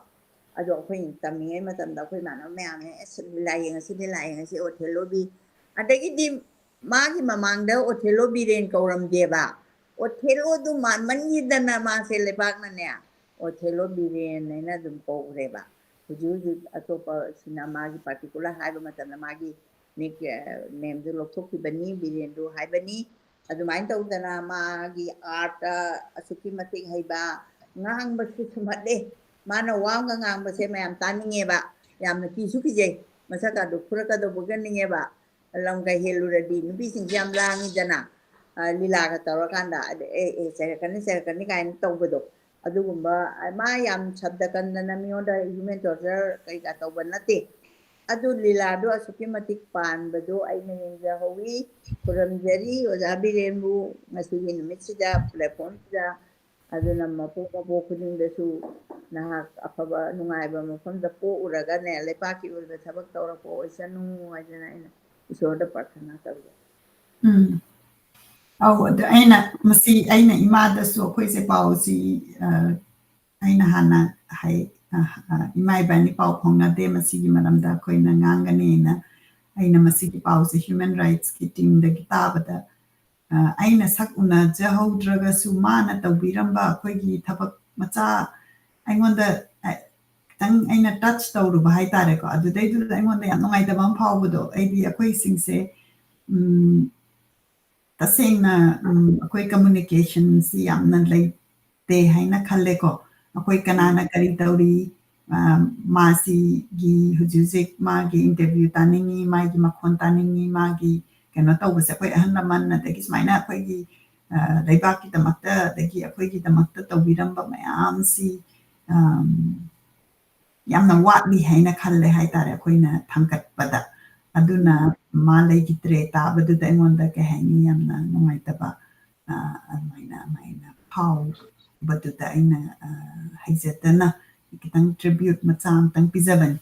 ꯑꯗꯣ ꯑꯩꯈꯣꯏ ꯇꯝꯃꯤꯉꯩ ꯃꯇꯝꯗ ꯑꯩꯈꯣꯏ ꯏꯃꯥꯟꯅꯕ ꯃꯌꯥꯝꯅ ꯑꯁ ꯂꯤꯂꯥ ꯌꯦꯡꯉꯁꯤ, ꯂꯤꯂꯥ ꯌꯦꯡꯉꯁꯤ ꯑꯣꯊꯦꯂꯣꯒꯤ꯫ ꯑꯗꯒꯤꯗꯤ ꯃꯥꯒꯤ ꯃꯃꯥꯡꯗ ꯑꯣꯊꯦꯂꯣ ꯕꯤꯔꯦꯟ ꯀꯧꯔꯝꯗꯦꯕ꯫ ꯑꯣꯊꯦꯂꯣꯗꯨ ꯃꯥꯟꯃꯟꯈꯤꯗꯅ ꯃꯥꯁꯦ ꯂꯩꯕꯥꯛꯅꯅꯦ ꯑꯣꯊꯦꯂꯣ ꯕꯤꯔꯦꯟ ꯍꯥꯏꯅ ꯑꯗꯨꯝ ꯀꯧꯈ꯭ꯔꯦꯕ꯫ ꯍꯧꯖꯤꯛ ꯍꯧꯖꯤꯛ ꯑꯇꯣꯞꯄꯁꯤꯅ ꯃꯥꯒꯤ particular ꯍꯥꯏꯕ ꯃꯇꯝꯗ ꯃꯥꯒꯤ ꯅꯤꯛ ꯅꯦꯝꯗꯨ ꯂꯧꯊꯣꯛꯈꯤꯕꯅꯤ, ꯕꯤꯔꯦꯟꯗꯨ ꯍꯥꯏꯕꯅꯤ꯫ ꯑꯗꯨꯃꯥꯏꯅ ꯇꯧꯗꯅ ꯃꯥꯒꯤ ꯑꯥꯔꯠꯇ ꯑꯁꯨꯛꯀꯤ ꯃꯇꯤꯛ ꯍꯩꯕ, ꯉꯥꯡꯕꯁꯨ ꯁꯨꯝꯍꯠꯂꯦ꯫ ꯃꯥꯅ ꯋꯥ ꯑꯃꯒ ꯉꯥꯡꯕꯁꯦ ꯃꯌꯥꯝ ꯇꯥꯅꯤꯡꯉꯦꯕ, ꯌꯥꯝꯅ ꯀꯤꯁꯨ ꯀꯤꯖꯩ, ꯃꯁꯛꯀꯥꯗꯣ ꯐꯨꯔꯛꯀꯗꯧꯕꯒ ꯅꯤꯡꯉꯦꯕ꯫ ꯂꯝꯒ ꯍꯦꯜꯂꯨꯔꯗꯤ ꯅꯨꯄꯤꯁꯤꯡꯁꯦ ꯌꯥꯝ ꯂꯥꯡꯉꯤꯗꯅ, ꯂꯤꯂꯥꯒ ꯇꯧꯔꯀꯥꯟꯗ ꯑꯦ ꯑꯦ ꯆꯩꯔꯛꯀꯅꯤ ꯆꯩꯔꯛꯀꯅꯤ ꯀꯥꯏꯅ ꯇꯧꯕꯗꯣ꯫ ꯑꯗꯨꯒꯨꯝꯕ ꯃꯥ ꯌꯥꯝ ꯁꯕꯗ ꯀꯟꯗꯅ ꯃꯤꯉꯣꯟꯗ human torture ꯀꯩꯀꯥ ꯇꯧꯕ ꯅꯠꯇꯦ꯫ ꯑꯗꯨ ꯂꯤꯂꯥꯗꯣ ꯑꯁꯨꯛꯀꯤ ꯃꯇꯤꯛ ꯄꯥꯟꯕꯗꯣ ꯑꯩꯅ ꯌꯦꯡꯖꯍꯧꯋꯤ꯫ ꯈꯨꯔꯨꯝꯖꯔꯤ ꯑꯣꯖꯥ ꯕꯤꯔꯦꯟꯕꯨ ꯉꯁꯤꯒꯤ ꯅꯨꯃꯤꯠꯁꯤꯗ platformꯁꯤꯗ꯫ ꯑꯗꯨꯅ ꯃꯄꯣꯛ ꯃꯄꯣꯛ ꯈꯨꯗꯤꯡꯗꯁꯨ ꯅꯍꯥꯛ ꯑꯐꯕ ꯅꯨꯡꯉꯥꯏꯕ ꯃꯐꯝꯗ ꯄꯣꯛꯎꯔꯒꯅꯦ, ꯂꯩꯄꯥꯛꯀꯤ ꯑꯣꯏꯕ ꯊꯕꯛ ꯇꯧꯔꯛꯄ ꯑꯣꯏꯁꯅꯨ ꯍꯥꯏꯗꯅ ꯑꯩꯅ ꯏꯁꯣꯔꯗ ꯄ꯭ꯔꯥꯊꯅꯥ ꯇꯧꯖꯩ꯫ ꯎꯝ꯫ ꯑꯧ, ꯑꯗꯨ ꯑꯩꯅ, ꯃꯁꯤ ꯑꯩꯅ ꯏꯃꯥꯗꯁꯨ ꯑꯩꯈꯣꯏꯁꯦ ꯄꯥꯎꯁꯤ, ꯑ, ꯑꯩꯅ ꯍꯥꯟꯅ ꯍꯥꯏ, ꯑ, ꯑ, ꯏꯃꯥ ꯏꯕꯥꯅꯤ ꯄꯥꯎ ꯐꯥꯎꯅꯗꯦ, ꯃꯁꯤꯒꯤ ꯃꯔꯝꯗ ꯑꯩꯈꯣꯏꯅ ꯉꯥꯡꯒꯅꯤꯅ꯫ ꯑꯩꯅ ꯃꯁꯤꯒꯤ ꯄꯥꯎꯁꯦ human rightsꯀꯤ teamꯗꯒꯤ ꯇꯥꯕꯗ, ꯑ, ꯑꯩꯅ ꯁꯛ ꯎꯅꯖꯍꯧꯗ꯭ꯔꯒꯁꯨ ꯃꯥꯅ ꯇꯧꯕꯤꯔꯝꯕ ꯑꯩꯈꯣꯏꯒꯤ ꯊꯕꯛ ꯃꯆꯥ ꯑꯩꯉꯣꯟꯗ, ꯑ, ꯈꯤꯇꯪ ꯑꯩꯅ touch ꯇꯧꯔꯨꯕ ꯍꯥꯏꯇꯥꯔꯦꯀꯣ꯫ ꯑꯗꯨꯗꯩꯗꯨꯗ ꯑꯩꯉꯣꯟꯗ ꯌꯥꯝ ꯅꯨꯡꯉꯥꯏꯇꯕ ꯑꯃ ꯐꯥꯎꯕꯗꯣ, ꯑꯩꯗꯤ ꯑꯩꯈꯣꯏꯁꯤꯡꯁꯦ, ꯎꯝ, ꯇꯁꯦꯡꯅ, ꯎꯝ, ꯑꯩꯈꯣꯏ communicationꯁꯤ ꯌꯥꯝꯅ ꯂꯩꯇꯦ ꯍꯥꯏꯅ ꯈꯜꯂꯦꯀꯣ꯫ ꯑꯩꯈꯣꯏ ꯀꯅꯥꯅ ꯀꯔꯤ ꯇꯧꯔꯤ, ꯑ, ꯃꯥꯁꯤꯒꯤ ꯍꯧꯖꯤꯛ ꯍꯧꯖꯤꯛ ꯃꯥꯒꯤ interview ꯇꯥꯅꯤꯡꯉꯤ, ꯃꯥꯒꯤ ꯃꯈꯣꯟ ꯇꯥꯅꯤꯡꯉꯤ, ꯃꯥꯒꯤ ꯀꯩꯅꯣ ꯇꯧꯕꯁꯦ ꯑꯩꯈꯣꯏ ꯑꯍꯜ ꯂꯃꯟ, ꯑꯗꯒꯤ ꯁꯨꯃꯥꯏꯅ ꯑꯩꯈꯣꯏꯒꯤ, ꯑ, ꯂꯩꯕꯥꯛꯀꯤꯗꯃꯛꯇ, ꯑꯗꯒꯤ ꯑꯩꯈꯣꯏꯒꯤꯗꯃꯛꯇ ꯇꯧꯕꯤꯔꯝꯕ ꯃꯌꯥꯝꯁꯤ, ꯑꯝ, ꯌꯥꯝꯅ ꯋꯥꯠꯂꯤ ꯍꯥꯏꯅ ꯈꯜꯂꯦ ꯍꯥꯏꯇꯥꯔꯦ ꯑꯩꯈꯣꯏꯅ ꯊꯥꯡꯒꯠꯄꯗ꯫ ꯑꯗꯨꯅ ꯃꯥ ꯂꯩꯈꯤꯗ꯭ꯔꯦ ꯇꯥꯕꯗꯨꯗ ꯑꯩꯉꯣꯟꯗ, ꯀꯩ ꯍꯥꯏꯅꯤ, ꯌꯥꯝꯅ ꯅꯨꯡꯉꯥꯏꯇꯕ, ꯑ, ꯑꯗꯨꯃꯥꯏꯅ, ꯑꯗꯨꯃꯥꯏꯅ ꯐꯥꯎꯕꯗꯨꯗ ꯑꯩꯅ, ꯑ, ꯍꯩꯖꯗꯅ ꯈꯤꯇꯪ tribute ꯃꯆꯥ ꯑꯃꯇꯪ ꯄꯤꯖꯕꯅꯤ꯫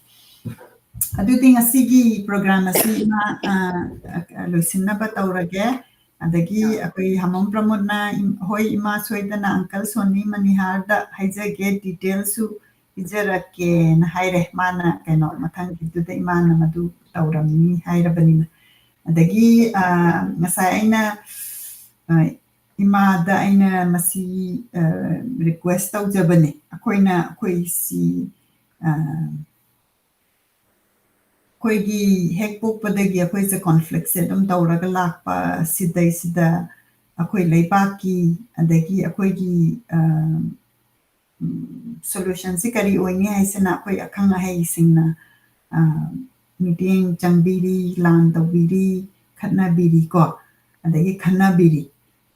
ꯑꯗꯨꯗꯤ ꯉꯁꯤꯒꯤ program ꯑꯁꯤ ꯏꯃꯥ, ꯑ, ꯑ, ꯂꯣꯏꯁꯤꯟꯅꯕ ꯇꯧꯔꯒꯦ꯫ ꯑꯗꯒꯤ ꯑꯩꯈꯣꯏ ꯍꯃꯝ ꯄ꯭ꯔꯃꯣꯗꯅ, ꯏꯝ-, "ꯍꯣꯏ ꯏꯃꯥ, ꯁꯣꯏꯗꯅ uncle ꯁꯣꯅꯤ ꯃꯅꯤꯍꯥꯔꯗ ꯍꯥꯏꯖꯒꯦ, detailꯁꯨ ꯄꯤꯖꯔꯛꯀꯦꯅ" ꯍꯥꯏꯔꯦ꯫ ꯃꯥꯅ ꯀꯩꯅꯣ ꯃꯊꯪꯒꯤꯗꯨꯗ ꯏꯃꯥꯅ ꯃꯗꯨ ꯇꯧꯔꯝꯅꯤ ꯍꯥꯏꯔꯕꯅꯤꯅ꯫ ꯑꯗꯒꯤ, ꯑ, ꯉꯁꯥꯏ ꯑꯩꯅ, ꯑ, ꯏꯃꯥꯗ ꯑꯩꯅ ꯃꯁꯤ, ꯑ, request ꯇꯧꯖꯕꯅꯦ꯫ ꯑꯩꯈꯣꯏꯅ, ꯑꯩꯈꯣꯏꯁꯤ, ꯑ, ꯑꯩꯈꯣꯏꯒꯤ ꯍꯦꯛ ꯄꯣꯛꯄꯗꯒꯤ ꯑꯩꯈꯣꯏꯁꯦ conflictꯁꯦ ꯑꯗꯨꯝ ꯇꯧꯔꯒ ꯂꯥꯛꯄ, ꯁꯤꯗꯩꯁꯤꯗ ꯑꯩꯈꯣꯏ ꯂꯩꯕꯥꯛꯀꯤ, ꯑꯗꯒꯤ ꯑꯩꯈꯣꯏꯒꯤ, ꯑ, ꯎꯝ, solutionꯁꯤ ꯀꯔꯤ ꯑꯣꯏꯅꯤ ꯍꯥꯏꯁꯤꯅ ꯑꯩꯈꯣꯏ ꯑꯈꯪ ꯑꯍꯩꯁꯤꯡꯅ, ꯑ, ꯃꯤꯠꯌꯦꯡ ꯆꯪꯕꯤꯔꯤ, ꯂꯥꯟ ꯇꯧꯕꯤꯔꯤ, ꯈꯠꯅꯕꯤꯔꯤꯀꯣ, ꯑꯗꯒꯤ ꯈꯟꯅꯕꯤꯔꯤ꯫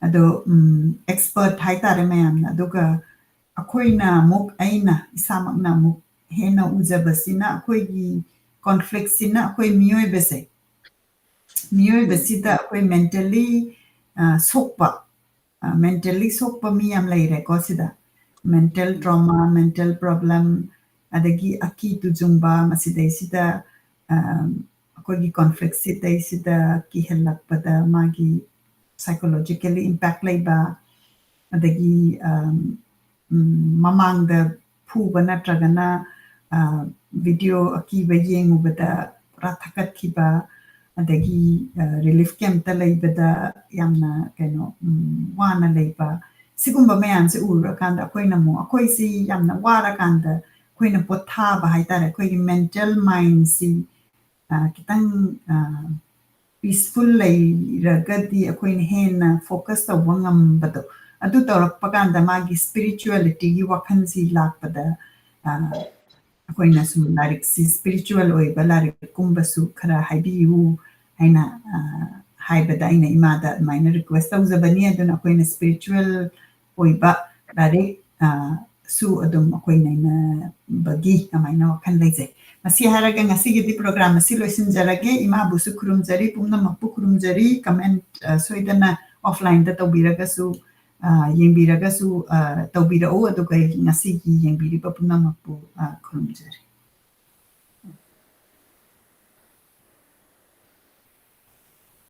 ꯑꯗꯣ, ꯎꯝ, expert ꯍꯥꯏꯇꯥꯔꯦ ꯃꯌꯥꯝꯅ꯫ ꯑꯗꯨꯒ ꯑꯩꯈꯣꯏꯅ ꯑꯃꯨꯛ, ꯑꯩꯅ ꯏꯁꯥꯃꯛꯅ ꯑꯃꯨꯛ ꯍꯦꯟꯅ ꯎꯖꯕꯁꯤꯅ ꯑꯩꯈꯣꯏꯒꯤ conflictꯁꯤꯅ ꯑꯩꯈꯣꯏ ꯃꯤꯑꯣꯏꯕꯁꯦ, ꯃꯤꯑꯣꯏꯕꯁꯤꯗ ꯑꯩꯈꯣꯏ mentally, ꯑ, ꯁꯣꯛꯄ, ꯑ, mentally ꯁꯣꯛꯄ ꯃꯤ ꯌꯥꯝ ꯂꯩꯔꯦꯀꯣ ꯁꯤꯗ꯫ Mental trauma, mental problem, ꯑꯗꯒꯤ ꯑꯀꯤ ꯇꯨꯖꯨꯡꯕ, ꯃꯁꯤꯗꯩꯁꯤꯗ, ꯑ, ꯑꯩꯈꯣꯏꯒꯤ conflict ꯁꯤꯗꯩꯁꯤꯗ ꯀꯤꯍꯜꯂꯛꯄꯗ ꯃꯥꯒꯤ psychologically impact ꯂꯩꯕ, ꯑꯗꯒꯤ ꯃꯃꯥꯡꯗ ꯐꯨꯕ ꯅꯠꯇ꯭ꯔꯒꯅ video ꯑꯀꯤꯕ ꯌꯦꯡꯉꯨꯕꯗ ꯄꯨꯔꯥ ꯊꯛꯀꯠꯈꯤꯕ, ꯑꯗꯒꯤ relief campꯇ ꯂꯩꯕꯗ ꯌꯥꯝꯅ ꯀꯩꯅꯣ ꯋꯥꯅ ꯂꯩꯕ, ꯁꯤꯒꯨꯝꯕ ꯃꯌꯥꯝꯁꯦ ꯎꯔꯀꯥꯟꯗ ꯑꯩꯈꯣꯏꯅ ꯑꯃꯨꯛ ꯑꯩꯈꯣꯏꯁꯤ ꯌꯥꯝꯅ ꯋꯥꯔꯀꯥꯟꯗ ꯑꯩꯈꯣꯏꯅ ꯄꯣꯊꯥꯕ ꯍꯥꯏꯇꯥꯔꯦ, ꯑꯩꯈꯣꯏꯒꯤ mental mindꯁꯤ ꯈꯤꯇꯪ peaceful ꯂꯩꯔꯒꯗꯤ ꯑꯩꯈꯣꯏꯅ ꯍꯦꯟꯅ focus ꯇꯧꯕ ꯉꯝꯕꯗꯣ, ꯑꯗꯨ ꯇꯧꯔꯛꯄ ꯀꯥꯟꯗ ꯃꯥꯒꯤ spiritualityꯒꯤ ꯋꯥꯈꯜꯁꯤ ꯂꯥꯛꯄꯗ ꯑꯩꯈꯣꯏꯅ ꯁꯨꯝ ꯂꯥꯏꯔꯤꯛꯁꯤ spiritual ꯑꯣꯏꯕ ꯂꯥꯏꯔꯤꯛꯀꯨꯝꯕꯁꯨ ꯈꯔ ꯍꯥꯏꯕꯤꯌꯨ ꯍꯥꯏꯅ ꯍꯥꯏꯕꯗ ꯑꯩꯅ ꯏꯃꯥꯗ ꯑꯗꯨꯃꯥꯏꯅ request ꯇꯧꯖꯕꯅꯤ꯫ ꯑꯗꯨꯅ ꯑꯩꯈꯣꯏꯅ spiritual ꯑꯣꯏꯕ ꯂꯥꯏꯔꯤꯛ ꯁꯨ ꯑꯗꯨꯝ ꯑꯩꯈꯣꯏ ꯅꯩꯅꯕꯒꯤ ꯑꯗꯨꯃꯥꯏꯅ ꯋꯥꯈꯜ ꯂꯩꯖꯩ꯫ ꯃꯁꯤ ꯍꯥꯏꯔꯒ ꯉꯁꯤꯒꯤꯗꯤ program ꯑꯁꯤ ꯂꯣꯏꯁꯤꯟꯖꯔꯒꯦ꯫ ꯏꯃꯥꯕꯨꯁꯨ ꯈꯨꯔꯨꯝꯖꯔꯤ, ꯄꯨꯝꯅꯃꯛꯄꯨ ꯈꯨꯔꯨꯝꯖꯔꯤ꯫ Comment ꯁꯣꯏꯗꯅ offlineꯗ ꯇꯧꯕꯤꯔꯒꯁꯨ, ꯌꯦꯡꯕꯤꯔꯒꯁꯨ ꯇꯧꯕꯤꯔꯛꯎ꯫ ꯑꯗꯨꯒ ꯉꯁꯤꯒꯤ ꯌꯦꯡꯕꯤꯔꯤꯕ ꯄꯨꯝꯅꯃꯛꯄꯨ ꯈꯨꯔꯨꯝꯖꯔꯤ꯫